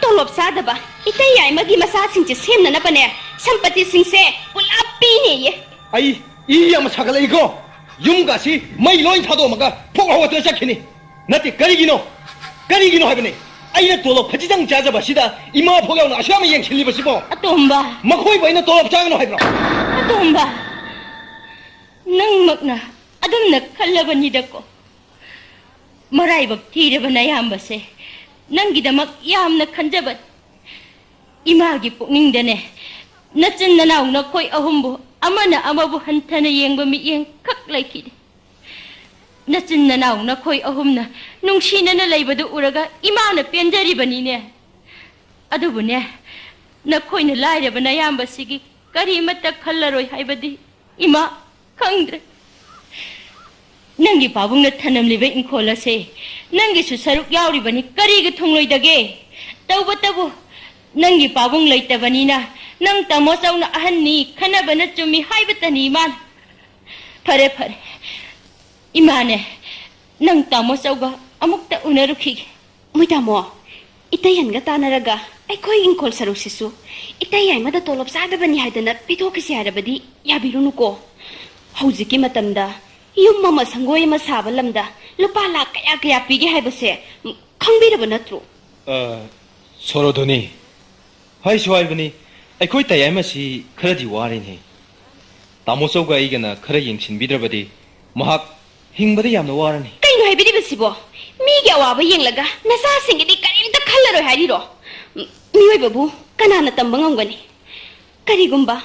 ꯇꯣꯂꯣꯞ ꯆꯥꯗꯕ ꯏꯇꯩ ꯌꯥꯏꯃꯒꯤ ꯃꯆꯥꯁꯤꯡꯁꯦ ꯁꯦꯝꯅꯅꯕꯅꯦ, ꯁꯝꯄꯇꯤꯁꯤꯡꯁꯦ ꯄꯨꯂꯞ ꯄꯤꯅꯦꯌꯦ꯫ ꯑꯩ ꯏ ꯌꯥꯝ ꯁꯥꯒꯠꯂꯛꯏꯀꯣ꯫ ꯌꯨꯝꯒꯁꯤ ꯃꯩ ꯂꯣꯏ ꯊꯥꯗꯣꯛꯑꯝꯃꯒ ꯐꯣꯛ ꯍꯧꯒꯠꯇꯅ ꯆꯠꯈꯤꯅꯤ꯫ ꯅꯠꯇꯦ, ꯀꯔꯤꯒꯤꯅꯣ? ꯀꯔꯤꯒꯤꯅꯣ ꯍꯥꯏꯕꯅꯤ? ꯑꯩꯅ ꯇꯣꯂꯣꯞ ꯈꯖꯤꯛꯇꯪ ꯆꯥꯖꯕ ꯑꯁꯤꯗ ꯏꯃꯥ ꯐꯥꯎ ꯌꯥꯎꯅ ꯑꯁꯨꯛ ꯌꯥꯝꯅ ꯌꯦꯡꯁꯤꯜꯂꯤꯕꯁꯤꯕꯣ? ꯑꯇꯣꯝꯕ! ꯃꯈꯣꯏꯕꯨ ꯑꯩꯅ ꯇꯣꯂꯣꯞ ꯆꯥꯒꯅꯨ ꯍꯥꯏꯕ꯭ꯔꯣ? ꯑꯇꯣꯝꯕ! ꯅꯪꯃꯛꯅ ꯑꯗꯨꯝꯅ ꯈꯜꯂꯕꯅꯤꯗꯀꯣ꯫ ꯃꯔꯥꯏꯕꯛ ꯊꯤꯔꯕ ꯅꯌꯥꯝꯕꯁꯦ ꯅꯪꯒꯤꯗꯃꯛ ꯌꯥꯝꯅ ꯈꯟꯖꯕꯅꯤ꯫ ꯏꯃꯥꯒꯤ ꯄꯨꯛꯅꯤꯡꯗꯅꯦ, ꯅꯆꯤꯟ ꯅꯅꯥꯎ ꯅꯈꯣꯏ ꯑꯍꯨꯝꯕꯨ ꯑꯃꯅ ꯑꯃꯕꯨ ꯍꯟꯊꯅ ꯌꯦꯡꯕ ꯃꯤꯠꯌꯦꯡ ꯈꯛ ꯂꯩꯈꯤꯗꯦ꯫ ꯅꯆꯤꯟ ꯅꯅꯥꯎ ꯅꯈꯣꯏ ꯑꯍꯨꯝꯅ ꯅꯨꯡꯁꯤꯅꯅ ꯂꯩꯕꯗꯨ ꯎꯔꯒ ꯏꯃꯥꯅ ꯄꯦꯟꯖꯔꯤꯕꯅꯤꯅꯦ꯫ ꯑꯗꯨꯕꯨꯅꯦ, ꯅꯈꯣꯏꯅ ꯂꯥꯏꯔꯕ ꯅꯌꯥꯝꯕꯁꯤꯒꯤ ꯀꯔꯤꯃꯠꯇ ꯈꯜꯂꯔꯣꯏ ꯍꯥꯏꯕꯗꯤ ꯏꯃꯥ ꯈꯪꯗ꯭ꯔꯦ꯫ ꯅꯪꯒꯤ ꯄꯥꯕꯨꯡꯅ ꯊꯅꯝꯂꯤꯕ ꯏꯪꯈꯣꯜ ꯑꯁꯦ ꯅꯪꯒꯤꯁꯨ ꯁꯔꯨꯛ ꯌꯥꯎꯔꯤꯕꯅꯤ, ꯀꯔꯤꯒꯤ ꯊꯨꯡꯂꯣꯏꯗꯒꯦ? ꯇꯧꯕꯇꯕꯨ ꯅꯪꯒꯤ ꯄꯥꯕꯨꯡ ꯂꯩꯇꯕꯅꯤꯅ ꯅꯪ ꯇꯥꯃꯣ ꯆꯧꯅ ꯑꯍꯟꯅꯤ, ꯈꯟꯅꯕꯅ ꯆꯨꯝꯃꯤ ꯍꯥꯏꯕꯇꯅꯤ ꯏꯃꯥꯅ꯫ ꯐꯔꯦ, ꯐꯔꯦ꯫ ꯏꯃꯥꯅꯦ, ꯅꯪ ꯇꯥꯃꯣ ꯆꯧꯒ ꯑꯃꯨꯛꯇ ꯎꯅꯔꯨꯈꯤꯒꯦ꯫ ꯃꯣꯏ ꯇꯥꯃꯣ, ꯏꯇꯩ ꯑꯍꯟꯒ ꯇꯥꯟꯅꯔꯒ ꯑꯩꯈꯣꯏ ꯏꯪꯈꯣꯜ ꯁꯔꯨꯛꯁꯤꯁꯨ ꯏꯇꯩ ꯌꯥꯏꯃꯗ ꯇꯣꯂꯣꯞ ꯆꯥꯗꯕꯅꯤ ꯍꯥꯏꯗꯅ ꯄꯤꯊꯣꯛꯈꯤꯁꯤ ꯍꯥꯏꯔꯕꯗꯤ ꯌꯥꯕꯤꯔꯨꯅꯨꯀꯣ꯫ ꯍꯧꯖꯤꯛꯀꯤ ꯃꯇꯝꯗ ꯌꯨꯝ ꯑꯃ ꯁꯪꯒꯣꯏ ꯑꯃ ꯁꯥꯕ ꯂꯝꯗ ꯂꯨꯄꯥ ꯂꯥꯈ ꯀꯌꯥ ꯀꯌꯥ ꯄꯤꯒꯦ ꯍꯥꯏꯕꯁꯦ, ꯎꯝ, ꯈꯪꯕꯤꯔꯕ ꯅꯠꯇ꯭ꯔꯣ? ꯑ, ꯁꯣꯔꯣꯙꯣꯅꯤ, ꯍꯥꯏꯁꯨ ꯍꯥꯏꯕꯅꯤ, ꯑꯩꯈꯣꯏ ꯇꯌꯥꯏꯃ ꯑꯁꯤ ꯈꯔꯗꯤ ꯋꯥꯔꯦꯅꯦ꯫ ꯇꯥꯃꯣ ꯆꯧꯒ ꯑꯩꯒꯅ ꯈꯔ ꯌꯦꯡꯁꯤꯟꯕꯤꯗ꯭ꯔꯕꯗꯤ ꯃꯍꯥꯛ ꯍꯤꯡꯕꯗ ꯌꯥꯝꯅ ꯋꯥꯔꯅꯤ꯫ ꯀꯩꯅꯣ ꯍꯥꯏꯕꯤꯔꯤꯕꯁꯤꯕꯣ? ꯃꯤꯒꯤ ꯑꯋꯥꯕ ꯌꯦꯡꯂꯒ ꯅꯆꯥꯁꯤꯡꯒꯤꯗꯤ ꯀꯔꯤꯝꯇ ꯈꯜꯂꯔꯣꯏ ꯍꯥꯏꯔꯤꯔꯣ? ꯎꯝ, ꯃꯤꯑꯣꯏꯕꯕꯨ ꯀꯅꯥꯅ ꯇꯝꯕ ꯉꯝꯒꯅꯤ? ꯀꯔꯤꯒꯨꯝꯕ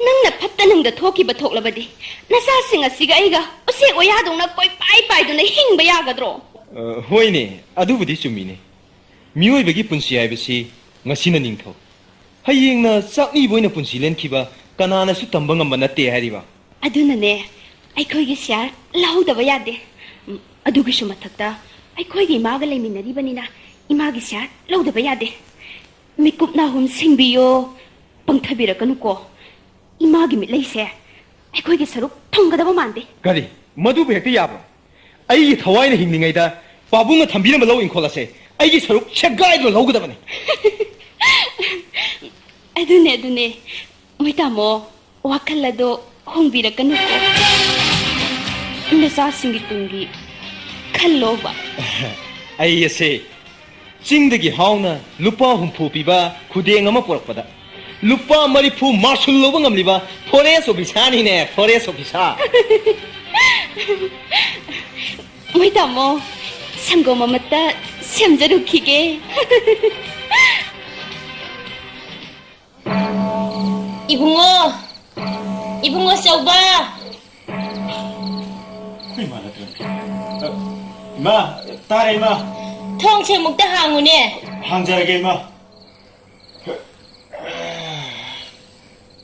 ꯅꯪꯅ ꯐꯠꯇ ꯅꯨꯡꯗ ꯊꯣꯛꯈꯤꯕ ꯊꯣꯛꯂꯕꯗꯤ, ꯅꯆꯥꯁꯤꯡ ꯑꯁꯤꯒ ꯑꯩꯒ ꯎꯆꯦꯛ ꯋꯥꯌꯥꯗꯧꯅ ꯀꯣꯏꯄꯥꯏ ꯄꯥꯏꯗꯨꯅ ꯍꯤꯡꯕ ꯌꯥꯒꯗ꯭ꯔꯣ? ꯑ, ꯍꯣꯏꯅꯦ, ꯑꯗꯨꯕꯨꯗꯤ ꯆꯨꯝꯃꯤꯅꯦ꯫ ꯃꯤꯑꯣꯏꯕꯒꯤ ꯄꯨꯟꯁꯤ ꯍꯥꯏꯕꯁꯤ ꯉꯁꯤꯅ ꯅꯤꯡꯊꯧ, ꯍꯌꯦꯡꯅ ꯆꯥꯛꯅꯤꯕ ꯑꯣꯏꯅ ꯄꯨꯟꯁꯤ ꯂꯦꯟꯈꯤꯕ ꯀꯅꯥꯅꯁꯨ ꯇꯝꯕ ꯉꯝꯕ ꯅꯠꯇꯦ ꯍꯥꯏꯔꯤꯕ꯫ ꯑꯗꯨꯅꯅꯦ, ꯑꯩꯈꯣꯏꯒꯤ ꯁꯤꯌꯥꯔ ꯂꯧꯍꯧꯗꯕ ꯌꯥꯗꯦ꯫ ꯎꯝ, ꯑꯗꯨꯒꯤꯁꯨ ꯃꯊꯛꯇ ꯑꯩꯈꯣꯏꯒꯤ ꯏꯃꯥꯒ ꯂꯩꯃꯤꯟꯅꯔꯤꯕꯅꯤꯅ ꯏꯃꯥꯒꯤ ꯁꯤꯌꯥꯔ ꯂꯧꯗꯕ ꯌꯥꯗꯦ꯫ ꯃꯤꯀꯨꯞ ꯅꯥꯍꯨꯝ ꯁꯤꯡꯕꯤꯌꯣ, ꯄꯪꯊꯕꯤꯔꯛꯀꯅꯨꯀꯣ꯫ ꯏꯃꯥꯒꯤ ꯃꯤꯠꯂꯩꯁꯦ ꯑꯩꯈꯣꯏꯒꯤ ꯁꯔꯨꯛ ꯊꯨꯡꯒꯗꯕ ꯃꯥꯟꯗꯦ꯫ ꯀꯔꯤ? ꯃꯗꯨꯕꯨ ꯍꯦꯛꯇ ꯌꯥꯕ꯭ꯔꯣ? ꯑꯩꯒꯤ ꯊꯋꯥꯏꯅ ꯍꯤꯡꯂꯤꯉꯩꯗ ꯄꯥꯕꯨꯡꯅ ꯊꯝꯕꯤꯔꯝꯕ ꯂꯧ ꯏꯪꯈꯣꯜ ꯑꯁꯦ ꯑꯩꯒꯤ ꯁꯔꯨꯛ ꯁꯦꯒꯥꯏꯗꯨꯅ ꯂꯧꯒꯗꯕꯅꯤ꯫ ꯑꯗꯨꯅꯦ, ꯑꯗꯨꯅꯦ꯫ ꯃꯣꯏ ꯇꯥꯃꯣ, ꯋꯥꯈꯜ ꯑꯗꯣ ꯍꯣꯡꯕꯤꯔꯛꯀꯅꯨꯀꯣ꯫ ꯅꯆꯥꯁꯤꯡꯒꯤ ꯇꯨꯡꯒꯤ ꯈꯜꯂꯣꯕ꯫ ꯑꯩ ꯑꯁꯦ ꯆꯤꯡꯗꯒꯤ ꯍꯥꯎꯅ ꯂꯨꯄꯥ ꯍꯨꯝꯐꯨ ꯄꯤꯕ ꯈꯨꯗꯦꯡ ꯑꯃ ꯄꯨꯔꯛꯄꯗ ꯂꯨꯄꯥ ꯃꯔꯤꯐꯨ ꯃꯥꯁꯨꯜ ꯂꯧꯕ ꯉꯝꯂꯤꯕ ꯐꯣꯔꯦꯁ ꯑꯣꯐꯤꯁꯥꯔꯅꯤꯅꯦ, ꯐꯣꯔꯦꯁ ꯑꯣꯐꯤꯁꯥꯔ꯫ ꯃꯣꯏ ꯇꯥꯃꯣ, ꯁꯪꯒꯣꯝ ꯑꯃꯠꯇ ꯁꯦꯝꯖꯔꯨꯈꯤꯒꯦ꯫ ꯏꯕꯨꯡꯉꯣ, ꯏꯕꯨꯡꯉꯣ ꯆꯧꯕ꯫ ꯑꯩꯈꯣꯏ ꯏꯃꯥ ꯅꯠꯇ꯭ꯔꯅꯦ? ꯑ, ꯏꯃꯥ, ꯇꯥꯔꯦ, ꯏꯃꯥ꯫ ꯊꯣꯡꯁꯦ ꯑꯃꯨꯛꯇ ꯍꯥꯡꯉꯨꯅꯦ꯫ ꯍꯥꯡꯖꯔꯒꯦ, ꯏꯃꯥ꯫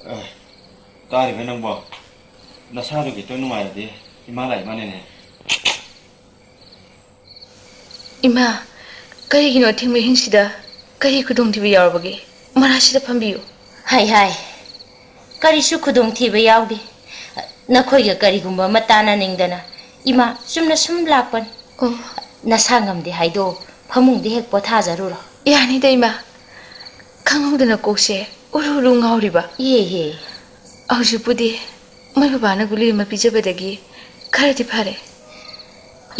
ꯑ, ꯇꯥꯔꯤꯕ ꯅꯪꯕꯣ? ꯅꯁꯥꯗꯣ ꯈꯤꯇꯪ ꯅꯨꯡꯉꯥꯏꯔꯗꯤ ꯏꯃꯥ ꯂꯥꯛꯏ ꯃꯥꯅꯦꯅꯦ꯫ ꯏꯃꯥ, ꯀꯔꯤꯒꯤꯅꯣ ꯑꯊꯦꯡꯕ ꯑꯍꯤꯡꯁꯤꯗ? ꯀꯔꯤ ꯈꯨꯗꯣꯡꯊꯤꯕ ꯌꯥꯎꯔꯕꯒꯦ? ꯃꯔꯥꯁꯤꯗ ꯐꯝꯕꯤꯌꯨ꯫ ꯍꯥꯏ ꯍꯥꯏ, ꯀꯔꯤꯁꯨ ꯈꯨꯗꯣꯡꯊꯤꯕ ꯌꯥꯎꯗꯦ꯫ ꯅꯈꯣꯏꯒ ꯀꯔꯤꯒꯨꯝꯕ ꯑꯃ ꯇꯥꯟꯅꯅꯤꯡꯗꯅ ꯏꯃꯥ ꯆꯨꯝꯅ ꯁꯨꯝ ꯂꯥꯛꯄꯅꯤ꯫ ꯑꯣ꯫ ꯅꯁꯥ ꯉꯝꯗꯦ ꯍꯥꯏꯗꯣ ꯐꯃꯨꯡꯗ ꯍꯦꯛ ꯄꯣꯊꯥꯖꯔꯨꯔꯣ꯫ ꯌꯥꯅꯤꯗ ꯏꯃꯥ, ꯈꯪꯍꯧꯗꯅ ꯀꯣꯛꯁꯦ ꯎꯔꯨ ꯎꯔꯨ ꯉꯥꯎꯔꯤꯕ꯫ ꯏꯍꯦ ꯍꯦ꯫ ꯍꯧꯖꯤꯛꯄꯨꯗꯤ ꯃꯣꯏ ꯕꯕꯥꯅ ꯒꯨꯂꯤ ꯑꯃ ꯄꯤꯖꯕꯗꯒꯤ ꯈꯔꯗꯤ ꯐꯔꯦ꯫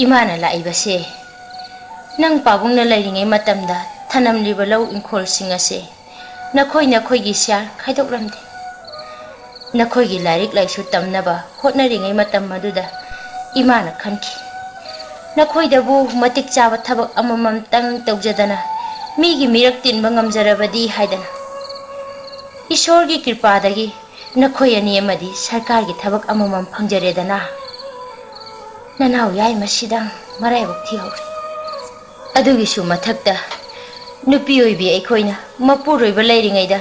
ꯏꯃꯥꯅ ꯂꯥꯛꯏꯕꯁꯦ ꯅꯪ ꯄꯥꯕꯨꯡꯅ ꯂꯩꯔꯤꯉꯩ ꯃꯇꯝꯗ ꯊꯅꯝꯂꯤꯕ ꯂꯧ ꯏꯪꯈꯣꯜꯁꯤꯡ ꯑꯁꯦ ꯅꯈꯣꯏ ꯅꯈꯣꯏꯒꯤ ꯁꯤꯌꯥꯔ ꯈꯥꯏꯗꯣꯛꯂꯝꯗꯦ꯫ ꯅꯈꯣꯏꯒꯤ ꯂꯥꯏꯔꯤꯛ ꯂꯥꯏꯁꯨ ꯇꯝꯅꯕ ꯍꯣꯠꯅꯔꯤꯉꯩ ꯃꯇꯝ ꯑꯗꯨꯗ ꯏꯃꯥꯅ ꯈꯟꯈꯤ, ꯅꯈꯣꯏꯗꯕꯨ ꯃꯇꯤꯛ ꯆꯥꯕ ꯊꯕꯛ ꯑꯃꯃꯝꯇꯪ ꯇꯧꯖꯗꯅ ꯃꯤꯒꯤ ꯃꯤꯔꯛ ꯇꯤꯟꯕ ꯉꯝꯖꯔꯕꯗꯤ ꯍꯥꯏꯗꯅ꯫ ꯏꯁꯣꯔꯒꯤ ꯀ꯭ꯔꯤꯄꯥꯗꯒꯤ ꯅꯈꯣꯏ ꯑꯅꯤ ꯑꯃꯗꯤ ꯁꯔꯀꯥꯔꯒꯤ ꯊꯕꯛ ꯑꯃꯃꯝ ꯐꯪꯖꯔꯦꯗꯅ꯫ ꯅꯅꯥꯎ ꯌꯥꯏꯃꯁꯤꯗꯪ ꯃꯔꯥꯏꯕꯛ ꯊꯤꯍꯧꯔꯦ꯫ ꯑꯗꯨꯒꯤꯁꯨ ꯃꯊꯛꯇ ꯅꯨꯄꯤ ꯑꯣꯏꯕꯤ ꯑꯩꯈꯣꯏꯅ ꯃꯄꯨꯔꯣꯏꯕ ꯂꯩꯔꯤꯉꯩꯗ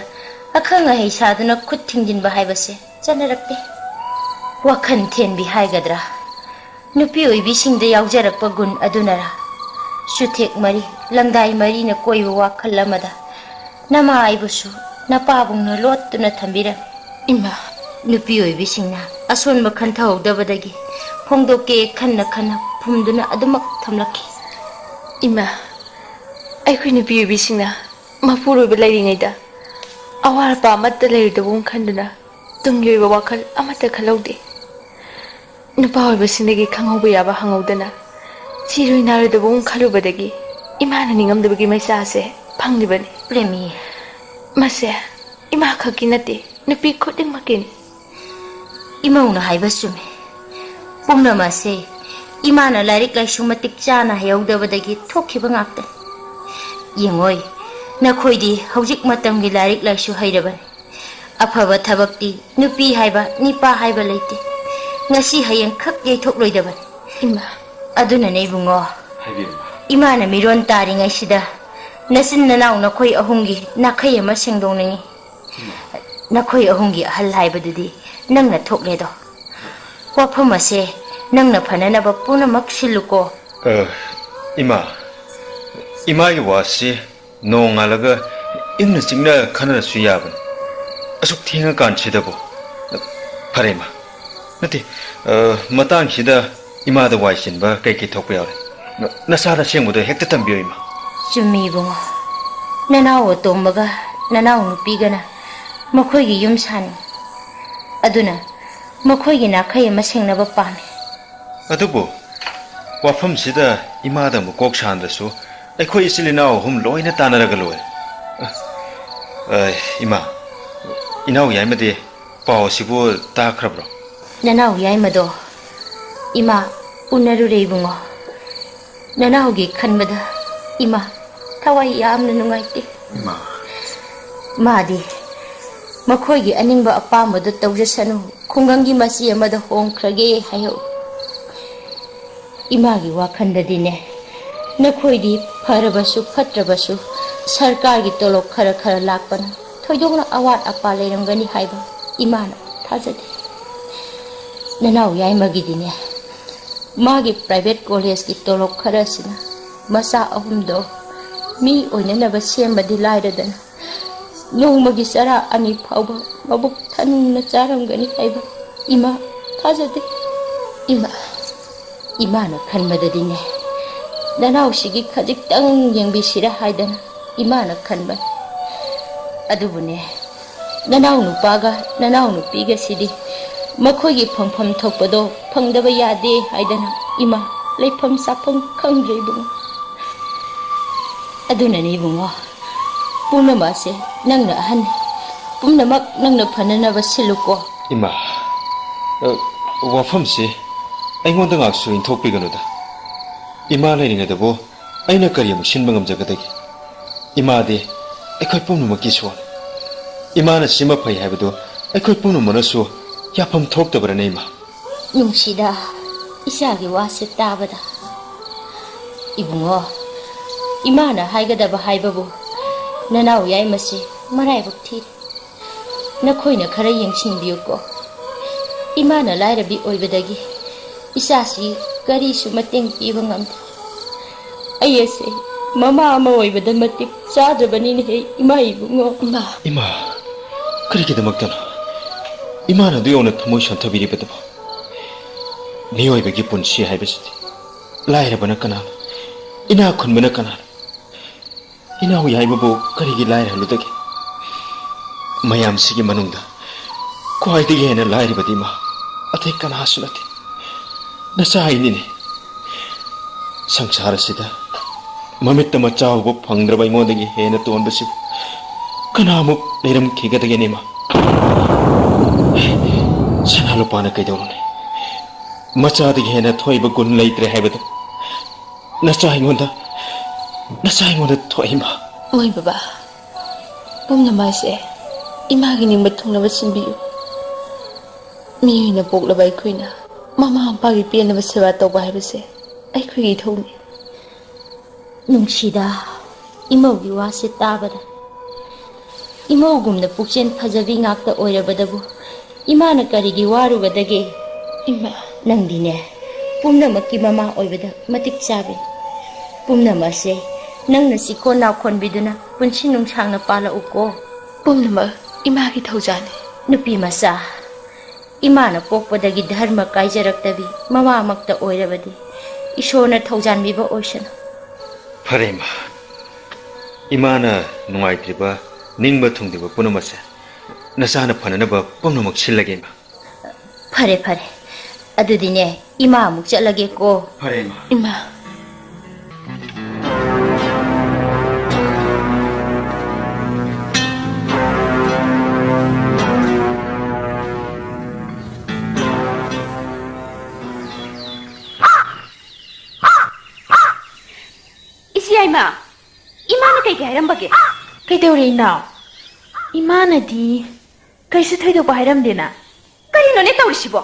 ꯑꯈꯪ ꯑꯍꯩ ꯁꯥꯗꯨꯅ ꯈꯨꯠ ꯊꯤꯡꯖꯤꯟꯕ ꯍꯥꯏꯕꯁꯦ ꯆꯠꯅꯔꯛꯇꯦ꯫ ꯋꯥꯈꯜ ꯊꯦꯟꯕꯤ ꯍꯥꯏꯒꯗ꯭ꯔꯥ, ꯅꯨꯄꯤ ꯑꯣꯏꯕꯤꯁꯤꯡꯗ ꯌꯥꯎꯖꯔꯛꯄ ꯒꯨꯟ ꯑꯗꯨꯅꯔ, ꯆꯨꯊꯦꯛ ꯃꯔꯤ, ꯂꯪꯗꯥꯏ ꯃꯔꯤꯅ ꯀꯣꯏꯕ ꯋꯥꯈꯜ ꯑꯃꯗ ꯅꯃꯥ ꯑꯩꯕꯨꯁꯨ ꯅꯄꯥꯕꯨꯡꯅ ꯂꯣꯠꯇꯨꯅ ꯊꯝꯕꯤꯔꯝꯃꯤ꯫ ꯏꯃꯥ꯫ ꯅꯨꯄꯤ ꯑꯣꯏꯕꯤꯁꯤꯡꯅ ꯑꯁꯣꯟꯕ ꯈꯟꯊꯍꯧꯗꯕꯗꯒꯤ ꯐꯣꯡꯗꯣꯛꯀꯦ ꯈꯟꯅ ꯈꯟꯅ ꯐꯨꯝꯗꯨꯅ ꯑꯗꯨꯃꯛ ꯊꯝꯂꯛꯈꯤ꯫ ꯏꯃꯥ, ꯑꯩꯈꯣꯏ ꯅꯨꯄꯤ ꯑꯣꯏꯕꯤꯁꯤꯡꯅ ꯃꯄꯨꯔꯣꯏꯕ ꯂꯩꯔꯤꯉꯩꯗ ꯑꯋꯥꯠ ꯑꯄꯥ ꯑꯃꯠꯇ ꯂꯩꯔꯣꯏꯗꯕꯒꯨꯝ ꯈꯟꯗꯨꯅ ꯇꯨꯡꯒꯤ ꯑꯣꯏꯕ ꯋꯥꯈꯜ ꯑꯃꯠꯇ ꯈꯜꯍꯧꯗꯦ꯫ ꯅꯨꯄꯥ ꯑꯣꯏꯕꯁꯤꯡꯗꯒꯤ ꯈꯪꯍꯧꯕ ꯌꯥꯕ ꯍꯪꯍꯧꯗꯅ ꯁꯤꯔꯣꯏ ꯅꯥꯔꯣꯏꯗꯕꯒꯨꯝ ꯈꯜꯂꯨꯕꯗꯒꯤ ꯏꯃꯥꯅ ꯅꯤꯡꯉꯝꯗꯕꯒꯤ ꯃꯩꯆꯥꯁꯦ ꯐꯪꯂꯤꯕꯅꯤ꯫ ꯄ꯭ꯔꯦꯃꯤ꯫ ꯃꯁꯦ ꯏꯃꯥ ꯈꯛꯀꯤ ꯅꯠꯇꯦ, ꯅꯨꯄꯤ ꯈꯨꯗꯤꯡꯃꯛꯀꯤꯅꯤ꯫ ꯏꯃꯧꯅ ꯍꯥꯏꯕ ꯆꯨꯝꯃꯤ꯫ ꯄꯨꯝꯅꯃꯛꯁꯦ ꯏꯃꯥꯅ ꯂꯥꯏꯔꯤꯛ ꯂꯥꯏꯁꯨ ꯃꯇꯤꯛ ꯆꯥꯅ ꯍꯩꯍꯧꯗꯕꯗꯒꯤ ꯊꯣꯛꯈꯤꯕ ꯉꯥꯛꯇꯅꯤ꯫ ꯌꯦꯡꯉꯣꯏ, ꯅꯈꯣꯏꯗꯤ ꯍꯧꯖꯤꯛ ꯃꯇꯝꯒꯤ ꯂꯥꯏꯔꯤꯛ ꯂꯥꯏꯁꯨ ꯍꯩꯔꯕꯅꯤ꯫ ꯑꯐꯕ ꯊꯕꯛꯇꯤ ꯅꯨꯄꯤ ꯍꯥꯏꯕ, ꯅꯤꯄꯥ ꯍꯥꯏꯕ ꯂꯩꯇꯦ꯫ ꯉꯁꯤ ꯍꯌꯦꯡ ꯈꯛ ꯌꯩꯊꯣꯛꯂꯣꯏꯗꯕꯅꯤ꯫ ꯏꯃꯥ꯫ ꯑꯗꯨꯅꯅꯦ ꯏꯕꯨꯡꯉꯣ, ꯍꯥꯏꯕꯤꯌꯨ, ꯏꯃꯥ꯫ ꯏꯃꯥꯅ ꯃꯤꯔꯣꯟ ꯇꯥꯔꯤꯉꯩꯁꯤꯗ ꯅꯆꯤꯟ ꯅꯅꯥꯎ ꯅꯈꯣꯏ ꯑꯍꯨꯝꯒꯤ ꯅꯥꯈꯩ ꯑꯃ ꯁꯦꯡꯗꯣꯛꯅꯤꯡꯉꯤ꯫ ꯏꯃꯥ꯫ ꯅꯈꯣꯏ ꯑꯍꯨꯝꯒꯤ ꯑꯍꯜ ꯍꯥꯏꯕꯗꯨꯗꯤ ꯅꯪꯅ ꯊꯣꯛꯂꯦꯗꯣ꯫ ꯋꯥꯐꯝ ꯑꯁꯦ ꯅꯪꯅ ꯐꯅꯅꯕ ꯄꯨꯝꯅꯃꯛ ꯁꯤꯜꯂꯨꯀꯣ꯫ ꯑ, ꯏꯃꯥ, ꯏꯃꯥꯒꯤ ꯋꯥꯁꯤ ꯅꯣꯡꯉꯥꯜꯂꯒ ꯏꯪꯅ ꯆꯤꯛꯅ ꯈꯟꯅꯔꯁꯨ ꯌꯥꯕꯅꯤ꯫ ꯑꯁꯨꯛ ꯊꯦꯡꯉꯀꯥꯟꯁꯤꯗꯕꯨ? ꯐꯔꯦ, ꯏꯃꯥ꯫ ꯅꯠꯇꯦ, ꯑ, ꯃꯇꯥꯡꯁꯤꯗ ꯏꯃꯥꯗ ꯋꯥꯏ ꯆꯤꯟꯕ ꯀꯩ ꯀꯩ ꯊꯣꯛꯄ ꯌꯥꯎꯔꯦ? ꯅ-, ꯅꯆꯥꯗ ꯑꯁꯦꯡꯕꯗꯣ ꯍꯦꯛꯇ ꯇꯝꯕꯤꯌꯨ, ꯏꯃꯥ꯫ ꯆꯨꯝꯃꯤ, ꯏꯕꯨꯡꯉꯣ꯫ ꯅꯅꯥꯎ ꯑꯇꯣꯝꯕꯒ ꯅꯅꯥꯎ ꯅꯨꯄꯤꯒꯅ ꯃꯈꯣꯏꯒꯤ ꯌꯨꯝ ꯁꯥꯅꯤꯡꯏ꯫ ꯑꯗꯨꯅ ꯃꯈꯣꯏꯒꯤ ꯅꯥꯈꯩ ꯑꯃ ꯁꯦꯡꯅꯕ ꯄꯥꯝꯃꯤ꯫ ꯑꯗꯨꯕꯨ ꯋꯥꯐꯝꯁꯤꯗ ꯏꯃꯥꯗ ꯑꯃꯨꯛ ꯀꯣꯛ ꯁꯥꯍꯟꯗ꯭ꯔꯁꯨ, ꯑꯩꯈꯣꯏ ꯏꯆꯤꯜ ꯏꯅꯥꯎ ꯑꯍꯨꯝ ꯂꯣꯏꯅ ꯇꯥꯟꯅꯔꯒ ꯂꯣꯏꯔꯦ꯫ ꯑ, ꯑ, ꯏꯃꯥ, ꯏꯅꯥꯎ ꯌꯥꯏꯃꯗꯤ ꯄꯥꯎ ꯑꯁꯤꯕꯨ ꯇꯥꯈ꯭ꯔꯕ꯭ꯔꯣ? ꯅꯅꯥꯎ ꯌꯥꯏꯃꯗꯣ ꯏꯃꯥ ꯎꯅꯔꯨꯔꯦ, ꯏꯕꯨꯡꯉꯣ꯫ ꯅꯅꯥꯎꯒꯤ ꯈꯟꯕꯗ ꯏꯃꯥ ꯊꯋꯥꯏ ꯌꯥꯝꯅ ꯅꯨꯡꯉꯥꯏꯇꯦ꯫ ꯏꯃꯥ꯫ ꯃꯥꯗꯤ ꯃꯈꯣꯏꯒꯤ ꯑꯅꯤꯡꯕ ꯑꯄꯥꯝꯕꯗꯨ ꯇꯧꯖꯁꯅꯨ, ꯈꯨꯡꯒꯪꯒꯤ ꯃꯆꯤ ꯑꯃꯗ ꯍꯣꯡꯈ꯭ꯔꯒꯦ ꯍꯥꯏꯍꯧ꯫ ꯏꯃꯥꯒꯤ ꯋꯥꯈꯜꯗꯗꯤꯅꯦ, ꯅꯈꯣꯏꯗꯤ ꯐꯔꯕꯁꯨ ꯐꯠꯇ꯭ꯔꯕꯁꯨ ꯁꯔꯀꯥꯔꯒꯤ ꯇꯣꯂꯣꯞ ꯈꯔ ꯈꯔ ꯂꯥꯛꯄꯅ ꯊꯣꯏꯗꯣꯛꯅ ꯑꯋꯥꯠ ꯑꯄꯥ ꯂꯩꯔꯝꯒꯅꯤ ꯍꯥꯏꯕ ꯏꯃꯥꯅ ꯊꯥꯖꯗꯦ꯫ ꯅꯅꯥꯎ ꯌꯥꯏꯃꯒꯤꯗꯤꯅꯦ, ꯃꯥꯒꯤ ꯄ꯭ꯔꯥꯏꯚꯦꯠ ꯀꯣꯂꯦꯖꯀꯤ ꯇꯣꯂꯣꯞ ꯈꯔꯁꯤꯅ ꯃꯆꯥ ꯑꯍꯨꯝꯗꯣ ꯃꯤ ꯑꯣꯏꯅꯅꯕ ꯁꯦꯝꯕꯗꯤ ꯂꯥꯏꯔꯗꯅ, ꯅꯣꯡꯃꯒꯤ ꯆꯔꯥ ꯑꯅꯤ ꯐꯥꯎꯕ ꯃꯕꯨꯛ ꯊꯟꯅ ꯆꯥꯔꯝꯒꯅꯤ ꯍꯥꯏꯕ ꯏꯃꯥ ꯊꯥꯖꯗꯦ꯫ ꯏꯃꯥ, ꯏꯃꯥꯅ ꯈꯟꯕꯗꯗꯤꯅꯦ, ꯅꯅꯥꯎꯁꯤꯒꯤ ꯈꯖꯤꯛꯇꯪ ꯌꯦꯡꯕꯤꯁꯤꯔ ꯍꯥꯏꯗꯅ ꯏꯃꯥꯅ ꯈꯟꯕꯅꯤ꯫ ꯑꯗꯨꯕꯨꯅꯦ, ꯅꯅꯥꯎ ꯅꯨꯄꯥꯒ ꯅꯅꯥꯎ ꯅꯨꯄꯤꯒꯁꯤꯗꯤ ꯃꯈꯣꯏꯒꯤ ꯐꯪꯐꯝ ꯊꯣꯛꯄꯗꯣ ꯐꯪꯗꯕ ꯌꯥꯗꯦ ꯍꯥꯏꯗꯅ ꯏꯃꯥ ꯂꯩꯐꯝ ꯆꯥꯐꯝ ꯈꯪꯗ꯭ꯔꯦ, ꯏꯕꯨꯡꯉꯣ꯫ ꯑꯗꯨꯅꯅꯦ, ꯏꯕꯨꯡꯉꯣ, ꯄꯨꯝꯅꯃꯛ ꯑꯁꯦ ꯅꯪꯅ ꯑꯍꯟꯅꯤ꯫ ꯄꯨꯝꯅꯃꯛ ꯅꯪꯅ ꯐꯅꯅꯕ ꯁꯤꯜꯂꯨꯀꯣ꯫ ꯏꯃꯥ, ꯑ, ꯋꯥꯐꯝꯁꯤ ꯑꯩꯉꯣꯟꯗ ꯉꯥꯛꯁꯨ ꯏꯟꯊꯣꯛꯄꯤꯒꯅꯨꯗ꯫ ꯏꯃꯥ ꯂꯩꯔꯤꯉꯩꯗꯕꯨ ꯑꯩꯅ ꯀꯔꯤ ꯑꯃꯨꯛ ꯁꯤꯟꯕ ꯉꯝꯖꯒꯗꯒꯦ? ꯏꯃꯥꯗꯤ ꯑꯩꯈꯣꯏ ꯄꯨꯝꯅꯃꯛꯀꯤ ꯏꯁꯣꯔꯅꯤ꯫ ꯏꯃꯥꯅ ꯁꯤꯃ ꯐꯩ ꯍꯥꯏꯕꯗꯨ ꯑꯩꯈꯣꯏ ꯄꯨꯝꯅꯃꯛꯅꯁꯨ ꯌꯥꯐꯝ ꯊꯣꯛꯇꯕ꯭ꯔꯅꯦ, ꯏꯃꯥ? ꯅꯨꯡꯁꯤꯗ, ꯏꯆꯥꯒꯤ ꯋꯥꯁꯦ ꯇꯥꯕꯗ꯫ ꯏꯕꯨꯡꯉꯣ, ꯏꯃꯥꯅ ꯍꯥꯏꯒꯗꯕ ꯍꯥꯏꯕꯕꯨ, ꯅꯅꯥꯎ ꯌꯥꯏꯃꯁꯦ ꯃꯔꯥꯏꯕꯛ ꯊꯤꯔꯦ꯫ ꯅꯈꯣꯏꯅ ꯈꯔ ꯌꯦꯡꯁꯤꯟꯕꯤꯌꯨꯀꯣ꯫ ꯏꯃꯥꯅ ꯂꯥꯏꯔꯕꯤ ꯑꯣꯏꯕꯗꯒꯤ ꯏꯆꯥꯁꯤ ꯀꯔꯤꯁꯨ ꯃꯇꯦꯡ ꯄꯤꯕ ꯉꯝꯗꯦ꯫ ꯑꯩ ꯑꯁꯦ ꯃꯃꯥ ꯑꯃ ꯑꯣꯏꯕꯗ ꯃꯇꯤꯛ ꯆꯥꯗ꯭ꯔꯕꯅꯤꯅꯦꯍꯦ, ꯏꯃꯥ ꯏꯕꯨꯡꯉꯣ꯫ ꯏꯃꯥ꯫ ꯏꯃꯥ꯫ ꯀꯔꯤꯒꯤꯗꯃꯛꯇꯅꯣ ꯏꯃꯥꯅ ꯑꯗꯨ ꯌꯧꯅ ꯊꯃꯣꯏ ꯁꯣꯟꯊꯕꯤꯔꯤꯕꯗꯨꯕꯣ? ꯃꯤꯑꯣꯏꯕꯒꯤ ꯄꯨꯟꯁꯤ ꯍꯥꯏꯕꯁꯤꯗꯤ ꯂꯥꯏꯔꯕꯅ ꯀꯅꯥꯅꯣ, ꯏꯅꯥꯛ ꯈꯨꯟꯕꯅ ꯀꯅꯥꯅꯣ? ꯏꯅꯥꯎ ꯌꯥꯏꯃꯕꯨ ꯀꯔꯤꯒꯤ ꯂꯥꯏꯔꯍꯜꯂꯨꯗꯒꯦ? ꯃꯌꯥꯝꯁꯤꯒꯤ ꯃꯅꯨꯡꯗ ꯈ꯭ꯋꯥꯏꯗꯒꯤ ꯍꯦꯟꯅ ꯂꯥꯏꯔꯕꯗꯤ ꯃꯥ ꯑꯇꯩ ꯀꯅꯥꯁꯨ ꯅꯠꯇꯦ꯫ ꯅꯆꯥ ꯑꯩꯅꯤꯅꯦ꯫ ꯁꯪꯁꯥꯔ ꯑꯁꯤꯗ ꯃꯃꯤꯠꯇ ꯃꯆꯥ ꯎꯕ ꯐꯪꯗ꯭ꯔꯕ ꯑꯩꯉꯣꯟꯗꯒꯤ ꯍꯦꯟꯅ ꯇꯣꯟꯕꯁꯤꯕꯨ ꯀꯅꯥꯃꯨꯛ ꯂꯩꯔꯝꯈꯤꯒꯗꯒꯦꯅꯦ ꯏꯃꯥ? ꯁꯅꯥ ꯂꯨꯄꯥꯅ ꯀꯩꯗꯧꯔꯨꯅꯤ? ꯃꯆꯥꯗꯒꯤ ꯍꯦꯟꯅ ꯊꯣꯏꯕ ꯒꯨꯟ ꯂꯩꯇ꯭ꯔꯦ ꯍꯥꯏꯕꯗꯣ ꯅꯆꯥ ꯑꯩꯉꯣꯟꯗ, ꯅꯆꯥ ꯑꯩꯉꯣꯟꯗ ꯊꯣꯛꯏ ꯏꯃꯥ꯫ ꯃꯣꯏ ꯕꯕꯥ, ꯄꯨꯝꯅꯃꯛ ꯑꯁꯦ ꯏꯃꯥꯒꯤ ꯅꯤꯡꯕ ꯊꯨꯡꯅꯕ ꯁꯤꯟꯕꯤꯌꯨ꯫ ꯃꯤ ꯑꯣꯏꯅ ꯄꯣꯛꯂꯕ ꯑꯩꯈꯣꯏꯅ ꯃꯃꯥ ꯃꯄꯥꯒꯤ ꯄꯦꯟꯅꯕ ꯁꯦꯕꯥ ꯇꯧꯕ ꯍꯥꯏꯕꯁꯦ ꯑꯩꯈꯣꯏꯒꯤ ꯏꯊꯧꯅꯤ꯫ ꯅꯨꯡꯁꯤꯗ, ꯏꯃꯧꯒꯤ ꯋꯥꯁꯦ ꯇꯥꯕꯗ꯫ ꯏꯃꯧꯒꯨꯝꯅ ꯄꯨꯛꯆꯦꯜ ꯐꯖꯕꯤ ꯉꯥꯛꯇ ꯑꯣꯏꯔꯕꯗꯕꯨ ꯏꯃꯥꯅ ꯀꯔꯤꯒꯤ ꯋꯥꯔꯨꯒꯗꯒꯦ? ꯏꯃꯥ꯫ ꯅꯪꯗꯤꯅꯦ, ꯄꯨꯝꯅꯃꯛꯀꯤ ꯃꯃꯥ ꯑꯣꯏꯕꯗ ꯃꯇꯤꯛ ꯆꯥꯕꯤ꯫ ꯄꯨꯝꯅꯃꯛꯁꯦ ꯅꯪꯅ ꯆꯤꯛꯀꯣꯟ ꯅꯥꯎꯈꯣꯟꯕꯤꯗꯨꯅ ꯄꯨꯟꯁꯤ ꯅꯨꯡꯁꯥꯡꯅ ꯄꯥꯜꯂꯛꯎꯀꯣ꯫ ꯄꯨꯝꯅꯃꯛ ꯏꯃꯥꯒꯤ ꯊꯧꯖꯥꯜꯅꯤ꯫ ꯅꯨꯄꯤ ꯃꯆꯥ, ꯏꯃꯥꯅ ꯄꯣꯛꯄꯗꯒꯤ ꯙꯔꯃ ꯀꯥꯏꯖꯔꯛꯇꯕꯤ ꯃꯃꯥꯃꯛꯇ ꯑꯣꯏꯔꯕꯗꯤ ꯏꯁꯣꯔꯅ ꯊꯧꯖꯥꯟꯕꯤꯕ ꯑꯣꯏꯁꯅꯨ꯫ ꯐꯔꯦ ꯏꯃꯥ, ꯏꯃꯥꯅ ꯅꯨꯡꯉꯥꯏꯇ꯭ꯔꯤꯕ, ꯅꯤꯡꯕ ꯊꯨꯡꯗ꯭ꯔꯤꯕ ꯄꯨꯝꯅꯃꯛꯁꯦ ꯅꯆꯥꯅ ꯐꯅꯅꯕ ꯄꯨꯝꯅꯃꯛ ꯁꯤꯜꯂꯒꯦ ꯏꯃꯥ꯫ ꯐꯔꯦ ꯐꯔꯦ, ꯑꯗꯨꯗꯤꯅꯦ ꯏꯃꯥ ꯑꯃꯨꯛ ꯆꯠꯂꯒꯦꯀꯣ꯫ ꯐꯔꯦ ꯏꯃꯥ꯫ ꯏꯃꯥ꯫ ꯏꯆꯦ ꯌꯥꯏꯃ, ꯏꯃꯥꯅ ꯀꯩ ꯀꯩ ꯍꯥꯏꯔꯝꯕꯒꯦ? ꯀꯩꯗꯧꯔꯦ ꯏꯅꯥꯎ? ꯏꯃꯥꯅꯗꯤ ꯀꯩꯁꯨ ꯊꯣꯏꯗꯣꯛꯄ ꯍꯥꯏꯔꯝꯗꯦꯅ꯫ ꯀꯔꯤꯅꯣꯅꯦ ꯇꯧꯔꯤꯁꯤꯕꯣ?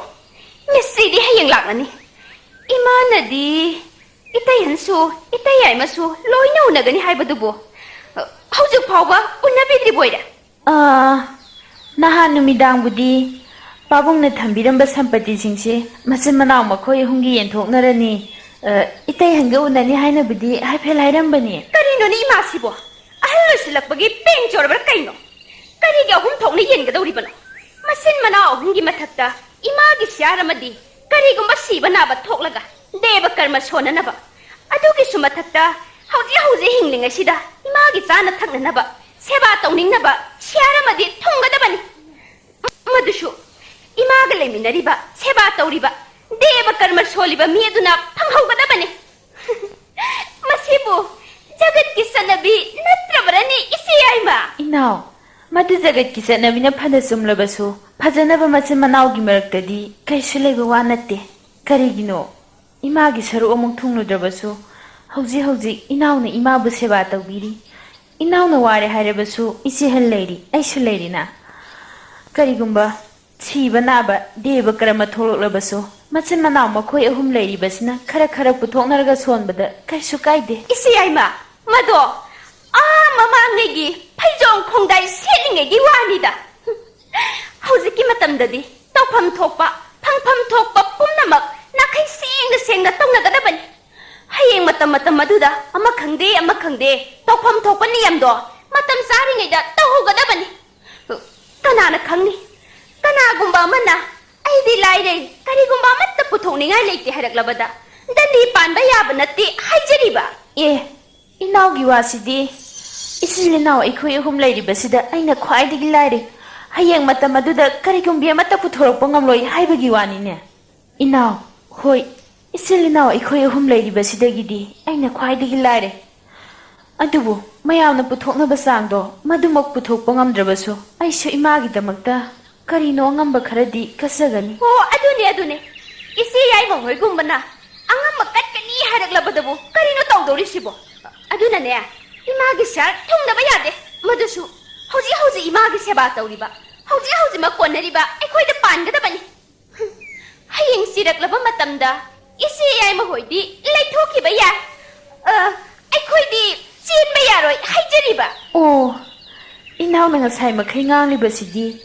ꯉꯁꯤꯗꯤ ꯍꯌꯦꯡ ꯂꯥꯛꯂꯅꯤ꯫ ꯏꯃꯥꯅꯗꯤ ꯏꯇꯩꯍꯟꯁꯨ ꯏꯇꯩ ꯌꯥꯏꯃꯁꯨ ꯂꯣꯏꯅ ꯎꯅꯒꯅꯤ ꯍꯥꯏꯕꯗꯨꯕꯨ, ꯑ, ꯍꯧꯖꯤꯛ ꯐꯥꯎꯕ ꯎꯅꯕꯤꯗ꯭ꯔꯤꯕꯣꯏꯔꯦ? ꯑꯥ, ꯅꯍꯥꯟ ꯅꯨꯃꯤꯗꯥꯡꯕꯨꯗꯤ ꯄꯥꯕꯨꯡꯅ ꯊꯝꯕꯤꯔꯝꯕ ꯁꯝꯄꯇꯤꯁꯤꯡꯁꯦ ꯃꯆꯤꯟ ꯃꯅꯥꯎ ꯃꯈꯣꯏ ꯑꯍꯨꯝꯒꯤ ꯌꯦꯟꯊꯣꯛꯅꯔꯅꯤ, ꯑ, ꯏꯇꯩꯍꯟꯒ ꯎꯅꯅꯤ ꯍꯥꯏꯅꯕꯨꯗꯤ ꯍꯥꯏꯐꯦꯠ ꯍꯥꯏꯔꯝꯕꯅꯤ꯫ ꯀꯔꯤꯅꯣꯅꯦ ꯏꯃꯥꯁꯤꯕꯣ? ꯑꯍꯜ ꯑꯣꯏꯁꯤꯜꯂꯛꯄꯒꯤ ꯄꯦꯡ ꯆꯣꯔꯕ꯭ꯔꯥ ꯀꯩꯅꯣ? ꯀꯔꯤꯒꯤ ꯑꯍꯨꯝ ꯊꯣꯛꯅ ꯌꯦꯟꯒꯗꯧꯔꯤꯕꯅꯣ? ꯃꯆꯤꯟ ꯃꯅꯥꯎ ꯑꯍꯨꯝꯒꯤ ꯃꯊꯛꯇ ꯏꯃꯥꯒꯤ ꯁꯤꯌꯥꯔ ꯑꯃꯗꯤ ꯀꯔꯤꯒꯨꯝꯕ ꯁꯤꯕ ꯅꯥꯕ ꯊꯣꯛꯂꯒ ꯗꯦꯕ ꯀꯔꯃ ꯁꯣꯟꯅꯅꯕ, ꯑꯗꯨꯒꯤꯁꯨ ꯃꯊꯛꯇ ꯍꯧꯖꯤꯛ ꯍꯧꯖꯤꯛ ꯍꯤꯡꯂꯤꯉꯩꯁꯤꯗ ꯏꯃꯥꯒꯤ ꯆꯥꯅ ꯊꯛꯅꯅꯕ ꯁꯦꯕꯥ ꯇꯧꯅꯤꯡꯅꯕ ꯁꯤꯌꯥꯔ ꯑꯃꯗꯤ ꯊꯨꯡꯒꯗꯕꯅꯤ꯫ ꯃꯗꯨꯁꯨ ꯏꯃꯥꯒ ꯂꯩꯃꯤꯟꯅꯔꯤꯕ, ꯁꯦꯕꯥ ꯇꯧꯔꯤꯕ, ꯗꯦꯕ ꯀꯔꯃ ꯁꯣꯜꯂꯤꯕ ꯃꯤ ꯑꯗꯨꯅ ꯐꯪꯍꯧꯒꯗꯕꯅꯤ꯫ ꯃꯁꯤꯕꯨ ꯖꯒꯠꯀꯤ ꯆꯠꯅꯕꯤ ꯅꯠꯇ꯭ꯔꯕꯔꯅꯤ, ꯏꯆꯦ ꯌꯥꯏꯃ? ꯏꯅꯥꯎ, ꯃꯗꯨ ꯖꯒꯠꯀꯤ ꯆꯠꯅꯕꯤꯅ ꯐꯅ ꯆꯨꯝꯂꯕꯁꯨ, ꯐꯖꯅꯕ ꯃꯆꯤꯟ ꯃꯅꯥꯎꯒꯤ ꯃꯔꯛꯇꯗꯤ ꯀꯩꯁꯨ ꯂꯩꯕ ꯋꯥ ꯅꯠꯇꯦ꯫ ꯀꯔꯤꯒꯤꯅꯣ? ꯏꯃꯥꯒꯤ ꯁꯔꯨꯛ ꯑꯃꯨꯛ ꯊꯨꯡꯂꯨꯗ꯭ꯔꯕꯁꯨ, ꯍꯧꯖꯤꯛ ꯍꯧꯖꯤꯛ ꯏꯅꯥꯎꯅ ꯏꯃꯥꯕꯨ ꯁꯦꯕꯥ ꯇꯧꯕꯤꯔꯤ꯫ ꯏꯅꯥꯎꯅ ꯋꯥꯔꯦ ꯍꯥꯏꯔꯕꯁꯨ, ꯏꯆꯦꯍꯜ ꯂꯩꯔꯤ, ꯑꯩꯁꯨ ꯂꯩꯔꯤꯅ꯫ ꯀꯔꯤꯒꯨꯝꯕ ꯁꯤꯕ ꯅꯥꯕ, ꯗꯦꯕ ꯀꯔꯃ ꯊꯣꯛꯂꯛꯂꯕꯁꯨ, ꯃꯆꯤꯟ ꯃꯅꯥꯎ ꯃꯈꯣꯏ ꯑꯍꯨꯝ ꯂꯩꯔꯤꯕꯁꯤꯅ ꯈꯔ ꯈꯔ ꯄꯨꯊꯣꯛꯅꯔꯒ ꯁꯣꯟꯕꯗ ꯀꯩꯁꯨ ꯀꯥꯏꯗꯦ꯫ ꯏꯆꯦ ꯌꯥꯏꯃ, ꯃꯗꯣ ꯑꯥ ꯃꯃꯥꯡꯉꯩꯒꯤ ꯐꯩꯖꯣꯝ ꯈꯣꯡꯗꯥꯏ ꯁꯦꯠꯂꯤꯉꯩꯒꯤ ꯋꯥꯅꯤꯗ꯫ ꯍꯧꯖꯤꯛꯀꯤ ꯃꯇꯝꯗꯗꯤ ꯇꯧꯐꯝ ꯊꯣꯛꯄ, ꯐꯪꯐꯝ ꯊꯣꯛꯄ ꯄꯨꯝꯅꯃꯛ ꯅꯥꯈꯩ ꯁꯦꯡꯅ ꯁꯦꯡꯅ ꯇꯧꯅꯒꯗꯕꯅꯤ꯫ ꯍꯌꯦꯡ ꯃꯇꯝ ꯃꯇꯝ ꯑꯗꯨꯗ ꯑꯃ ꯈꯪꯗꯦ, ꯑꯃ ꯈꯪꯗꯦ, ꯇꯧꯐꯝ ꯊꯣꯛꯄ ꯅꯤꯌꯝꯗꯣ ꯃꯇꯝ ꯆꯥꯔꯤꯉꯩꯗ ꯇꯧꯍꯧꯒꯗꯕꯅꯤ꯫ ꯀꯅꯥꯅ ꯈꯪꯅꯤ? ꯀꯅꯥꯒꯨꯝꯕ ꯑꯃꯅ "ꯑꯩꯗꯤ ꯂꯥꯏꯔꯩ, ꯀꯔꯤꯒꯨꯝꯕ ꯑꯃꯠꯇ ꯄꯨꯊꯣꯛꯅꯤꯡꯉꯥꯏ ꯂꯩꯇꯦ" ꯍꯥꯏꯔꯛꯂꯕꯗ ꯗꯟꯗꯤ ꯄꯥꯟꯕ ꯌꯥꯕ ꯅꯠꯇꯦ ꯍꯥꯏꯖꯔꯤꯕ꯫ ꯑꯦ, ꯏꯅꯥꯎꯒꯤ ꯋꯥꯁꯤꯗꯤ, ꯏꯆꯤꯜ ꯏꯅꯥꯎ ꯑꯩꯈꯣꯏ ꯑꯍꯨꯝ ꯂꯩꯔꯤꯕꯁꯤꯗ ꯑꯩꯅ ꯈ꯭ꯋꯥꯏꯗꯒꯤ ꯂꯥꯏꯔꯩ꯫ ꯍꯌꯦꯡ ꯃꯇꯝ ꯑꯗꯨꯗ ꯀꯔꯤꯒꯨꯝꯕꯤ ꯑꯃꯠꯇ ꯄꯨꯊꯣꯔꯛꯄ ꯉꯝꯂꯣꯏ ꯍꯥꯏꯕꯒꯤ ꯋꯥꯅꯤꯅꯦ꯫ ꯏꯅꯥꯎ, ꯍꯣꯏ, ꯏꯆꯤꯜ ꯏꯅꯥꯎ ꯑꯩꯈꯣꯏ ꯑꯍꯨꯝ ꯂꯩꯔꯤꯕꯁꯤꯗꯒꯤꯗꯤ ꯑꯩꯅ ꯈ꯭ꯋꯥꯏꯗꯒꯤ ꯂꯥꯏꯔꯩ꯫ ꯑꯗꯨꯕꯨ ꯃꯌꯥꯝꯅ ꯄꯨꯊꯣꯛꯅꯕ ꯆꯥꯡꯗꯣ ꯃꯗꯨꯃꯛ ꯄꯨꯊꯣꯛꯄ ꯉꯝꯗ꯭ꯔꯕꯁꯨ, ꯑꯩꯁꯨ ꯏꯃꯥꯒꯤꯗꯃꯛꯇ ꯀꯔꯤꯅꯣ ꯑꯉꯝꯕ ꯈꯔꯗꯤ ꯀꯠꯆꯒꯅꯤ꯫ ꯑꯣ, ꯑꯗꯨꯅꯦ, ꯑꯗꯨꯅꯦ꯫ ꯏꯆꯦ ꯌꯥꯏꯃ ꯍꯣꯏꯒꯨꯝꯕꯅ ꯑꯉꯝꯕ ꯀꯠꯀꯅꯤ ꯍꯥꯏꯔꯛꯂꯕꯗꯕꯨ ꯀꯔꯤꯅꯣ ꯇꯧꯗꯧꯔꯤꯁꯤꯕꯣ? ꯑꯗꯨꯅꯅꯦ, ꯏꯃꯥꯒꯤ ꯁꯤꯌꯥꯔ ꯊꯨꯡꯗꯕ ꯌꯥꯗꯦ꯫ ꯃꯗꯨꯁꯨ ꯍꯧꯖꯤꯛ ꯍꯧꯖꯤꯛ ꯏꯃꯥꯒꯤ ꯁꯦꯕꯥ ꯇꯧꯔꯤꯕ, ꯍꯧꯖꯤꯛ ꯍꯧꯖꯤꯛꯃꯛ ꯀꯣꯟꯅꯔꯤꯕ ꯑꯩꯈꯣꯏꯗ ꯄꯥꯟꯒꯗꯕꯅꯤ꯫ ꯍꯌꯦꯡ ꯁꯤꯔꯛꯂꯕ ꯃꯇꯝꯗ ꯏꯆꯦ ꯌꯥꯏꯃ ꯍꯣꯏꯗꯤ ꯂꯩꯊꯣꯛꯈꯤꯕ ꯌꯥꯏ꯫ ꯑ, ꯑꯩꯈꯣꯏꯗꯤ ꯆꯦꯟꯕ ꯌꯥꯔꯣꯏ ꯍꯥꯏꯖꯔꯤꯕ꯫ ꯑꯣ, ꯏꯅꯥꯎꯅ ꯉꯁꯥꯏ ꯃꯈꯩ ꯉꯥꯡꯂꯤꯕꯁꯤꯗꯤ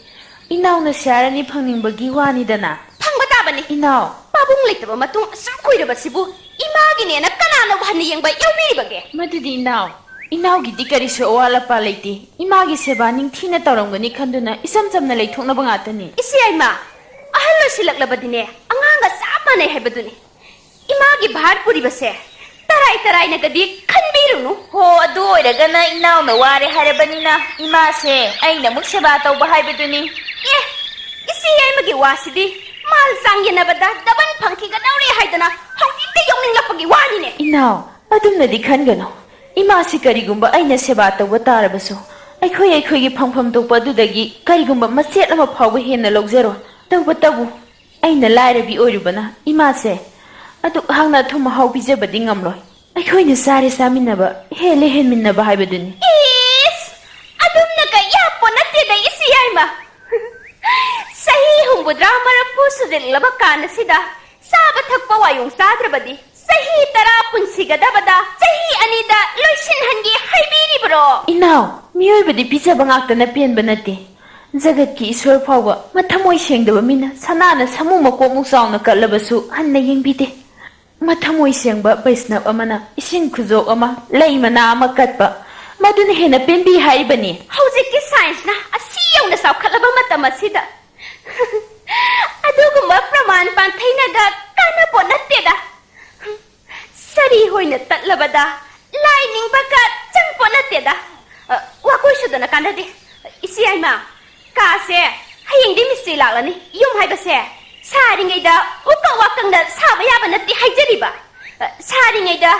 ꯏꯅꯥꯎꯅ ꯁꯤꯌꯥꯔ ꯑꯅꯤ ꯐꯪꯅꯤꯡꯕꯒꯤ ꯋꯥꯅꯤꯗꯅ? ꯐꯪꯕ ꯇꯥꯕꯅꯤ꯫ ꯏꯅꯥꯎ꯫ ꯄꯥꯕꯨꯡ ꯂꯩꯇꯕ ꯃꯇꯨꯡ ꯑꯁꯨꯛ ꯀꯨꯏꯔꯕꯁꯤꯕꯨ ꯏꯃꯥꯒꯤꯅꯦꯅ ꯀꯅꯥꯅ ꯍꯟꯅ ꯌꯦꯡꯕ ꯌꯥꯎꯕꯤꯔꯤꯕꯒꯦ? ꯃꯗꯨꯗꯤ ꯏꯅꯥꯎ, ꯏꯅꯥꯎꯒꯤꯗꯤ ꯀꯔꯤꯁꯨ ꯑꯋꯥꯠ ꯑꯄꯥ ꯂꯩꯇꯦ꯫ ꯏꯃꯥꯒꯤ ꯁꯦꯕꯥ ꯅꯤꯡꯊꯤꯅ ꯇꯧꯔꯝꯒꯅꯤ ꯈꯟꯗꯨꯅ ꯏꯆꯝ ꯆꯝꯅ ꯂꯩꯊꯣꯛꯅꯕ ꯉꯥꯛꯇꯅꯤ꯫ ꯏꯆꯦ ꯌꯥꯏꯃ, ꯑꯍꯜ ꯑꯣꯏꯁꯤꯜꯂꯛꯂꯕꯗꯤꯅꯦ, ꯑꯉꯥꯡꯒ ꯆꯞ ꯃꯥꯟꯅꯩ ꯍꯥꯏꯕꯗꯨꯅꯤ꯫ ꯏꯃꯥꯒꯤ ꯚꯥꯔ ꯄꯨꯔꯤꯕꯁꯦ ꯇꯔꯥꯏ ꯇꯔꯥꯏꯅꯒꯗꯤ ꯈꯟꯕꯤꯔꯨꯅꯨ꯫ ꯍꯣ, ꯑꯗꯨ ꯑꯣꯏꯔꯒꯅ ꯏꯅꯥꯎꯅ ꯋꯥꯔꯦ ꯍꯥꯏꯔꯕꯅꯤꯅ ꯏꯃꯥꯁꯦ ꯑꯩꯅ ꯑꯃꯨꯛ ꯁꯦꯕꯥ ꯇꯧꯕ ꯍꯥꯏꯕꯗꯨꯅꯤ꯫ ꯑꯦ, ꯏꯆꯦ ꯌꯥꯏꯃꯒꯤ ꯋꯥꯁꯤꯗꯤ ꯃꯥꯜ ꯆꯥꯡ ꯌꯦꯟꯅꯕꯗ ꯗꯕꯜ ꯐꯪꯈꯤꯒꯗꯧꯔꯦ ꯍꯥꯏꯗꯅ ꯍꯧꯖꯤꯛꯇ ꯌꯧꯅꯤꯡꯂꯛꯄꯒꯤ ꯋꯥꯅꯤꯅꯦ꯫ ꯏꯅꯥꯎ, ꯑꯗꯨꯝꯅꯗꯤ ꯈꯟꯒꯅꯨ꯫ ꯏꯃꯥꯁꯤ ꯀꯔꯤꯒꯨꯝꯕ ꯑꯩꯅ ꯁꯦꯕꯥ ꯇꯧꯕ ꯇꯥꯔꯕꯁꯨ, ꯑꯩꯈꯣꯏ ꯑꯩꯈꯣꯏꯒꯤ ꯐꯪꯐꯝ ꯊꯣꯛꯄ ꯑꯗꯨꯗꯒꯤ ꯀꯔꯤꯒꯨꯝꯕ ꯃꯆꯦꯠ ꯑꯃ ꯐꯥꯎꯕ ꯍꯦꯟꯅ ꯂꯧꯖꯔꯣꯏ꯫ ꯇꯧꯕꯇꯕꯨ, ꯑꯩꯅ ꯂꯥꯏꯔꯕꯤ ꯑꯣꯏꯔꯨꯕꯅ ꯏꯃꯥꯁꯦ ꯑꯗꯨꯛ ꯍꯥꯛꯅ ꯑꯊꯨꯝ ꯑꯍꯥꯎ ꯄꯤꯖꯕꯗꯤ ꯉꯝꯂꯣꯏ꯫ ꯑꯩꯈꯣꯏꯅ ꯆꯥꯔꯦ ꯆꯥꯃꯤꯟꯅꯕ, ꯍꯦꯜꯂꯦ ꯍꯦꯟꯃꯤꯟꯅꯕ ꯍꯥꯏꯕꯗꯨꯅꯤ꯫ ꯏꯁ! ꯑꯗꯨꯝꯅ ꯀꯩ ꯌꯥꯄꯣ ꯅꯠꯇꯦꯗ, ꯏꯆꯦ ꯌꯥꯏꯃ꯫ ꯆꯍꯤ ꯍꯨꯝꯐꯨꯇꯔꯥ ꯃꯔꯐꯨ ꯁꯨꯖꯤꯜꯂꯕ ꯀꯥꯟ ꯑꯁꯤꯗ ꯆꯥꯕ ꯊꯛꯄ ꯋꯥꯌꯣꯡ ꯆꯥꯗ꯭ꯔꯕꯗꯤ ꯆꯍꯤ ꯇꯔꯥ ꯄꯨꯟꯁꯤꯒꯗꯕꯗ ꯆꯍꯤ ꯑꯅꯤꯗ ꯂꯣꯏꯁꯤꯟꯍꯟꯒꯦ ꯍꯥꯏꯕꯤꯔꯤꯕ꯭ꯔꯣ? ꯏꯅꯥꯎ, ꯃꯤꯑꯣꯏꯕꯗꯤ ꯄꯤꯖꯕ ꯉꯥꯛꯇꯅ ꯄꯦꯟꯕ ꯅꯠꯇꯦ꯫ ꯖꯒꯠꯀꯤ ꯏꯁꯣꯔ ꯐꯥꯎꯕ ꯃꯊꯃꯣꯏ ꯁꯦꯡꯗꯕ ꯃꯤꯅ ꯁꯅꯥꯅ ꯁꯥꯃꯨ ꯃꯀꯣꯛꯃꯨꯛ ꯆꯥꯎꯅ ꯀꯠꯂꯕꯁꯨ ꯍꯟꯅ ꯌꯦꯡꯕꯤꯗꯦ꯫ ꯃꯊꯃꯣꯏ ꯁꯦꯡꯕ ꯕꯩꯁꯅꯕ ꯑꯃꯅ ꯏꯁꯤꯡ ꯈꯨꯖꯣꯞ ꯑꯃ, ꯂꯩ ꯃꯅꯥ ꯑꯃ ꯀꯠꯄ, ꯃꯗꯨꯅ ꯍꯦꯟꯅ ꯄꯦꯟꯕꯤ ꯍꯥꯏꯔꯤꯕꯅꯤ꯫ ꯍꯧꯖꯤꯛꯀꯤ ꯁꯥꯏꯟꯁꯅ ꯑꯁꯤ ꯌꯧꯅ ꯆꯥꯎꯈꯠꯂꯕ ꯃꯇꯝ ꯑꯁꯤꯗ ꯑꯗꯨꯒꯨꯝꯕ ꯄ꯭ꯔꯃꯥꯟ ꯄꯥꯟꯊꯩꯅꯒ ꯀꯥꯟꯅꯄꯣꯠ ꯅꯠꯇꯦꯗ꯫ ꯁꯥꯔꯤ ꯍꯣꯏꯅ ꯇꯠꯂꯕꯗ ꯂꯥꯏ ꯅꯤꯡꯕꯒ ꯆꯪꯄꯣꯠ ꯅꯠꯇꯦꯗ꯫ ꯑ, ꯋꯥꯀꯣꯏ ꯁꯨꯗꯅ ꯀꯥꯟꯅꯗꯦ꯫ ꯏꯆꯦ ꯌꯥꯏꯃ, ꯀꯥꯁꯦ ꯍꯌꯦꯡꯗꯤ ꯃꯤꯁꯇ꯭ꯔꯤ ꯂꯥꯛꯂꯅꯤ꯫ ꯌꯨꯝ ꯍꯥꯏꯕꯁꯦ ꯁꯥꯔꯤꯉꯩꯗ ꯎꯀꯛ ꯋꯥꯀꯪꯗ ꯁꯥꯕ ꯌꯥꯕ ꯅꯠꯇꯦ ꯍꯥꯏꯖꯔꯤꯕ꯫ ꯑ, ꯁꯥꯔꯤꯉꯩꯗ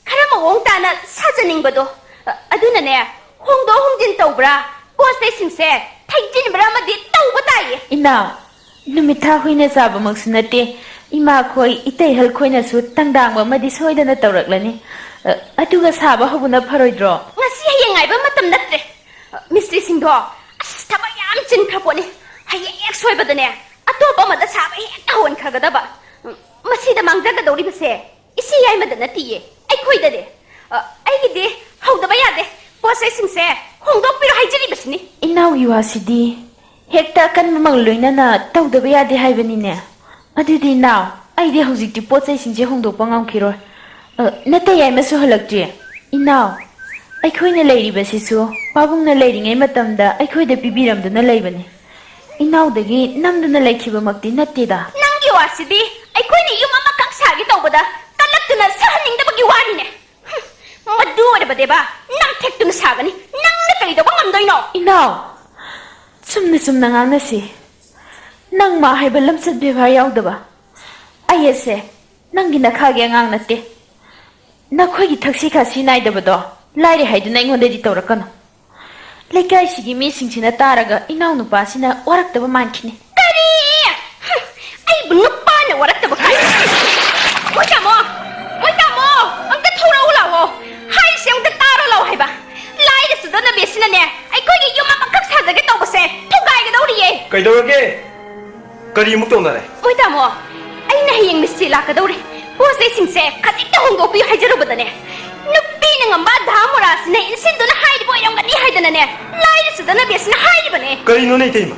ꯈꯔ ꯃꯑꯣꯡ ꯇꯥꯅ ꯁꯥꯖꯅꯤꯡꯕꯗꯣ꯫ ꯑ, ꯑꯗꯨꯅꯅꯦ, ꯍꯣꯡꯗꯣꯛ ꯍꯣꯡꯖꯤꯟ ꯇꯧꯕ꯭ꯔꯥ, ꯄꯣꯠ ꯆꯩꯁꯤꯡꯁꯦ ꯊꯩꯖꯤꯟꯕ꯭ꯔꯥ ꯑꯃꯗꯤ ꯇꯧꯕ ꯇꯥꯏꯌꯦ꯫ ꯏꯅꯥꯎ, ꯅꯨꯃꯤꯠ ꯊꯥ ꯍꯨꯏꯅ ꯆꯥꯕꯃꯛꯁꯨ ꯅꯠꯇꯦ꯫ ꯏꯃꯥꯈꯣꯏ, ꯏꯇꯩꯍꯜ ꯈꯣꯏꯅꯁꯨ ꯇꯪꯗꯥꯡꯕ ꯑꯃꯗꯤ ꯁꯣꯏꯗꯅ ꯇꯧꯔꯛꯂꯅꯤ꯫ ꯑ, ꯑꯗꯨꯒ ꯁꯥꯕ ꯍꯧꯕꯅ ꯐꯔꯣꯏꯗ꯭ꯔꯣ? ꯉꯁꯤ ꯍꯌꯦꯡ ꯉꯥꯏꯕ ꯃꯇꯝ ꯅꯠꯇ꯭ꯔꯦ꯫ ꯑ, ꯃꯤꯁꯇ꯭ꯔꯤꯁꯤꯡꯗꯣ, ꯑꯁ, ꯊꯕꯛ ꯌꯥꯝ ꯆꯤꯟꯈ꯭ꯔ ꯄꯣꯠꯅꯤ꯫ ꯍꯌꯦꯡ ꯍꯦꯛ ꯁꯣꯏꯕꯗꯅꯦ, ꯑꯇꯣꯞꯄ ꯑꯃꯗ ꯁꯥꯕ ꯍꯦꯛꯇ ꯍꯧꯍꯟꯈ꯭ꯔꯒꯗꯕ꯫ ꯎꯝ, ꯃꯁꯤꯗ ꯃꯥꯡꯖꯒꯗꯧꯔꯤꯕꯁꯦ ꯏꯆꯦ ꯌꯥꯏꯃꯗ ꯅꯠꯇꯤꯌꯦ, ꯑꯩꯈꯣꯏꯗꯅꯦ꯫ ꯑ, ꯑꯩꯒꯤꯗꯤ ꯍꯧꯗꯕ ꯌꯥꯗꯦ꯫ ꯄꯣꯠ ꯆꯩꯁꯤꯡꯁꯦ ꯍꯣꯡꯗꯣꯛꯄꯤꯔꯣ ꯍꯥꯏꯖꯔꯤꯕꯁꯤꯅꯤ꯫ ꯏꯅꯥꯎꯒꯤ ꯋꯥꯁꯤꯗꯤ ꯍꯦꯛꯇ ꯑꯀꯟꯕꯃꯛ ꯂꯣꯏꯅꯅ ꯇꯧꯗꯕ ꯌꯥꯗꯦ ꯍꯥꯏꯕꯅꯤꯅꯦ꯫ ꯑꯗꯨꯗꯤ ꯏꯅꯥꯎ, ꯑꯩꯗꯤ ꯍꯧꯖꯤꯛꯇꯤ ꯄꯣꯠ ꯆꯩꯁꯤꯡꯁꯦ ꯍꯣꯡꯗꯣꯛꯄ ꯉꯝꯈꯤꯔꯣꯏ꯫ ꯑ, ꯅꯇꯩ ꯌꯥꯏꯃꯁꯨ ꯍꯜꯂꯛꯇ꯭ꯔꯤ꯫ ꯏꯅꯥꯎ, ꯑꯩꯈꯣꯏꯅ ꯂꯩꯔꯤꯕꯁꯤꯁꯨ ꯄꯥꯕꯨꯡꯅ ꯂꯩꯔꯤꯉꯩ ꯃꯇꯝꯗ ꯑꯩꯈꯣꯏꯗ ꯄꯤꯕꯤꯔꯝꯗꯨꯅ ꯂꯩꯕꯅꯤ꯫ ꯏꯅꯥꯎꯗꯒꯤ ꯅꯝꯗꯨꯅ ꯂꯩꯈꯤꯕꯃꯛꯇꯤ ꯅꯠꯇꯦꯗ꯫ ꯅꯪꯒꯤ ꯋꯥꯁꯤꯗꯤ ꯑꯩꯈꯣꯏꯅ ꯌꯨꯝ ꯑꯃꯈꯛ ꯁꯥꯒꯦ ꯇꯧꯕꯗ ꯀꯜꯂꯛꯇꯨꯅ ꯁꯥꯍꯟꯅꯤꯡꯗꯕꯒꯤ ꯋꯥꯅꯤꯅꯦ꯫ ꯍꯨꯝ, ꯃꯗꯨ ꯑꯣꯏꯔꯕꯗꯦꯕ, ꯅꯪ ꯊꯦꯛꯇꯨꯅ ꯁꯥꯒꯅꯤ꯫ ꯅꯪꯅ ꯀꯔꯤ ꯇꯧꯕ ꯉꯝꯗꯣꯏꯅꯣ? ꯏꯅꯥꯎ, ꯆꯨꯝꯅ ꯆꯨꯝꯅ ꯉꯥꯡꯅꯁꯤ꯫ ꯅꯪ ꯃꯥ ꯍꯥꯏꯕ ꯂꯝꯆꯠ ꯕꯦꯕꯥꯔ ꯌꯥꯎꯗꯕ꯫ ꯑꯩ ꯑꯁꯦ ꯅꯪꯒꯤ ꯅꯈꯥꯒꯤ ꯑꯉꯥꯡ ꯅꯠꯇꯦ꯫ ꯅꯈꯣꯏꯒꯤ ꯊꯛꯁꯤ ꯈꯥꯁꯤ ꯅꯥꯏꯗꯕꯗꯣ ꯂꯥꯏꯔꯦ ꯍꯥꯏꯗꯨꯅ ꯑꯩꯉꯣꯟꯗꯗꯤ ꯇꯧꯔꯛꯀꯅꯨ꯫ ꯂꯩꯀꯥꯏꯁꯤꯒꯤ ꯃꯤꯁꯤꯡꯁꯤꯅ ꯇꯥꯔꯒ ꯏꯅꯥꯎꯅꯨꯄꯥꯁꯤꯅ ꯋꯥꯔꯛꯇꯕ ꯃꯥꯟꯈꯤꯅꯤ꯫ ꯀꯔꯤ? ꯍꯨꯝ, ꯑꯩꯕꯨ ꯅꯨꯄꯥꯅ ꯋꯥꯔꯛꯇꯕ ꯀꯥꯏꯅ? ꯃꯣꯏ ꯇꯥꯃꯣ! ꯃꯣꯏ ꯇꯥꯃꯣ! ꯑꯝꯇ ꯊꯣꯔꯛꯎ ꯂꯥꯛꯑꯣ꯫ ꯍꯥꯏꯔꯤꯁꯦ ꯑꯝꯇ ꯇꯥꯔꯣ ꯂꯥꯛꯑꯣ ꯍꯥꯏꯕ꯫ ꯂꯥꯏꯔ ꯆꯨꯗꯅꯕꯤꯁꯤꯅꯅꯦ, ꯑꯩꯈꯣꯏꯒꯤ ꯌꯨꯝ ꯑꯃꯈꯛ ꯁꯥꯖꯒꯦ ꯇꯧꯕꯁꯦ ꯊꯨꯒꯥꯏꯒꯗꯧꯔꯤꯌꯦ꯫ ꯀꯩꯗꯧꯔꯒꯦ? ꯀꯔꯤ ꯑꯃꯨꯛ ꯇꯧꯅꯔꯦ? ꯍꯣꯏ ꯇꯥꯃꯣ, ꯑꯩꯅ ꯍꯌꯦꯡ ꯃꯤꯁꯇ꯭ꯔꯤ ꯂꯥꯛꯀꯗꯧꯔꯦ꯫ ꯄꯣꯠ ꯆꯩꯁꯤꯡꯁꯦ ꯈꯖꯤꯛꯇ ꯍꯣꯡꯗꯣꯛꯄꯤꯌꯨ ꯍꯥꯏꯖꯔꯨꯕꯗꯅꯦ, ꯅꯨꯄꯤꯅ ꯉꯝꯕ ꯙꯥ ꯃꯣꯔꯥꯁꯤꯅ ꯏꯟꯁꯤꯟꯗꯨꯅ ꯍꯥꯏꯔꯤꯕ ꯑꯣꯏꯔꯝꯒꯅꯤ ꯍꯥꯏꯗꯅꯅꯦ, ꯂꯥꯏꯔ ꯆꯨꯗꯅꯕꯤꯁꯤꯅ ꯍꯥꯏꯔꯤꯕꯅꯦ꯫ ꯀꯔꯤꯅꯣꯅꯦ ꯏꯇꯩꯃ?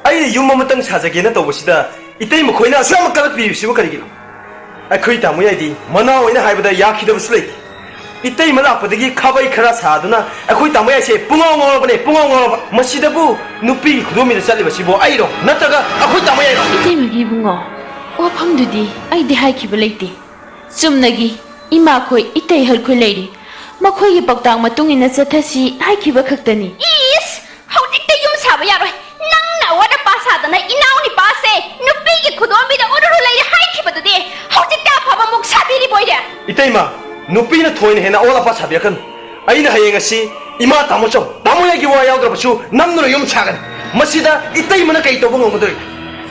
ꯑꯩꯅ ꯌꯨꯝ ꯑꯃꯇꯪ ꯁꯥꯖꯒꯦꯅ ꯇꯧꯕꯁꯤꯗ ꯏꯇꯩꯃ ꯈꯣꯏꯅ ꯑꯁꯨꯛ ꯌꯥꯝꯅ ꯀꯜꯂꯛꯄꯤꯔꯤꯕꯁꯤꯕꯨ ꯀꯔꯤꯒꯤꯅꯣ? ꯑꯩꯈꯣꯏ ꯇꯥꯃꯣ ꯌꯥꯏꯗꯤ ꯃꯅꯥꯎ ꯑꯣꯏꯅ ꯍꯥꯏꯕꯗ ꯌꯥꯈꯤꯗꯕꯁꯨ ꯂꯩꯇꯦ꯫ ꯏꯇꯩꯃ ꯂꯥꯛꯄꯗꯒꯤ ꯈꯥꯕꯩ ꯈꯔ ꯁꯥꯗꯨꯅ ꯑꯩꯈꯣꯏ ꯇꯥꯃꯣ ꯌꯥꯏꯁꯦ ꯄꯨꯡꯉꯥꯎ ꯉꯥꯎꯔꯕꯅꯦ, ꯄꯨꯡꯉꯥꯎ ꯉꯥꯎꯔꯕ꯫ ꯃꯁꯤꯗꯕꯨ ꯅꯨꯄꯤꯒꯤ ꯈꯨꯗꯣꯝꯕꯤꯗ ꯆꯠꯂꯤꯕꯁꯤꯕꯨ ꯑꯩꯔꯣ? ꯅꯠꯇ꯭ꯔꯒ ꯑꯩꯈꯣꯏ ꯇꯥꯃꯣ ꯌꯥꯏꯔꯣ? ꯏꯇꯩꯃꯒꯤ ꯏꯕꯨꯡꯉꯣ, ꯋꯥꯐꯝꯗꯨꯗꯤ ꯑꯩꯗꯤ ꯍꯥꯏꯈꯤꯕ ꯂꯩꯇꯦ꯫ ꯆꯨꯝꯅꯒꯤ ꯏꯃꯥꯈꯣꯏ ꯏꯇꯩ ꯍꯜꯈꯣꯏ ꯂꯩꯔꯤ꯫ ꯃꯈꯣꯏꯒꯤ ꯄꯥꯎꯇꯥꯛ ꯃꯇꯨꯡ ꯏꯟꯅ ꯆꯠꯊꯁꯤ ꯍꯥꯏꯈꯤꯕ ꯈꯛꯇꯅꯤ꯫ ꯏꯁ! ꯍꯧꯖꯤꯛꯇ ꯌꯨꯝ ꯁꯥꯕ ꯌꯥꯔꯣꯏ꯫ ꯅꯪꯅ ꯑꯋꯥꯠ ꯑꯄꯥ ꯁꯥꯗꯅ ꯏꯅꯥꯎ ꯅꯤꯄꯥꯁꯦ ꯅꯨꯄꯤꯒꯤ ꯈꯨꯗꯣꯝꯕꯤꯗ ꯑꯣꯔꯣꯔꯣ ꯂꯩꯔꯦ ꯍꯥꯏꯈꯤꯕꯗꯨꯗꯤ ꯍꯧꯖꯤꯛꯇ ꯑꯐꯕ ꯑꯃꯨꯛ ꯁꯥꯕꯤꯔꯤꯕꯣꯏꯔꯦ꯫ ꯏꯇꯩꯃ, ꯅꯨꯄꯤꯅ ꯊꯣꯏꯅ ꯍꯦꯟꯅ ꯑꯋꯥꯠ ꯑꯄꯥ ꯁꯥꯕꯤꯔꯛꯀꯅꯨ꯫ ꯑꯩꯅ ꯍꯌꯦꯡ ꯑꯁꯤ ꯏꯃꯥ ꯇꯥꯃꯣ ꯆꯧ, ꯇꯥꯃꯣ ꯌꯥꯏꯒꯤ ꯋꯥ ꯌꯥꯎꯗ꯭ꯔꯕꯁꯨ ꯅꯝꯗꯨꯅ ꯌꯨꯝ ꯁꯥꯒꯅꯤ꯫ ꯃꯁꯤꯗ ꯏꯇꯩꯃꯅ ꯀꯩ ꯇꯧꯕ ꯉꯝꯒꯗꯧꯔꯤꯒꯦ?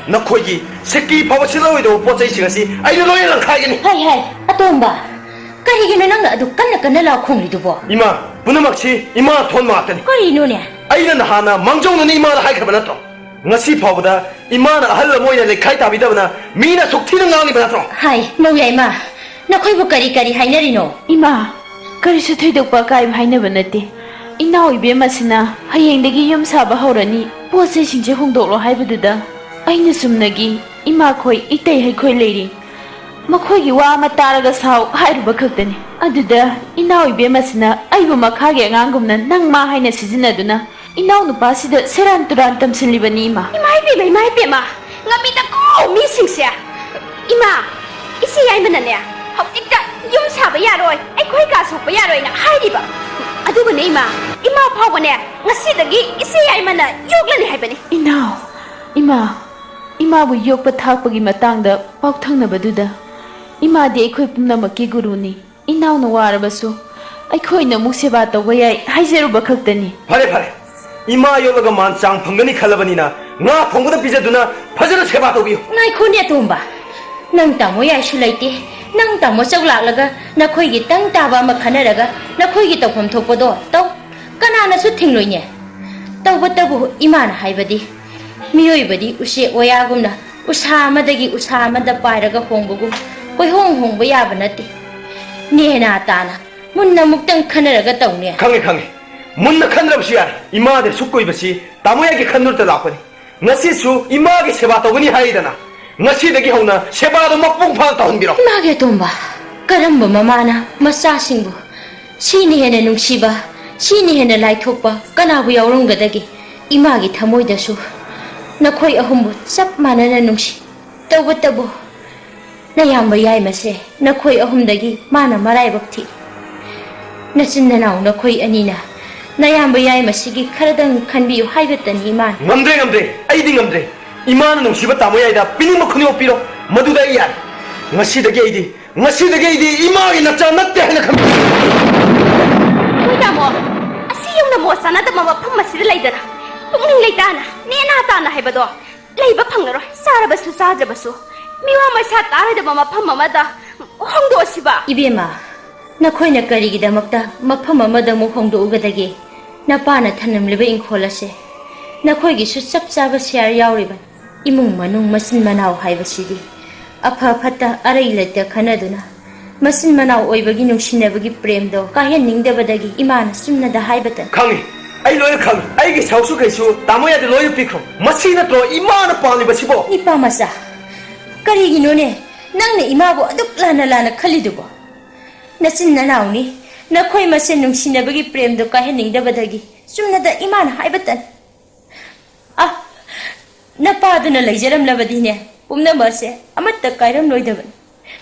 ꯅꯈꯣꯏꯒꯤ ꯁꯤꯀꯤ ꯐꯥꯎꯕ ꯁꯤꯠꯂꯔꯣꯏꯗꯧꯕ ꯄꯣꯠ ꯆꯩꯁꯤꯡ ꯑꯁꯤ ꯑꯩꯅ ꯂꯣꯏꯅ ꯂꯪꯈꯥꯏꯒꯅꯤ꯫ ꯍꯥꯏ, ꯍꯥꯏ, ꯑꯇꯣꯝꯕ, ꯀꯔꯤꯒꯤꯅꯣ ꯅꯪꯅ ꯑꯗꯨ ꯀꯟꯅ ꯀꯟꯅ ꯂꯥꯎ ꯈꯣꯡꯂꯤꯗꯨꯕꯣ? ꯏꯃꯥ, ꯄꯨꯝꯅꯃꯛꯁꯤ ꯏꯃꯥꯅ ꯊꯣꯟꯕ ꯉꯥꯛꯇꯅꯤ꯫ ꯀꯔꯤꯅꯣꯅꯦ? ꯑꯩꯅ ꯅꯍꯥꯟꯅ ꯃꯥꯡꯖꯧꯅꯅ ꯏꯃꯥꯗ ꯍꯥꯏꯈ꯭ꯔꯕ ꯅꯠꯇ꯭ꯔꯣ? ꯉꯁꯤ ꯐꯥꯎꯕꯗ ꯏꯃꯥꯅ ꯑꯍꯜ ꯑꯃ ꯑꯣꯏꯅ ꯂꯩꯈꯥꯏ ꯇꯥꯕꯤꯗꯕꯅ ꯃꯤꯅ ꯑꯁꯨꯛ ꯊꯤꯅ ꯉꯥꯡꯂꯤꯕ ꯅꯠꯇ꯭ꯔꯣ? ꯍꯥꯏ, ꯃꯧ ꯌꯥꯏꯃ, ꯅꯈꯣꯏꯕꯨ ꯀꯔꯤ ꯀꯔꯤ ꯍꯥꯏꯅꯔꯤꯅꯣ? ꯏꯃꯥ, ꯀꯔꯤꯁꯨ ꯊꯣꯏꯗꯣꯛꯄ ꯑꯀꯥꯏꯕ ꯍꯥꯏꯅꯕ ꯅꯠꯇꯦ꯫ ꯏꯅꯥꯎ ꯏꯕꯦꯝꯃꯁꯤꯅ ꯍꯌꯦꯡꯗꯒꯤ ꯌꯨꯝ ꯁꯥꯕ ꯍꯧꯔꯅꯤ, ꯄꯣꯠ ꯆꯩꯁꯤꯡꯁꯦ ꯍꯣꯡꯗꯣꯛꯂꯣ ꯍꯥꯏꯕꯗꯨꯗ ꯑꯩꯅ ꯆꯨꯝꯅꯒꯤ ꯏꯃꯥꯈꯣꯏ ꯏꯇꯩ ꯍꯩꯈꯣꯏ ꯂꯩꯔꯤ꯫ ꯃꯈꯣꯏꯒꯤ ꯋꯥ ꯑꯃ ꯇꯥꯔꯒ ꯁꯥꯎ ꯍꯥꯏꯔꯨꯕ ꯈꯛꯇꯅꯤ꯫ ꯑꯗꯨꯗ ꯏꯅꯥꯎ ꯏꯕꯦꯝꯃꯁꯤꯅ ꯑꯩꯕꯨ ꯃꯈꯥꯒꯤ ꯑꯉꯥꯡꯒꯨꯝꯅ "ꯅꯪ ꯃꯥ" ꯍꯥꯏꯅ ꯁꯤꯖꯤꯟꯅꯗꯨꯅ ꯏꯅꯥꯎ ꯅꯨꯄꯥꯁꯤꯗ ꯁꯦꯔꯥꯟ ꯇꯨꯔꯥꯟ ꯇꯝꯁꯤꯜꯂꯤꯕꯅꯤ, ꯏꯃꯥ꯫ ꯏꯃꯥ ꯏꯕꯦꯝꯃ, ꯏꯃꯥ ꯏꯕꯦꯝꯃ, ꯉꯝꯃꯤꯗꯀꯣ ꯃꯤꯁꯤꯡꯁꯦ꯫ ꯏꯃꯥ, ꯏꯆꯦ ꯌꯥꯏꯃꯅꯅꯦ, ꯍꯧꯖꯤꯛꯇ ꯌꯨꯝ ꯁꯥꯕ ꯌꯥꯔꯣꯏ, ꯑꯩꯈꯣꯏ ꯀꯥ ꯁꯣꯛꯄ ꯌꯥꯔꯣꯏꯅ ꯍꯥꯏꯔꯤꯕ꯫ ꯑꯗꯨꯒꯅꯦ ꯏꯃꯥ, ꯏꯃꯥ ꯐꯥꯎꯕꯅꯦ, ꯉꯁꯤꯗꯒꯤ ꯏꯆꯦ ꯌꯥꯏꯃꯅ ꯌꯣꯛꯂꯅꯤ ꯍꯥꯏꯕꯅꯤ꯫ ꯏꯅꯥꯎ, ꯏꯃꯥ, ꯏꯃꯥꯕꯨ ꯌꯣꯛꯄ ꯊꯥꯛꯄꯒꯤ ꯃꯇꯥꯡꯗ ꯄꯥꯎꯊꯪꯅꯕꯗꯨꯗ, ꯏꯃꯥꯗꯤ ꯑꯩꯈꯣꯏ ꯄꯨꯝꯅꯃꯛꯀꯤ ꯒꯨꯔꯨꯅꯤ꯫ ꯏꯅꯥꯎꯅ ꯋꯥꯔꯕꯁꯨ ꯑꯩꯈꯣꯏꯅ ꯑꯃꯨꯛ ꯁꯦꯕꯥ ꯇꯧꯕ ꯌꯥꯏ ꯍꯥꯏꯖꯔꯨꯕ ꯈꯛꯇꯅꯤ꯫ ꯐꯔꯦ, ꯐꯔꯦ꯫ ꯏꯃꯥ ꯌꯣꯛꯂꯒ ꯃꯥꯟ ꯆꯥꯡ ꯐꯪꯒꯅꯤ ꯈꯜꯂꯕꯅꯤꯅ ꯉꯥ ꯊꯣꯡꯕꯗ ꯄꯤꯖꯗꯨꯅ ꯐꯖꯅ ꯁꯦꯕꯥ ꯇꯧꯕꯤꯌꯨ꯫ ꯉꯥꯏꯈꯣꯅꯦ ꯑꯇꯣꯝꯕ, ꯅꯪ ꯇꯥꯃꯣ ꯌꯥꯏꯁꯨ ꯂꯩꯇꯦ꯫ ꯅꯪ ꯇꯥꯃꯣ ꯆꯧ ꯂꯥꯛꯂꯒ ꯅꯈꯣꯏꯒꯤ ꯇꯪ ꯇꯥꯕ ꯑꯃ ꯈꯟꯅꯔꯒ ꯅꯈꯣꯏꯒꯤ ꯇꯧꯐꯝ ꯊꯣꯛꯄꯗꯣ ꯇꯧ꯫ ꯀꯅꯥꯅꯁꯨ ꯊꯤꯡꯂꯣꯏꯅꯦ꯫ ꯇꯧꯕꯇꯕꯨ ꯏꯃꯥꯅ ꯍꯥꯏꯕꯗꯤ, ꯃꯤꯑꯣꯏꯕꯗꯤ ꯎꯆꯦꯛ ꯋꯥꯌꯥꯒꯨꯝꯅ ꯎꯁꯥ ꯑꯃꯗꯒꯤ ꯎꯁꯥ ꯑꯃꯗ ꯄꯥꯏꯔꯒ ꯍꯣꯡꯕꯒꯨꯝ ꯀꯣꯏꯍꯣꯡ ꯍꯣꯡꯕ ꯌꯥꯕ ꯅꯠꯇꯦ꯫ ꯅꯦꯅꯥ ꯇꯥꯅ ꯃꯨꯟꯅ ꯑꯃꯨꯛꯇꯪ ꯈꯟꯅꯔꯒ ꯇꯧꯅꯦ꯫ ꯈꯪꯉꯦ, ꯈꯪꯉꯦ꯫ ꯃꯨꯟꯅ ꯈꯟꯗ꯭ꯔꯕꯁꯨ ꯌꯥꯔꯦ꯫ ꯏꯃꯥꯗꯤ ꯑꯁꯨꯛ ꯀꯨꯏꯕꯁꯤ ꯇꯥꯃꯣ ꯌꯥꯏꯒꯤ ꯈꯟꯗꯨꯔꯇ ꯂꯥꯛꯄꯅꯤ꯫ ꯉꯁꯤꯁꯨ ꯏꯃꯥꯒꯤ ꯁꯦꯕꯥ ꯇꯧꯒꯅꯤ ꯍꯥꯏꯔꯤꯗꯅ꯫ ꯉꯁꯤꯗꯒꯤ ꯍꯧꯅ ꯁꯦꯕꯥꯗꯣ ꯃꯄꯨꯡ ꯐꯥꯅ ꯇꯧꯍꯟꯕꯤꯔꯣ꯫ ꯏꯃꯥꯒꯤ ꯑꯇꯣꯝꯕ, ꯀꯔꯝꯕ ꯃꯃꯥꯅ ꯃꯆꯥꯁꯤꯡꯕꯨ ꯁꯤꯅ ꯍꯦꯟꯅ ꯅꯨꯡꯁꯤꯕ, ꯁꯤꯅ ꯍꯦꯟꯅ ꯂꯥꯏꯊꯣꯛꯄ ꯀꯅꯥꯕꯨ ꯌꯥꯎꯔꯝꯒꯗꯒꯦ? ꯏꯃꯥꯒꯤ ꯊꯃꯣꯏꯗꯁꯨ ꯅꯈꯣꯏ ꯑꯍꯨꯝꯕꯨ ꯆꯞ ꯃꯥꯟꯅꯅ ꯅꯨꯡꯁꯤ꯫ ꯇꯧꯕꯇꯕꯨ ꯅꯌꯥꯝꯕ ꯌꯥꯏꯃꯁꯦ ꯅꯈꯣꯏ ꯑꯍꯨꯝꯗꯒꯤ ꯃꯥꯅ ꯃꯔꯥꯏꯕꯛ ꯊꯤ꯫ ꯅꯆꯤꯟ ꯅꯅꯥꯎ ꯅꯈꯣꯏ ꯑꯅꯤꯅ ꯅꯌꯥꯝꯕ ꯌꯥꯏꯃꯁꯤꯒꯤ ꯈꯔꯗꯪ ꯈꯟꯕꯤꯌꯨ ꯍꯥꯏꯕꯇꯅꯤ, ꯏꯃꯥꯅ꯫ ꯉꯝꯗ꯭ꯔꯦ, ꯉꯝꯗ꯭ꯔꯦ, ꯑꯩꯗꯤ ꯉꯝꯗ꯭ꯔꯦ꯫ ꯏꯃꯥꯅ ꯅꯨꯡꯁꯤꯕ ꯇꯥꯃꯣ ꯌꯥꯏꯗ ꯄꯤꯅꯤꯡꯕ ꯈꯨꯗꯤꯡꯃꯛ ꯄꯤꯔꯣ, ꯃꯗꯨꯗ ꯑꯩ ꯌꯥꯔꯦ꯫ ꯉꯁꯤꯗꯒꯤ ꯑꯩꯗꯤ, ꯉꯁꯤꯗꯒꯤ ꯑꯩꯗꯤ ꯏꯃꯥꯒꯤ ꯅꯆꯥ ꯅꯠꯇꯦ ꯍꯥꯏꯅ ꯈꯟꯕꯤꯔꯣ꯫ ꯍꯣꯏ ꯇꯥꯃꯣ, ꯑꯁꯤ ꯌꯧꯅ ꯃꯣꯠ ꯆꯥꯅꯗꯕ ꯃꯐꯝ ꯑꯁꯤꯗ ꯂꯩꯗꯅ ꯄꯨꯛꯅꯤꯡ ꯂꯩꯇꯥꯅ, ꯅꯦꯅꯥ ꯇꯥꯅ ꯍꯥꯏꯕꯗꯣ ꯂꯩꯕ ꯐꯪꯂꯔꯣꯏ꯫ ꯆꯥꯔꯕꯁꯨ ꯆꯥꯗ꯭ꯔꯕꯁꯨ ꯃꯤꯋꯥ ꯃꯩꯁꯥ ꯇꯥꯔꯣꯏꯗꯕ ꯃꯐꯝ ꯑꯃꯗ ꯍꯣꯡꯗꯣꯛꯑꯁꯤꯕ꯫ ꯏꯕꯦꯝꯃ, ꯅꯈꯣꯏꯅ ꯀꯔꯤꯒꯤꯗꯃꯛꯇ ꯃꯐꯝ ꯑꯃꯗ ꯑꯃꯨꯛ ꯍꯣꯡꯗꯣꯛꯎꯒꯗꯒꯦ? ꯅꯄꯥꯅ ꯊꯅꯝꯂꯤꯕ ꯏꯪꯈꯣꯜ ꯑꯁꯦ ꯅꯈꯣꯏꯒꯤꯁꯨ ꯆꯞ ꯆꯥꯕ ꯁꯤꯌꯥꯔ ꯌꯥꯎꯔꯤꯕꯅꯤ꯫ ꯏꯃꯨꯡ ꯃꯅꯨꯡ ꯃꯆꯤꯟ ꯃꯅꯥꯎ ꯍꯥꯏꯕꯁꯤꯗꯤ ꯑꯐ ꯐꯠꯇ ꯑꯔꯩ ꯂꯩꯇ ꯈꯟꯅꯗꯨꯅ ꯃꯆꯤꯟ ꯃꯅꯥꯎ ꯑꯣꯏꯕꯒꯤ ꯅꯨꯡꯁꯤꯅꯕꯒꯤ ꯄ꯭ꯔꯦꯝꯗꯣ ꯀꯥꯏꯍꯟꯅꯤꯡꯗꯕꯗꯒꯤ ꯏꯃꯥꯅ ꯆꯨꯝꯅꯗ ꯍꯥꯏꯕꯇꯅꯤ꯫ ꯈꯪꯉꯤ, ꯑꯩ ꯂꯣꯏꯅ ꯈꯪꯉꯤ꯫ ꯑꯩꯒꯤ ꯁꯔꯨꯛꯁꯨ ꯀꯩꯁꯨ ꯇꯥꯃꯣ ꯌꯥꯏꯗ ꯂꯣꯏꯅ ꯄꯤꯈ꯭ꯔꯣ꯫ ꯃꯁꯤ ꯅꯠꯇ꯭ꯔꯣ ꯏꯃꯥꯅ ꯄꯥꯝꯂꯤꯕꯁꯤꯕꯣ? ꯅꯤꯄꯥ ꯃꯆꯥ, ꯀꯔꯤꯒꯤꯅꯣꯅꯦ? ꯅꯪꯅ ꯏꯃꯥꯕꯨ ꯑꯗꯨꯛ ꯂꯥꯟꯅ ꯂꯥꯟꯅ ꯈꯜꯂꯤꯗꯨꯕꯣ? ꯅꯆꯤꯟ ꯅꯅꯥꯎꯅꯤ, ꯅꯈꯣꯏ ꯃꯁꯦꯟ ꯅꯨꯡꯁꯤꯅꯕꯒꯤ ꯄ꯭ꯔꯦꯝꯗꯨ ꯀꯥꯏꯍꯟꯅꯤꯡꯗꯕꯗꯒꯤ ꯆꯨꯝꯅꯗ ꯏꯃꯥꯅ ꯍꯥꯏꯕꯇꯅꯤ꯫ ꯑ, ꯅꯄꯥꯗꯨꯅ ꯂꯩꯖꯔꯝꯂꯕꯗꯤꯅꯦ, ꯄꯨꯝꯅꯃꯛꯁꯦ ꯑꯃꯠꯇ ꯀꯥꯏꯔꯝꯂꯣꯏꯗꯕꯅꯤ꯫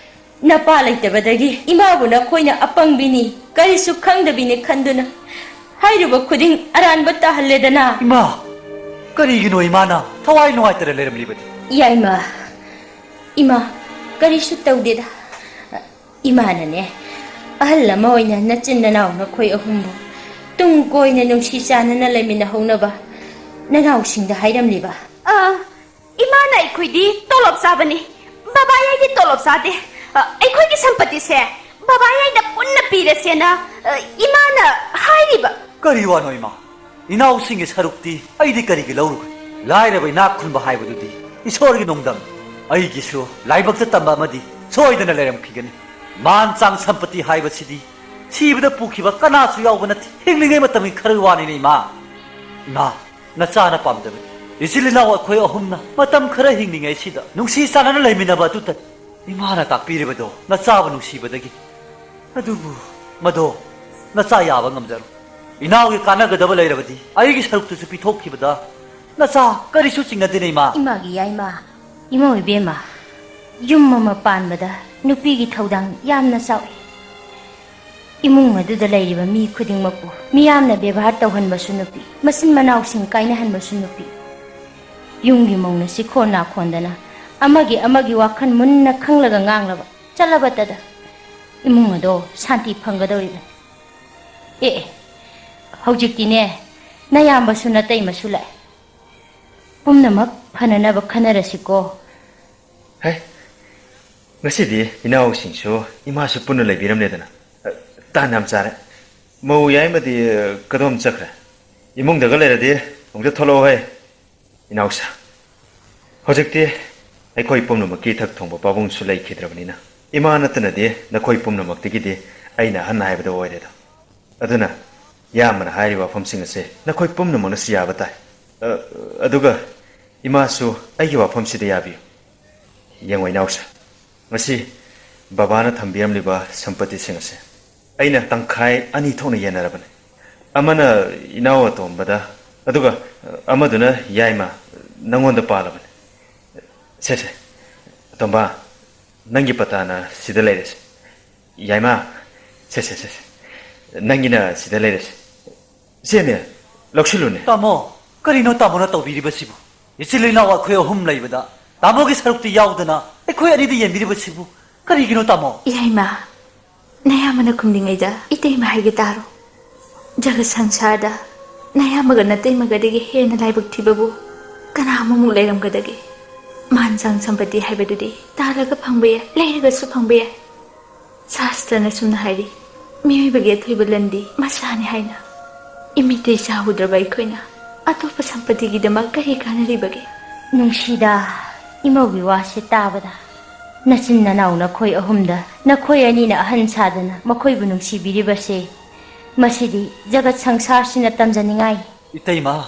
ꯅꯄꯥ ꯂꯩꯇꯕꯗꯒꯤ ꯏꯃꯥꯕꯨ ꯅꯈꯣꯏꯅ ꯑꯄꯪꯕꯤꯅꯤ, ꯀꯔꯤꯁꯨ ꯈꯪꯗꯕꯤꯅꯤ ꯈꯟꯗꯨꯅ ꯍꯥꯏꯔꯨꯕ ꯈꯨꯗꯤꯡ ꯑꯔꯥꯟꯕ ꯇꯥꯍꯜꯂꯦꯗꯅ꯫ ꯏꯃꯥ, ꯀꯔꯤꯒꯤꯅꯣ ꯏꯃꯥꯅ ꯊꯋꯥꯏ ꯅꯨꯡꯉꯥꯏꯇꯅ ꯂꯩꯔꯝꯂꯤꯕꯗꯤ? ꯏꯌꯥꯏꯃ, ꯏꯃꯥ, ꯀꯔꯤꯁꯨ ꯇꯧꯗꯦꯗ꯫ ꯏꯃꯥꯅꯅꯦ, ꯑꯍꯜ ꯑꯃ ꯑꯣꯏꯅ ꯅꯆꯤꯟ ꯅꯅꯥꯎ ꯅꯈꯣꯏ ꯑꯍꯨꯝꯕꯨ ꯇꯨꯡ ꯀꯣꯏꯅ ꯅꯨꯡꯁꯤ ꯆꯥꯟꯅꯅ ꯂꯩꯃꯤꯟꯅꯍꯧꯅꯕ ꯅꯅꯥꯎꯁꯤꯡꯗ ꯍꯥꯏꯔꯝꯂꯤꯕ꯫ ꯑ, ꯏꯃꯥꯅ ꯑꯩꯈꯣꯏꯗꯤ ꯇꯣꯂꯣꯞ ꯆꯥꯕꯅꯤ, ꯕꯕꯥ ꯌꯥꯏꯗꯤ ꯇꯣꯂꯣꯞ ꯆꯥꯗꯦ꯫ ꯑ, ꯑꯩꯈꯣꯏꯒꯤ ꯁꯝꯄꯇꯤꯁꯦ ꯕꯕꯥ ꯌꯥꯏꯗ ꯄꯨꯟꯅ ꯄꯤꯔꯁꯦꯅ, ꯑ, ꯏꯃꯥꯅ ꯍꯥꯏꯔꯤꯕ꯫ ꯀꯔꯤ ꯋꯥꯅꯣ ꯏꯃꯥ? ꯏꯅꯥꯎꯁꯤꯡꯒꯤ ꯁꯔꯨꯛꯇꯤ ꯑꯩꯗꯤ ꯀꯔꯤꯒꯤ ꯂꯧꯔꯨꯒꯅꯤ? ꯂꯥꯏꯔꯕ ꯏꯅꯥꯛ ꯈꯨꯟꯕ ꯍꯥꯏꯕꯗꯨꯗꯤ ꯏꯁꯣꯔꯒꯤ ꯅꯣꯡꯗꯝ꯫ ꯑꯩꯒꯤꯁꯨ ꯂꯥꯏꯕꯛꯇ ꯇꯝꯕ ꯑꯃꯗꯤ ꯁꯣꯏꯗꯅ ꯂꯩꯔꯝꯈꯤꯒꯅꯤ꯫ ꯃꯥꯟ ꯆꯥꯡ ꯁꯝꯄꯇꯤ ꯍꯥꯏꯕꯁꯤꯗꯤ ꯁꯤꯕꯗ ꯄꯨꯈꯤꯕ ꯀꯅꯥꯁꯨ ꯌꯥꯎꯕ ꯅꯠꯇꯦ꯫ ꯍꯤꯡꯂꯤꯉꯩ ꯃꯇꯝꯒꯤ ꯈꯔꯒꯤ ꯋꯥꯅꯤꯅꯦ ꯏꯃꯥ꯫ ꯏꯃꯥ, ꯅꯆꯥꯅ ꯄꯥꯝꯖꯕꯅꯤ꯫ ꯏꯆꯤꯜ ꯏꯅꯥꯎ ꯑꯩꯈꯣꯏ ꯑꯍꯨꯝꯅ ꯃꯇꯝ ꯈꯔ ꯍꯤꯡꯂꯤꯉꯩꯁꯤꯗ ꯅꯨꯡꯁꯤ ꯆꯥꯟꯅꯅ ꯂꯩꯃꯤꯟꯅꯕ ꯑꯗꯨꯇꯅꯤ꯫ ꯏꯃꯥꯅ ꯇꯥꯛꯄꯤꯔꯤꯕꯗꯣ ꯅꯆꯥꯕꯨ ꯅꯨꯡꯁꯤꯕꯗꯒꯤ꯫ ꯑꯗꯨꯕꯨ ꯃꯗꯣ ꯅꯆꯥ ꯌꯥꯕ ꯉꯝꯖꯔꯣꯏ꯫ ꯏꯅꯥꯎꯒꯤ ꯀꯥꯟꯅꯒꯗꯕ ꯂꯩꯔꯕꯗꯤ ꯑꯩꯒꯤ ꯁꯔꯨꯛꯇꯨꯁꯨ ꯄꯤꯊꯣꯛꯈꯤꯕꯗ ꯅꯆꯥ ꯀꯔꯤꯁꯨ ꯆꯤꯡꯅꯗꯦꯅꯦ, ꯏꯃꯥ꯫ ꯏꯃꯥꯒꯤ ꯌꯥꯏꯃ, ꯏꯃꯧ ꯏꯕꯦꯝꯃ, ꯌꯨꯝ ꯑꯃ ꯄꯥꯟꯕꯗ ꯅꯨꯄꯤꯒꯤ ꯊꯧꯗꯥꯡ ꯌꯥꯝꯅ ꯆꯥꯎꯏ꯫ ꯏꯃꯨꯡ ꯑꯗꯨꯗ ꯂꯩꯔꯤꯕ ꯃꯤ ꯈꯨꯗꯤꯡꯃꯛꯄꯨ ꯃꯤꯌꯥꯝꯅ ꯕꯦꯕꯥꯔ ꯇꯧꯍꯟꯕꯁꯨ ꯅꯨꯄꯤ, ꯃꯆꯤꯟ ꯃꯅꯥꯎꯁꯤꯡ ꯀꯥꯏꯅꯍꯟꯕꯁꯨ ꯅꯨꯄꯤ꯫ ꯌꯨꯝꯒꯤ ꯃꯧꯅ ꯆꯤꯈꯣꯟ ꯅꯥꯈꯣꯟꯗꯅ ꯑꯃꯒꯤ ꯑꯃꯒꯤ ꯋꯥꯈꯜ ꯃꯨꯟꯅ ꯈꯪꯂꯒ ꯉꯥꯡꯂꯕ ꯆꯠꯂꯕꯇꯗ ꯏꯃꯨꯡ ꯑꯗꯣ ꯁꯥꯟꯇꯤ ꯐꯪꯒꯗꯧꯔꯤꯕꯅꯤ꯫ ꯑꯦ, ꯑꯦ, ꯍꯧꯖꯤꯛꯇꯤꯅꯦ, ꯅꯌꯥꯝꯕꯁꯨ ꯅꯇꯩꯃꯁꯨ ꯂꯥꯛꯑꯦ꯫ ꯄꯨꯝꯅꯃꯛ ꯐꯅꯅꯕ ꯈꯟꯅꯔꯁꯤꯀꯣ꯫ ꯍꯦ, ꯉꯁꯤꯗꯤ ꯏꯅꯥꯎꯁꯤꯡꯁꯨ ꯏꯃꯥꯁꯨ ꯄꯨꯟꯅ ꯂꯩꯕꯤꯔꯝꯂꯦꯗꯅ꯫ ꯑ, ꯇꯥꯟ ꯌꯥꯝ ꯆꯥꯔꯦ꯫ ꯃꯧ ꯌꯥꯏꯃꯗꯤ, ꯑ, ꯀꯗꯣꯝ ꯆꯠꯈ꯭ꯔꯦ? ꯏꯃꯨꯡꯗꯒ ꯂꯩꯔꯗꯤ ꯑꯃꯨꯛꯇ ꯊꯣꯛꯂꯛꯑꯣꯍꯦ, ꯏꯅꯥꯎꯁꯥ꯫ ꯍꯧꯖꯤꯛꯇꯤ ꯑꯩꯈꯣꯏ ꯄꯨꯝꯅꯃꯛꯀꯤ ꯏꯊꯛ ꯊꯣꯡꯕ ꯄꯥꯕꯨꯡꯁꯨ ꯂꯩꯈꯤꯗ꯭ꯔꯕꯅꯤꯅ, ꯏꯃꯥ ꯅꯠꯇꯅꯗꯤ ꯅꯈꯣꯏ ꯄꯨꯝꯅꯃꯛꯇꯒꯤꯗꯤ ꯑꯩꯅ ꯑꯍꯟ ꯍꯥꯏꯕꯗꯣ ꯑꯣꯏꯔꯦꯗꯣ꯫ ꯑꯗꯨꯅ ꯏꯌꯥꯝꯕꯅ ꯍꯥꯏꯔꯤꯕ ꯋꯥꯐꯝꯁꯤꯡ ꯑꯁꯦ ꯅꯈꯣꯏ ꯄꯨꯝꯅꯃꯛꯅꯁꯨ ꯌꯥꯕ ꯇꯥꯏ꯫ ꯑ, ꯑꯗꯨꯒ ꯏꯃꯥꯁꯨ ꯑꯩꯒꯤ ꯋꯥꯐꯝꯁꯤꯗ ꯌꯥꯕꯤꯌꯨ꯫ ꯌꯦꯡꯉꯣ ꯏꯅꯥꯎꯁꯥ, ꯃꯁꯤ ꯕꯕꯥꯅ ꯊꯝꯕꯤꯔꯝꯂꯤꯕ ꯁꯝꯄꯇꯤꯁꯤꯡ ꯑꯁꯦ ꯑꯩꯅ ꯇꯪꯈꯥꯏ ꯑꯅꯤ ꯊꯣꯛꯅ ꯌꯦꯟꯅꯔꯕꯅꯤ꯫ ꯑꯃꯅ ꯏꯅꯥꯎ ꯑꯇꯣꯝꯕꯗ, ꯑꯗꯨꯒ ꯑꯃꯗꯨꯅ ꯌꯥꯏꯃ, ꯅꯪꯉꯣꯟꯗ ꯄꯥꯜꯂꯕꯅꯤ꯫ ꯁꯦ, ꯁꯦ, ꯑꯇꯣꯝꯕ, ꯅꯪꯒꯤ ꯄꯇꯥꯅ ꯁꯤꯗ ꯂꯩꯔꯦꯁꯦ꯫ ꯌꯥꯏꯃ, ꯁꯦ, ꯁꯦ, ꯁꯦ, ꯁꯦ, ꯅꯪꯒꯤꯅ ꯁꯤꯗ ꯂꯩꯔꯦꯁꯦ꯫ ꯁꯦꯅꯦ, ꯂꯧꯁꯤꯜꯂꯨꯅꯦ꯫ ꯇꯥꯃꯣ, ꯀꯔꯤꯅꯣ ꯇꯥꯃꯣꯅ ꯇꯧꯕꯤꯔꯤꯕꯁꯤꯕꯨ? ꯏꯆꯤꯜ ꯏꯅꯥꯎ ꯑꯩꯈꯣꯏ ꯑꯍꯨꯝ ꯂꯩꯕꯗ ꯇꯥꯃꯣꯒꯤ ꯁꯔꯨꯛꯇꯤ ꯌꯥꯎꯗꯅ ꯑꯩꯈꯣꯏ ꯑꯅꯤꯗ ꯌꯦꯡꯕꯤꯔꯤꯕꯁꯤꯕꯨ ꯀꯔꯤꯒꯤꯅꯣ ꯇꯥꯃꯣ? ꯌꯥꯏꯃ, ꯅꯌꯥꯝꯕꯅ ꯈꯨꯝꯂꯤꯉꯩꯗ ꯏꯇꯩꯃ ꯍꯥꯏꯒꯦ ꯇꯥꯔꯣ꯫ ꯖꯒꯠ ꯁꯪꯁꯥꯔꯗ ꯅꯌꯥꯝꯕꯒ ꯅꯇꯩꯃꯒꯗꯒꯤ ꯍꯦꯟꯅ ꯂꯥꯏꯕꯛ ꯊꯤꯕꯕꯨ ꯀꯅꯥ ꯑꯃꯃꯨꯛ ꯂꯩꯔꯝꯒꯗꯒꯦ? ꯃꯥꯟ ꯆꯥꯡ ꯁꯝꯄꯇꯤ ꯍꯥꯏꯕꯗꯨꯗꯤ ꯇꯥꯜꯂꯒ ꯐꯪꯕ ꯌꯥꯏ, ꯂꯩꯔꯒꯁꯨ ꯐꯪꯕ ꯌꯥꯏ꯫ ꯁꯥꯁꯇ꯭ꯔꯅ ꯁꯨꯝꯅ ꯍꯥꯏꯔꯤ, ꯃꯤꯑꯣꯏꯕꯒꯤ ꯑꯊꯣꯏꯕ ꯂꯟꯗꯤ ꯃꯁꯥꯅꯤ ꯍꯥꯏꯅ꯫ ꯏꯃꯤꯠꯇ ꯏꯆꯥ ꯎꯗ꯭ꯔꯕ ꯑꯩꯈꯣꯏꯅ ꯑꯇꯣꯞꯄ ꯁꯝꯄꯇꯤꯒꯤꯗꯃꯛ ꯀꯔꯤ ꯀꯥꯟꯅꯔꯤꯕꯒꯦ? ꯅꯨꯡꯁꯤꯗ, ꯏꯃꯧꯒꯤ ꯋꯥꯁꯦ ꯇꯥꯕꯗ꯫ ꯅꯆꯤꯟ ꯅꯅꯥꯎ ꯅꯈꯣꯏ ꯑꯍꯨꯝꯗ ꯅꯈꯣꯏ ꯑꯅꯤꯅ ꯑꯍꯟ ꯁꯥꯗꯅ ꯃꯈꯣꯏꯕꯨ ꯅꯨꯡꯁꯤꯕꯤꯔꯤꯕꯁꯦ, ꯃꯁꯤꯗꯤ ꯖꯒꯠ ꯁꯪꯁꯥꯔꯁꯤꯅ ꯇꯝꯖꯅꯤꯡꯉꯥꯏ꯫ ꯏꯇꯩꯃ,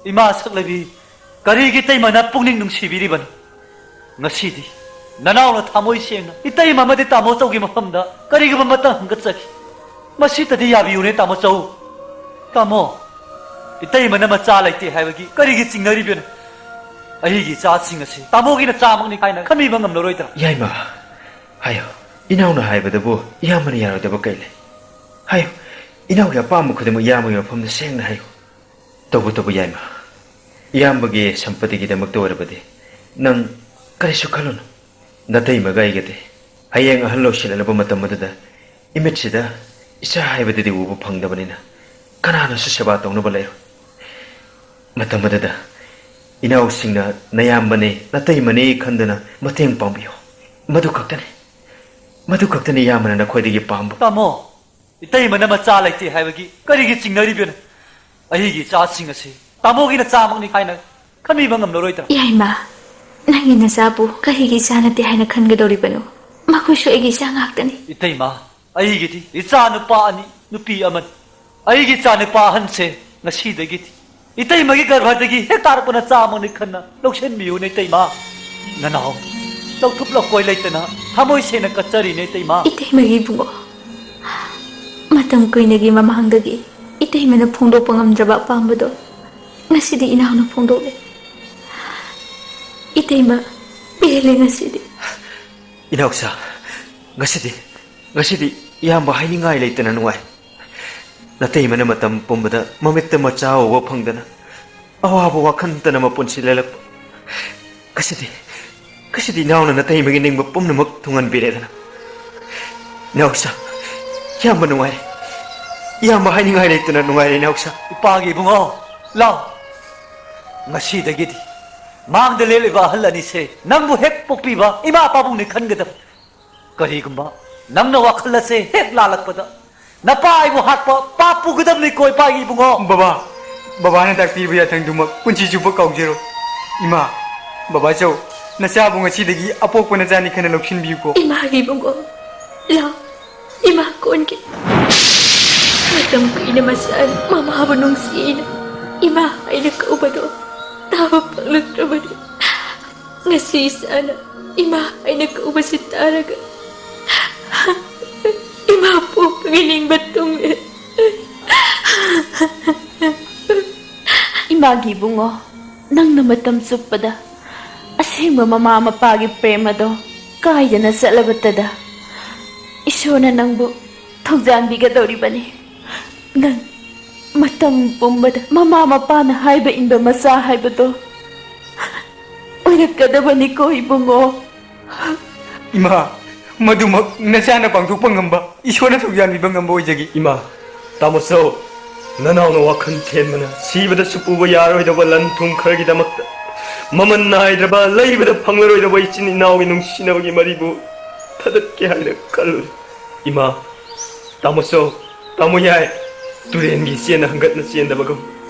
ꯏꯃꯥ ꯁꯛꯂꯕꯤ, ꯀꯔꯤꯒꯤ ꯏꯇꯩꯃꯅ ꯄꯨꯛꯅꯤꯡ ꯅꯨꯡꯁꯤꯕꯤꯔꯤꯕꯅꯣ? ꯉꯁꯤꯗꯤ ꯅꯅꯥꯎꯅ ꯊꯃꯣꯏ ꯁꯦꯡꯅ ꯏꯇꯩꯃ ꯑꯃꯗꯤ ꯇꯥꯃꯣ ꯆꯧꯒꯤ ꯃꯐꯝꯗ ꯀꯔꯤꯒꯨꯝꯕ ꯑꯃꯇ ꯍꯪꯒꯠꯆꯈꯤ꯫ ꯃꯁꯤꯇꯗꯤ ꯌꯥꯕꯤꯌꯨꯅꯦ, ꯇꯥꯃꯣ ꯆꯧ꯫ ꯇꯥꯃꯣ, ꯏꯇꯩꯃꯅ ꯃꯆꯥ ꯂꯩꯇꯦ ꯍꯥꯏꯕꯒꯤ ꯀꯔꯤꯒꯤ ꯆꯤꯡꯅꯔꯤꯕꯅꯣ? ꯑꯩꯒꯤ ꯏꯆꯥꯁꯤꯡ ꯑꯁꯤ ꯇꯥꯃꯣꯒꯤ ꯅꯆꯥꯃꯛꯅꯤ ꯍꯥꯏꯅ ꯈꯟꯕꯤꯕ ꯉꯝꯂꯔꯣꯏꯗ꯭ꯔꯥ? ꯌꯥꯏꯃ, ꯍꯥꯏꯌꯣ꯫ ꯏꯅꯥꯎꯅ ꯍꯥꯏꯕꯗꯕꯨ ꯏꯌꯥꯝꯕꯅ ꯌꯥꯔꯣꯏꯗꯕ ꯀꯩ ꯂꯩ? ꯍꯥꯏꯌꯨ, ꯏꯅꯥꯎꯒꯤ ꯑꯄꯥꯝꯕ ꯈꯨꯗꯤꯡꯃꯛ ꯏꯌꯥꯝꯕꯒꯤ ꯃꯐꯝꯗ ꯁꯦꯡꯅ ꯍꯥꯏꯌꯨ꯫ ꯇꯧꯕꯇꯕꯨ ꯌꯥꯏꯃ, ꯏꯌꯥꯝꯕꯒꯤ ꯁꯝꯄꯇꯤꯒꯤꯗꯃꯛꯇ ꯑꯣꯏꯔꯕꯗꯤ ꯅꯪ ꯀꯔꯤꯁꯨ ꯈꯜꯂꯨꯅꯨ꯫ ꯅꯇꯩꯃꯒ ꯑꯩꯒꯗꯤ ꯍꯌꯦꯡ ꯑꯍꯜ ꯑꯣꯏꯁꯤꯜꯂꯛꯂꯕ ꯃꯇꯝ ꯑꯗꯨꯗ ꯏꯃꯤꯠꯁꯤꯗ ꯏꯆꯥ ꯍꯥꯏꯕꯗꯨꯗꯤ ꯎꯕ ꯐꯪꯗꯕꯅꯤꯅ ꯀꯅꯥꯅꯁꯨ ꯁꯦꯕꯥ ꯇꯧꯅꯕ ꯂꯩꯔꯣꯏ꯫ ꯃꯇꯝ ꯑꯗꯨꯗ ꯏꯅꯥꯎꯁꯤꯡꯅ ꯅꯌꯥꯝꯕꯅꯦ, ꯅꯇꯩꯃꯅꯦ ꯈꯟꯗꯅ ꯃꯇꯦꯡ ꯄꯥꯡꯕꯤꯌꯨ꯫ ꯃꯗꯨ ꯈꯛꯇꯅꯤ, ꯃꯗꯨ ꯈꯛꯇꯅꯤ ꯏꯌꯥꯝꯕꯅ ꯅꯈꯣꯏꯗꯒꯤ ꯄꯥꯝꯕ꯫ ꯇꯥꯃꯣ, ꯏꯇꯩꯃꯅ ꯃꯆꯥ ꯂꯩꯇꯦ ꯍꯥꯏꯕꯒꯤ ꯀꯔꯤꯒꯤ ꯆꯤꯡꯅꯔꯤꯕꯅꯣ? ꯑꯩꯒꯤ ꯏꯆꯥꯁꯤꯡ ꯑꯁꯤ ꯇꯥꯃꯣꯒꯤ ꯅꯆꯥꯃꯛꯅꯤ ꯍꯥꯏꯅ ꯈꯟꯕꯤꯕ ꯉꯝꯂꯔꯣꯏꯗ꯭ꯔꯥ? ꯌꯥꯏꯃ, ꯅꯪꯒꯤ ꯅꯆꯥꯕꯨ ꯀꯔꯤꯒꯤ ꯏꯆꯥ ꯅꯠꯇꯦ ꯍꯥꯏꯅ ꯈꯟꯒꯗꯧꯔꯤꯕꯅꯣ? ꯃꯈꯣꯏꯁꯨ ꯑꯩꯒꯤ ꯏꯆꯥ ꯉꯥꯛꯇꯅꯤ꯫ ꯏꯇꯩꯃ, ꯑꯩꯒꯤꯗꯤ ꯏꯆꯥ ꯅꯨꯄꯥ ꯑꯅꯤ, ꯅꯨꯄꯤ ꯑꯃꯅꯤ꯫ ꯑꯩꯒꯤ ꯏꯆꯥ ꯅꯨꯄꯥ ꯑꯍꯟꯁꯦ ꯉꯁꯤꯗꯒꯤꯗꯤ ꯏꯇꯩꯃꯒꯤ ꯒꯔꯚꯗꯒꯤ ꯍꯦꯛ ꯇꯥꯔꯛꯄ ꯅꯆꯥꯃꯛꯅꯤ ꯈꯟꯅ ꯂꯧꯁꯤꯟꯕꯤꯌꯨꯅꯦ, ꯏꯇꯩꯃ꯫ ꯅꯅꯥꯎ, ꯂꯧꯊꯣꯛ ꯂꯧꯀꯣꯏ ꯂꯩꯇꯅ ꯊꯃꯣꯏ ꯁꯦꯡꯅ ꯀꯠꯆꯔꯤꯅꯦ ꯏꯇꯩꯃ꯫ ꯏꯇꯩꯃꯒꯤ ꯏꯕꯨꯡꯉꯣ, ꯃꯇꯝ ꯀꯨꯏꯅꯒꯤ ꯃꯃꯥꯡꯗꯒꯤ ꯏꯇꯩꯃꯅ ꯐꯣꯡꯗꯣꯛꯄ ꯉꯝꯗ꯭ꯔꯕ ꯑꯄꯥꯝꯕꯗꯣ ꯉꯁꯤꯗꯤ ꯏꯅꯥꯎꯅ ꯐꯣꯡꯗꯣꯛꯂꯦ꯫ ꯏꯇꯩꯃ, ꯄꯦꯜꯂꯦ ꯉꯁꯤꯗꯤ꯫ ꯏꯅꯥꯎꯆꯥ, ꯉꯁꯤꯗꯤ, ꯉꯁꯤꯗꯤ ꯏꯌꯥꯝꯕ ꯍꯥꯏꯅꯤꯡꯉꯥꯏ ꯂꯩꯇꯅ ꯅꯨꯡꯉꯥꯏ꯫ ꯅꯇꯩꯃꯅ ꯃꯇꯝ ꯄꯨꯝꯕꯗ ꯃꯃꯤꯠꯇ ꯃꯆꯥ ꯎꯕ ꯐꯪꯗꯅ ꯑꯋꯥꯕ ꯋꯥꯈꯜꯇꯅ ꯃꯄꯨꯟꯁꯤ ꯂꯦꯜꯂꯛꯄ꯫ ꯉꯁꯤꯗꯤ, ꯉꯁꯤꯗꯤ ꯏꯅꯥꯎꯅ ꯅꯇꯩꯃꯒꯤ ꯅꯤꯡꯕ ꯄꯨꯝꯅꯃꯛ ꯊꯨꯡꯍꯟꯕꯤꯔꯦꯗꯅ꯫ ꯏꯅꯥꯎꯆꯥ, ꯏꯌꯥꯝꯕ ꯅꯨꯡꯉꯥꯏꯔꯦ꯫ ꯏꯌꯥꯝꯕ ꯍꯥꯏꯅꯤꯡꯉꯥꯏ ꯂꯩꯇꯅ ꯅꯨꯡꯉꯥꯏꯔꯦ ꯏꯅꯥꯎꯆꯥ꯫ ꯏꯄꯥꯒꯤ ꯏꯕꯨꯡꯉꯣ, ꯂꯥꯎ꯫ ꯉꯁꯤꯗꯒꯤꯗꯤ ꯃꯥꯡꯗ ꯂꯦꯜꯂꯤꯕ ꯑꯍꯜ ꯑꯅꯤꯁꯦ ꯅꯪꯕꯨ ꯍꯦꯛ ꯄꯣꯛꯄꯤꯕ ꯏꯃꯥ ꯄꯥꯕꯨꯡꯅꯤ ꯈꯟꯒꯗꯕ꯫ ꯀꯔꯤꯒꯨꯝꯕ ꯅꯪꯅ ꯋꯥꯈꯜ ꯑꯁꯦ ꯍꯦꯛ ꯂꯥꯜꯂꯛꯄꯗ ꯅꯄꯥ ꯑꯩꯕꯨ ꯍꯥꯠꯄ ꯄꯥꯞ ꯄꯨꯒꯗꯕꯅꯤꯀꯣ ꯏꯄꯥꯒꯤ ꯏꯕꯨꯡꯉꯣ꯫ ꯕꯕꯥ, ꯕꯕꯥꯅ ꯇꯥꯛꯄꯤꯕ ꯌꯥꯊꯪꯗꯨꯃꯛ ꯄꯨꯟꯁꯤ ꯆꯨꯞꯄ ꯀꯥꯎꯖꯔꯣꯏ꯫ ꯏꯃꯥ, ꯕꯕꯥꯆꯧ, ꯅꯆꯥꯕꯨ ꯉꯁꯤꯗꯒꯤ ꯑꯄꯣꯛꯄ ꯅꯆꯥꯅꯤ ꯈꯟꯅ ꯂꯧꯁꯤꯟꯕꯤꯌꯨꯀꯣ꯫ ꯏꯃꯥꯒꯤ ꯏꯕꯨꯡꯉꯣ, ꯂꯥꯎ, ꯏꯃꯥ ꯀꯣꯟꯒꯦ꯫ ꯃꯇꯝ ꯀꯨꯏꯅ ꯃꯆꯥꯅ ꯃꯃꯥꯕꯨ ꯅꯨꯡꯁꯤꯅ ꯏꯃꯥ ꯍꯥꯏꯅ ꯀꯧꯕꯗꯣ ꯇꯥꯕ ꯐꯪꯂꯛꯇ꯭ꯔꯕꯅꯤ꯫ ꯉꯁꯤ ꯏꯆꯥꯅ ꯏꯃꯥ ꯍꯥꯏꯅ ꯀꯧꯕꯁꯤ ꯇꯥꯔꯒ ꯏꯃꯥ ꯄꯣꯛꯄꯒꯤ ꯅꯤꯡꯕ ꯊꯨꯡꯂꯦ꯫ ꯏꯃꯥꯒꯤ ꯏꯕꯨꯡꯉꯣ, ꯅꯪꯅ ꯃꯇꯝ ꯆꯨꯞꯄꯗ ꯑꯁꯦꯡꯕ ꯃꯃꯥ ꯃꯄꯥꯒꯤ ꯄ꯭ꯔꯦꯝ ꯑꯗꯣ ꯀꯥꯏꯗꯅ ꯆꯠꯂꯕꯇꯗ ꯏꯁꯣꯔꯅ ꯅꯪꯕꯨ ꯊꯧꯖꯥꯟꯕꯤꯒꯗꯧꯔꯤꯕꯅꯤ꯫ ꯅꯪ ꯃꯇꯝ ꯄꯨꯝꯕꯗ ꯃꯃꯥ ꯃꯄꯥꯅ ꯍꯥꯏꯕ ꯏꯟꯕ ꯃꯆꯥ ꯍꯥꯏꯕꯗꯣ ꯑꯣꯏꯔꯛꯀꯗꯕꯅꯤꯀꯣ ꯏꯕꯨꯡꯉꯣ꯫ ꯏꯃꯥ, ꯃꯗꯨꯃꯛ ꯅꯆꯥꯅ ꯄꯥꯡꯊꯣꯛꯄ ꯉꯝꯕ, ꯏꯁꯣꯔꯅ ꯊꯧꯖꯥꯟꯕꯤꯕ ꯉꯝꯕ ꯑꯣꯏꯖꯒꯦ꯫ ꯏꯃꯥ, ꯇꯥꯃꯣꯆꯧ, ꯅꯅꯥꯎꯅ ꯋꯥꯈꯜ ꯊꯦꯟꯕꯅ ꯁꯤꯕꯗꯁꯨ ꯄꯨꯕ ꯌꯥꯔꯣꯏꯗꯕ ꯂꯟ ꯊꯨꯝ ꯈꯔꯒꯤꯗꯃꯛꯇ ꯃꯃꯜ ꯅꯥꯏꯗ꯭ꯔꯕ, ꯂꯩꯕꯗ ꯐꯪꯂꯔꯣꯏꯗꯕ ꯏꯆꯤꯟ ꯏꯅꯥꯎꯒꯤ ꯅꯨꯡꯁꯤꯅꯕꯒꯤ ꯃꯔꯤꯕꯨ ꯊꯗꯠꯀꯦ ꯍꯥꯏꯅ ꯈꯜꯂꯨꯔꯦ꯫ ꯏꯃꯥ, ꯇꯥꯃꯣꯆꯧ, ꯇꯥꯃꯣ ꯌꯥꯏ, ꯇꯨꯔꯦꯟꯒꯤ ꯏꯆꯦꯅ ꯍꯪꯒꯠꯅ ꯆꯦꯟꯗꯕꯒꯨꯝ,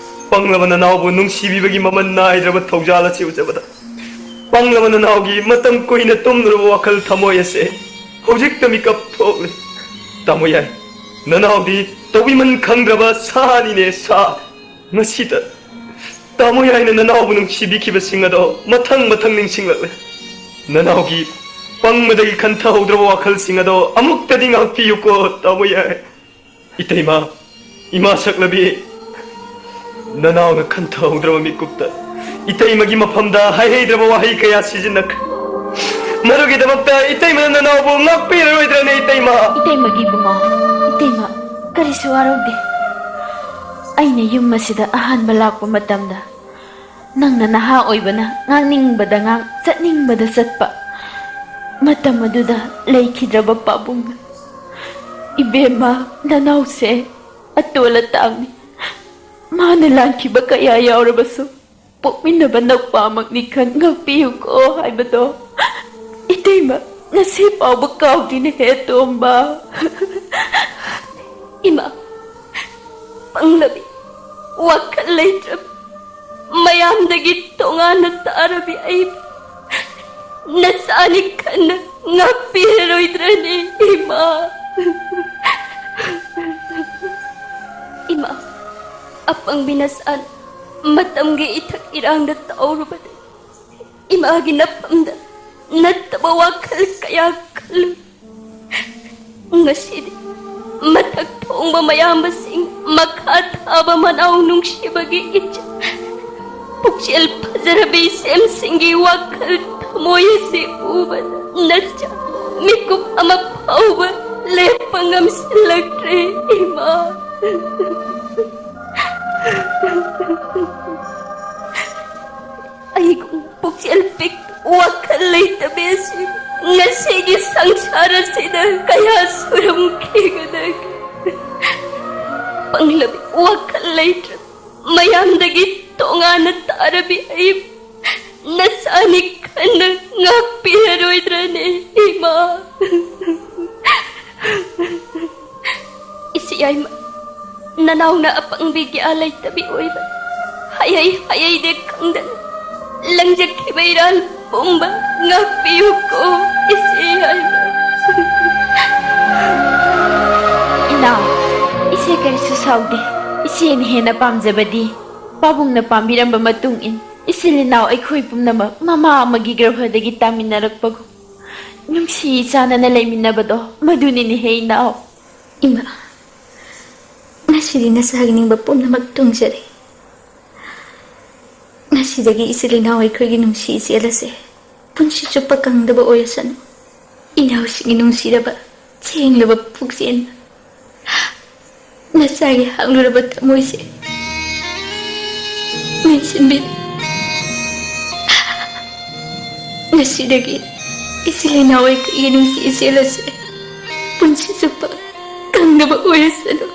ꯄꯪꯂꯕ ꯅꯅꯥꯎꯕꯨ ꯅꯨꯡꯁꯤꯕꯤꯕꯒꯤ ꯃꯃꯜ ꯅꯥꯏꯗ꯭ꯔꯕ ꯊꯧꯖꯥꯜ ꯑꯁꯤ ꯎꯖꯕꯗ, ꯄꯪꯂꯕ ꯅꯅꯥꯎꯒꯤ ꯃꯇꯝ ꯀꯨꯏꯅ ꯇꯨꯝꯂꯨꯔꯕ ꯋꯥꯈꯜ ꯊꯃꯣꯏ ꯑꯁꯦ ꯍꯧꯖꯤꯛꯇ ꯃꯤꯀꯞ ꯊꯣꯛꯂꯦ꯫ ꯇꯥꯃꯣ ꯌꯥꯏ, ꯅꯅꯥꯎꯗꯤ ꯇꯧꯕꯤꯃꯟ ꯈꯪꯗ꯭ꯔꯕ ꯁꯥꯅꯤꯅꯦ, ꯁꯥ꯫ ꯉꯁꯤꯗ ꯇꯥꯃꯣ ꯌꯥꯏꯅ ꯅꯅꯥꯎꯕꯨ ꯅꯨꯡꯁꯤꯕꯤꯈꯤꯕꯁꯤꯡ ꯑꯗꯣ ꯃꯊꯪ ꯃꯊꯪ ꯅꯤꯡꯁꯤꯡꯂꯛꯂꯦ꯫ ꯅꯅꯥꯎꯒꯤ ꯄꯪꯕꯗꯒꯤ ꯈꯟꯊꯍꯧꯗ꯭ꯔꯕ ꯋꯥꯈꯜꯁꯤꯡ ꯑꯗꯣ ꯑꯃꯨꯛꯇꯗꯤ ꯉꯥꯛꯄꯤꯌꯨꯀꯣ, ꯇꯥꯃꯣ ꯌꯥꯏ꯫ ꯏꯇꯩꯃ, ꯏꯃꯥ ꯁꯛꯂꯕꯤ, ꯅꯅꯥꯎꯅ ꯈꯟꯊꯍꯧꯗ꯭ꯔꯕ ꯃꯤꯀꯨꯞꯇ ꯏꯇꯩꯃꯒꯤ ꯃꯐꯝꯗ ꯍꯥꯏꯍꯩꯗ꯭ꯔꯕ ꯋꯥꯍꯩ ꯀꯌꯥ ꯁꯤꯖꯤꯟꯅꯈ꯭ꯔꯦ꯫ ꯃꯗꯨꯒꯤꯗꯃꯛꯇ ꯏꯇꯩꯃꯅ ꯅꯅꯥꯎꯕꯨ ꯉꯥꯛꯄꯤꯔꯔꯣꯏꯗ꯭ꯔꯅꯦ, ꯏꯇꯩꯃ? ꯏꯇꯩꯃꯒꯤ ꯏꯕꯨꯡꯉꯣ, ꯏꯇꯩꯃ, ꯀꯔꯤꯁꯨ ꯋꯥꯔꯧꯗꯦ꯫ ꯑꯩꯅ ꯌꯨꯝ ꯑꯁꯤꯗ ꯑꯍꯥꯟꯕ ꯂꯥꯛꯄ ꯃꯇꯝꯗ ꯅꯪꯅ ꯅꯍꯥ ꯑꯣꯏꯕꯅ ꯉꯥꯡꯅꯤꯡꯕꯗ ꯉꯥꯡ, ꯆꯠꯅꯤꯡꯕꯗ ꯆꯠꯄ ꯃꯇꯝ ꯑꯗꯨꯗ ꯂꯩꯈꯤꯗ꯭ꯔꯕ ꯄꯥꯕꯨꯡꯅ, "ꯏꯕꯦꯝꯃ, ꯅꯅꯥꯎꯁꯦ ꯑꯇꯣꯜ ꯑꯇꯥꯡꯅꯤ꯫ ꯃꯥꯅ ꯂꯥꯟꯈꯤꯕ ꯀꯌꯥ ꯌꯥꯎꯔꯕꯁꯨ ꯄꯣꯛꯃꯤꯟꯅꯕ ꯅꯧꯄꯥꯃꯛꯅꯤ ꯈꯟ ꯉꯥꯛꯄꯤꯌꯨꯀꯣ" ꯍꯥꯏꯕꯗꯣ ꯏꯇꯩꯃ ꯉꯁꯤ ꯐꯥꯎꯕ ꯀꯥꯎꯗ꯭ꯔꯤꯅꯦꯍꯦ, ꯇꯣꯝꯕ꯫ ꯏꯃꯥ, ꯄꯪꯂꯕꯤ, ꯋꯥꯈꯜ ꯂꯩꯇ꯭ꯔꯕꯤ, ꯃꯌꯥꯝꯗꯒꯤ ꯇꯣꯉꯥꯟꯅ ꯇꯥꯔꯕꯤ ꯑꯩꯕꯨ ꯅꯆꯥꯅꯤ ꯈꯟꯅ ꯉꯥꯛꯄꯤꯔꯔꯣꯏꯗ꯭ꯔꯅꯦ, ꯏꯃꯥ? ꯏꯃꯥ, ꯑꯄꯪꯕꯤ ꯅꯆꯥꯅ ꯃꯇꯝꯒꯤ ꯏꯊꯛ ꯏꯔꯥꯡꯗ ꯇꯧꯔꯨꯕꯗ ꯏꯃꯥꯒꯤ ꯅꯐꯝꯗ ꯅꯠꯇꯕ ꯋꯥꯈꯜ ꯀꯌꯥ ꯈꯜꯂꯨ꯫ ꯉꯁꯤꯗꯤ ꯃꯊꯛ ꯊꯣꯡꯕ ꯃꯌꯥꯝꯕꯁꯤꯡ, ꯃꯈꯥ ꯊꯥꯕ ꯃꯅꯥꯎ ꯅꯨꯡꯁꯤꯕꯒꯤ ꯏꯆꯥ, ꯄꯨꯛꯆꯦꯜ ꯐꯖꯔꯕ ꯏꯆꯦꯝꯁꯤꯡꯒꯤ ꯋꯥꯈꯜ ꯊꯃꯣꯏ ꯑꯁꯤ ꯎꯕꯗ ꯅꯆꯥ ꯃꯤꯀꯨꯞ ꯑꯃ ꯐꯥꯎꯕ ꯂꯦꯞꯄ ꯉꯝꯁꯤꯜꯂꯛꯇ꯭ꯔꯦ, ꯏꯃꯥ꯫ ꯑꯩꯒꯨꯝ ꯄꯨꯛꯆꯦꯜ ꯄꯤꯛ, ꯋꯥꯈꯜ ꯂꯩꯇꯕꯤ ꯑꯁꯤ ꯉꯁꯤꯒꯤ ꯁꯪꯁꯥꯔ ꯑꯁꯤꯗ ꯀꯌꯥ ꯁꯨꯔꯝꯈꯤꯒꯗꯒꯦ? ꯄꯪꯂꯕꯤ, ꯋꯥꯈꯜ ꯂꯩꯇ꯭ꯔ, ꯃꯌꯥꯝꯗꯒꯤ ꯇꯣꯉꯥꯟꯅ ꯇꯥꯔꯕꯤ ꯑꯩ ꯅꯆꯥꯅꯤ ꯈꯟꯅ ꯉꯥꯛꯄꯤꯔꯔꯣꯏꯗ꯭ꯔꯅꯦ, ꯏꯃꯥ? ꯏꯆꯦ ꯌꯥꯏꯃ, ꯅꯅꯥꯎꯅ ꯑꯄꯪꯕꯤ ꯒ꯭ꯌꯥꯟ ꯂꯩꯇꯕꯤ ꯑꯣꯏꯕ, ꯍꯩꯍꯩ ꯍꯩꯍꯩꯗꯦ ꯈꯪꯗꯅ ꯂꯪꯖꯈꯤꯕ ꯏꯔꯥꯜ ꯄꯨꯝꯕ ꯉꯥꯛꯄꯤꯌꯨꯀꯣ, ꯏꯆꯦ ꯌꯥꯏꯃ꯫ ꯏꯅꯥꯎ, ꯏꯆꯦ ꯀꯔꯤꯁꯨ ꯁꯥꯎꯗꯦ꯫ ꯏꯆꯦꯅ ꯍꯦꯟꯅ ꯄꯥꯝꯖꯕꯗꯤ ꯄꯥꯕꯨꯡꯅ ꯄꯥꯝꯕꯤꯔꯝꯕ ꯃꯇꯨꯡ ꯏꯟ ꯏꯆꯤꯜ ꯏꯅꯥꯎ ꯑꯩꯈꯣꯏ ꯄꯨꯝꯅꯃꯛ ꯃꯃꯥ ꯑꯃꯒꯤ ꯒꯔꯚꯗꯒꯤ ꯇꯥꯃꯤꯟꯅꯔꯛꯄꯒꯨꯝ ꯅꯨꯡꯁꯤ ꯆꯥꯟꯅꯅ ꯂꯩꯃꯤꯟꯅꯕꯗꯣ ꯃꯗꯨꯅꯤꯅꯦꯍꯦ ꯏꯅꯥꯎ꯫ ꯏꯃꯥ, ꯉꯁꯤꯗꯤ ꯅꯆꯥꯒꯤ ꯅꯤꯡꯕ ꯄꯨꯝꯅꯃꯛ ꯇꯨꯡꯖꯔꯦ꯫ ꯉꯁꯤꯗꯒꯤ ꯏꯆꯤꯜ ꯏꯅꯥꯎ ꯑꯩꯈꯣꯏꯒꯤ ꯅꯨꯡꯁꯤ ꯏꯆꯦꯜ ꯑꯁꯦ ꯄꯨꯟꯁꯤ ꯆꯨꯞꯄ ꯀꯪꯗꯕ ꯑꯣꯏꯔꯁꯅꯨ꯫ ꯏꯅꯥꯎꯁꯤꯡꯒꯤ ꯅꯨꯡꯁꯤꯔꯕ ꯁꯦꯡꯂꯕ ꯄꯨꯛꯆꯦꯜ, ꯅꯆꯥꯒꯤ ꯍꯥꯡꯂꯨꯔꯕ ꯊꯃꯣꯏꯁꯦ ꯃꯦꯟꯁꯤꯟꯕꯤꯔꯦ꯫ ꯉꯁꯤꯗꯒꯤ ꯏꯆꯤꯜ ꯏꯅꯥꯎ ꯑꯩꯈꯣꯏꯒꯤ ꯅꯨꯡꯁꯤ ꯏꯆꯦꯜ ꯑꯁꯦ ꯄꯨꯟꯁꯤ ꯆꯨꯞꯄ ꯀꯪꯗꯕ ꯑꯣꯏꯔꯁꯅꯨ꯫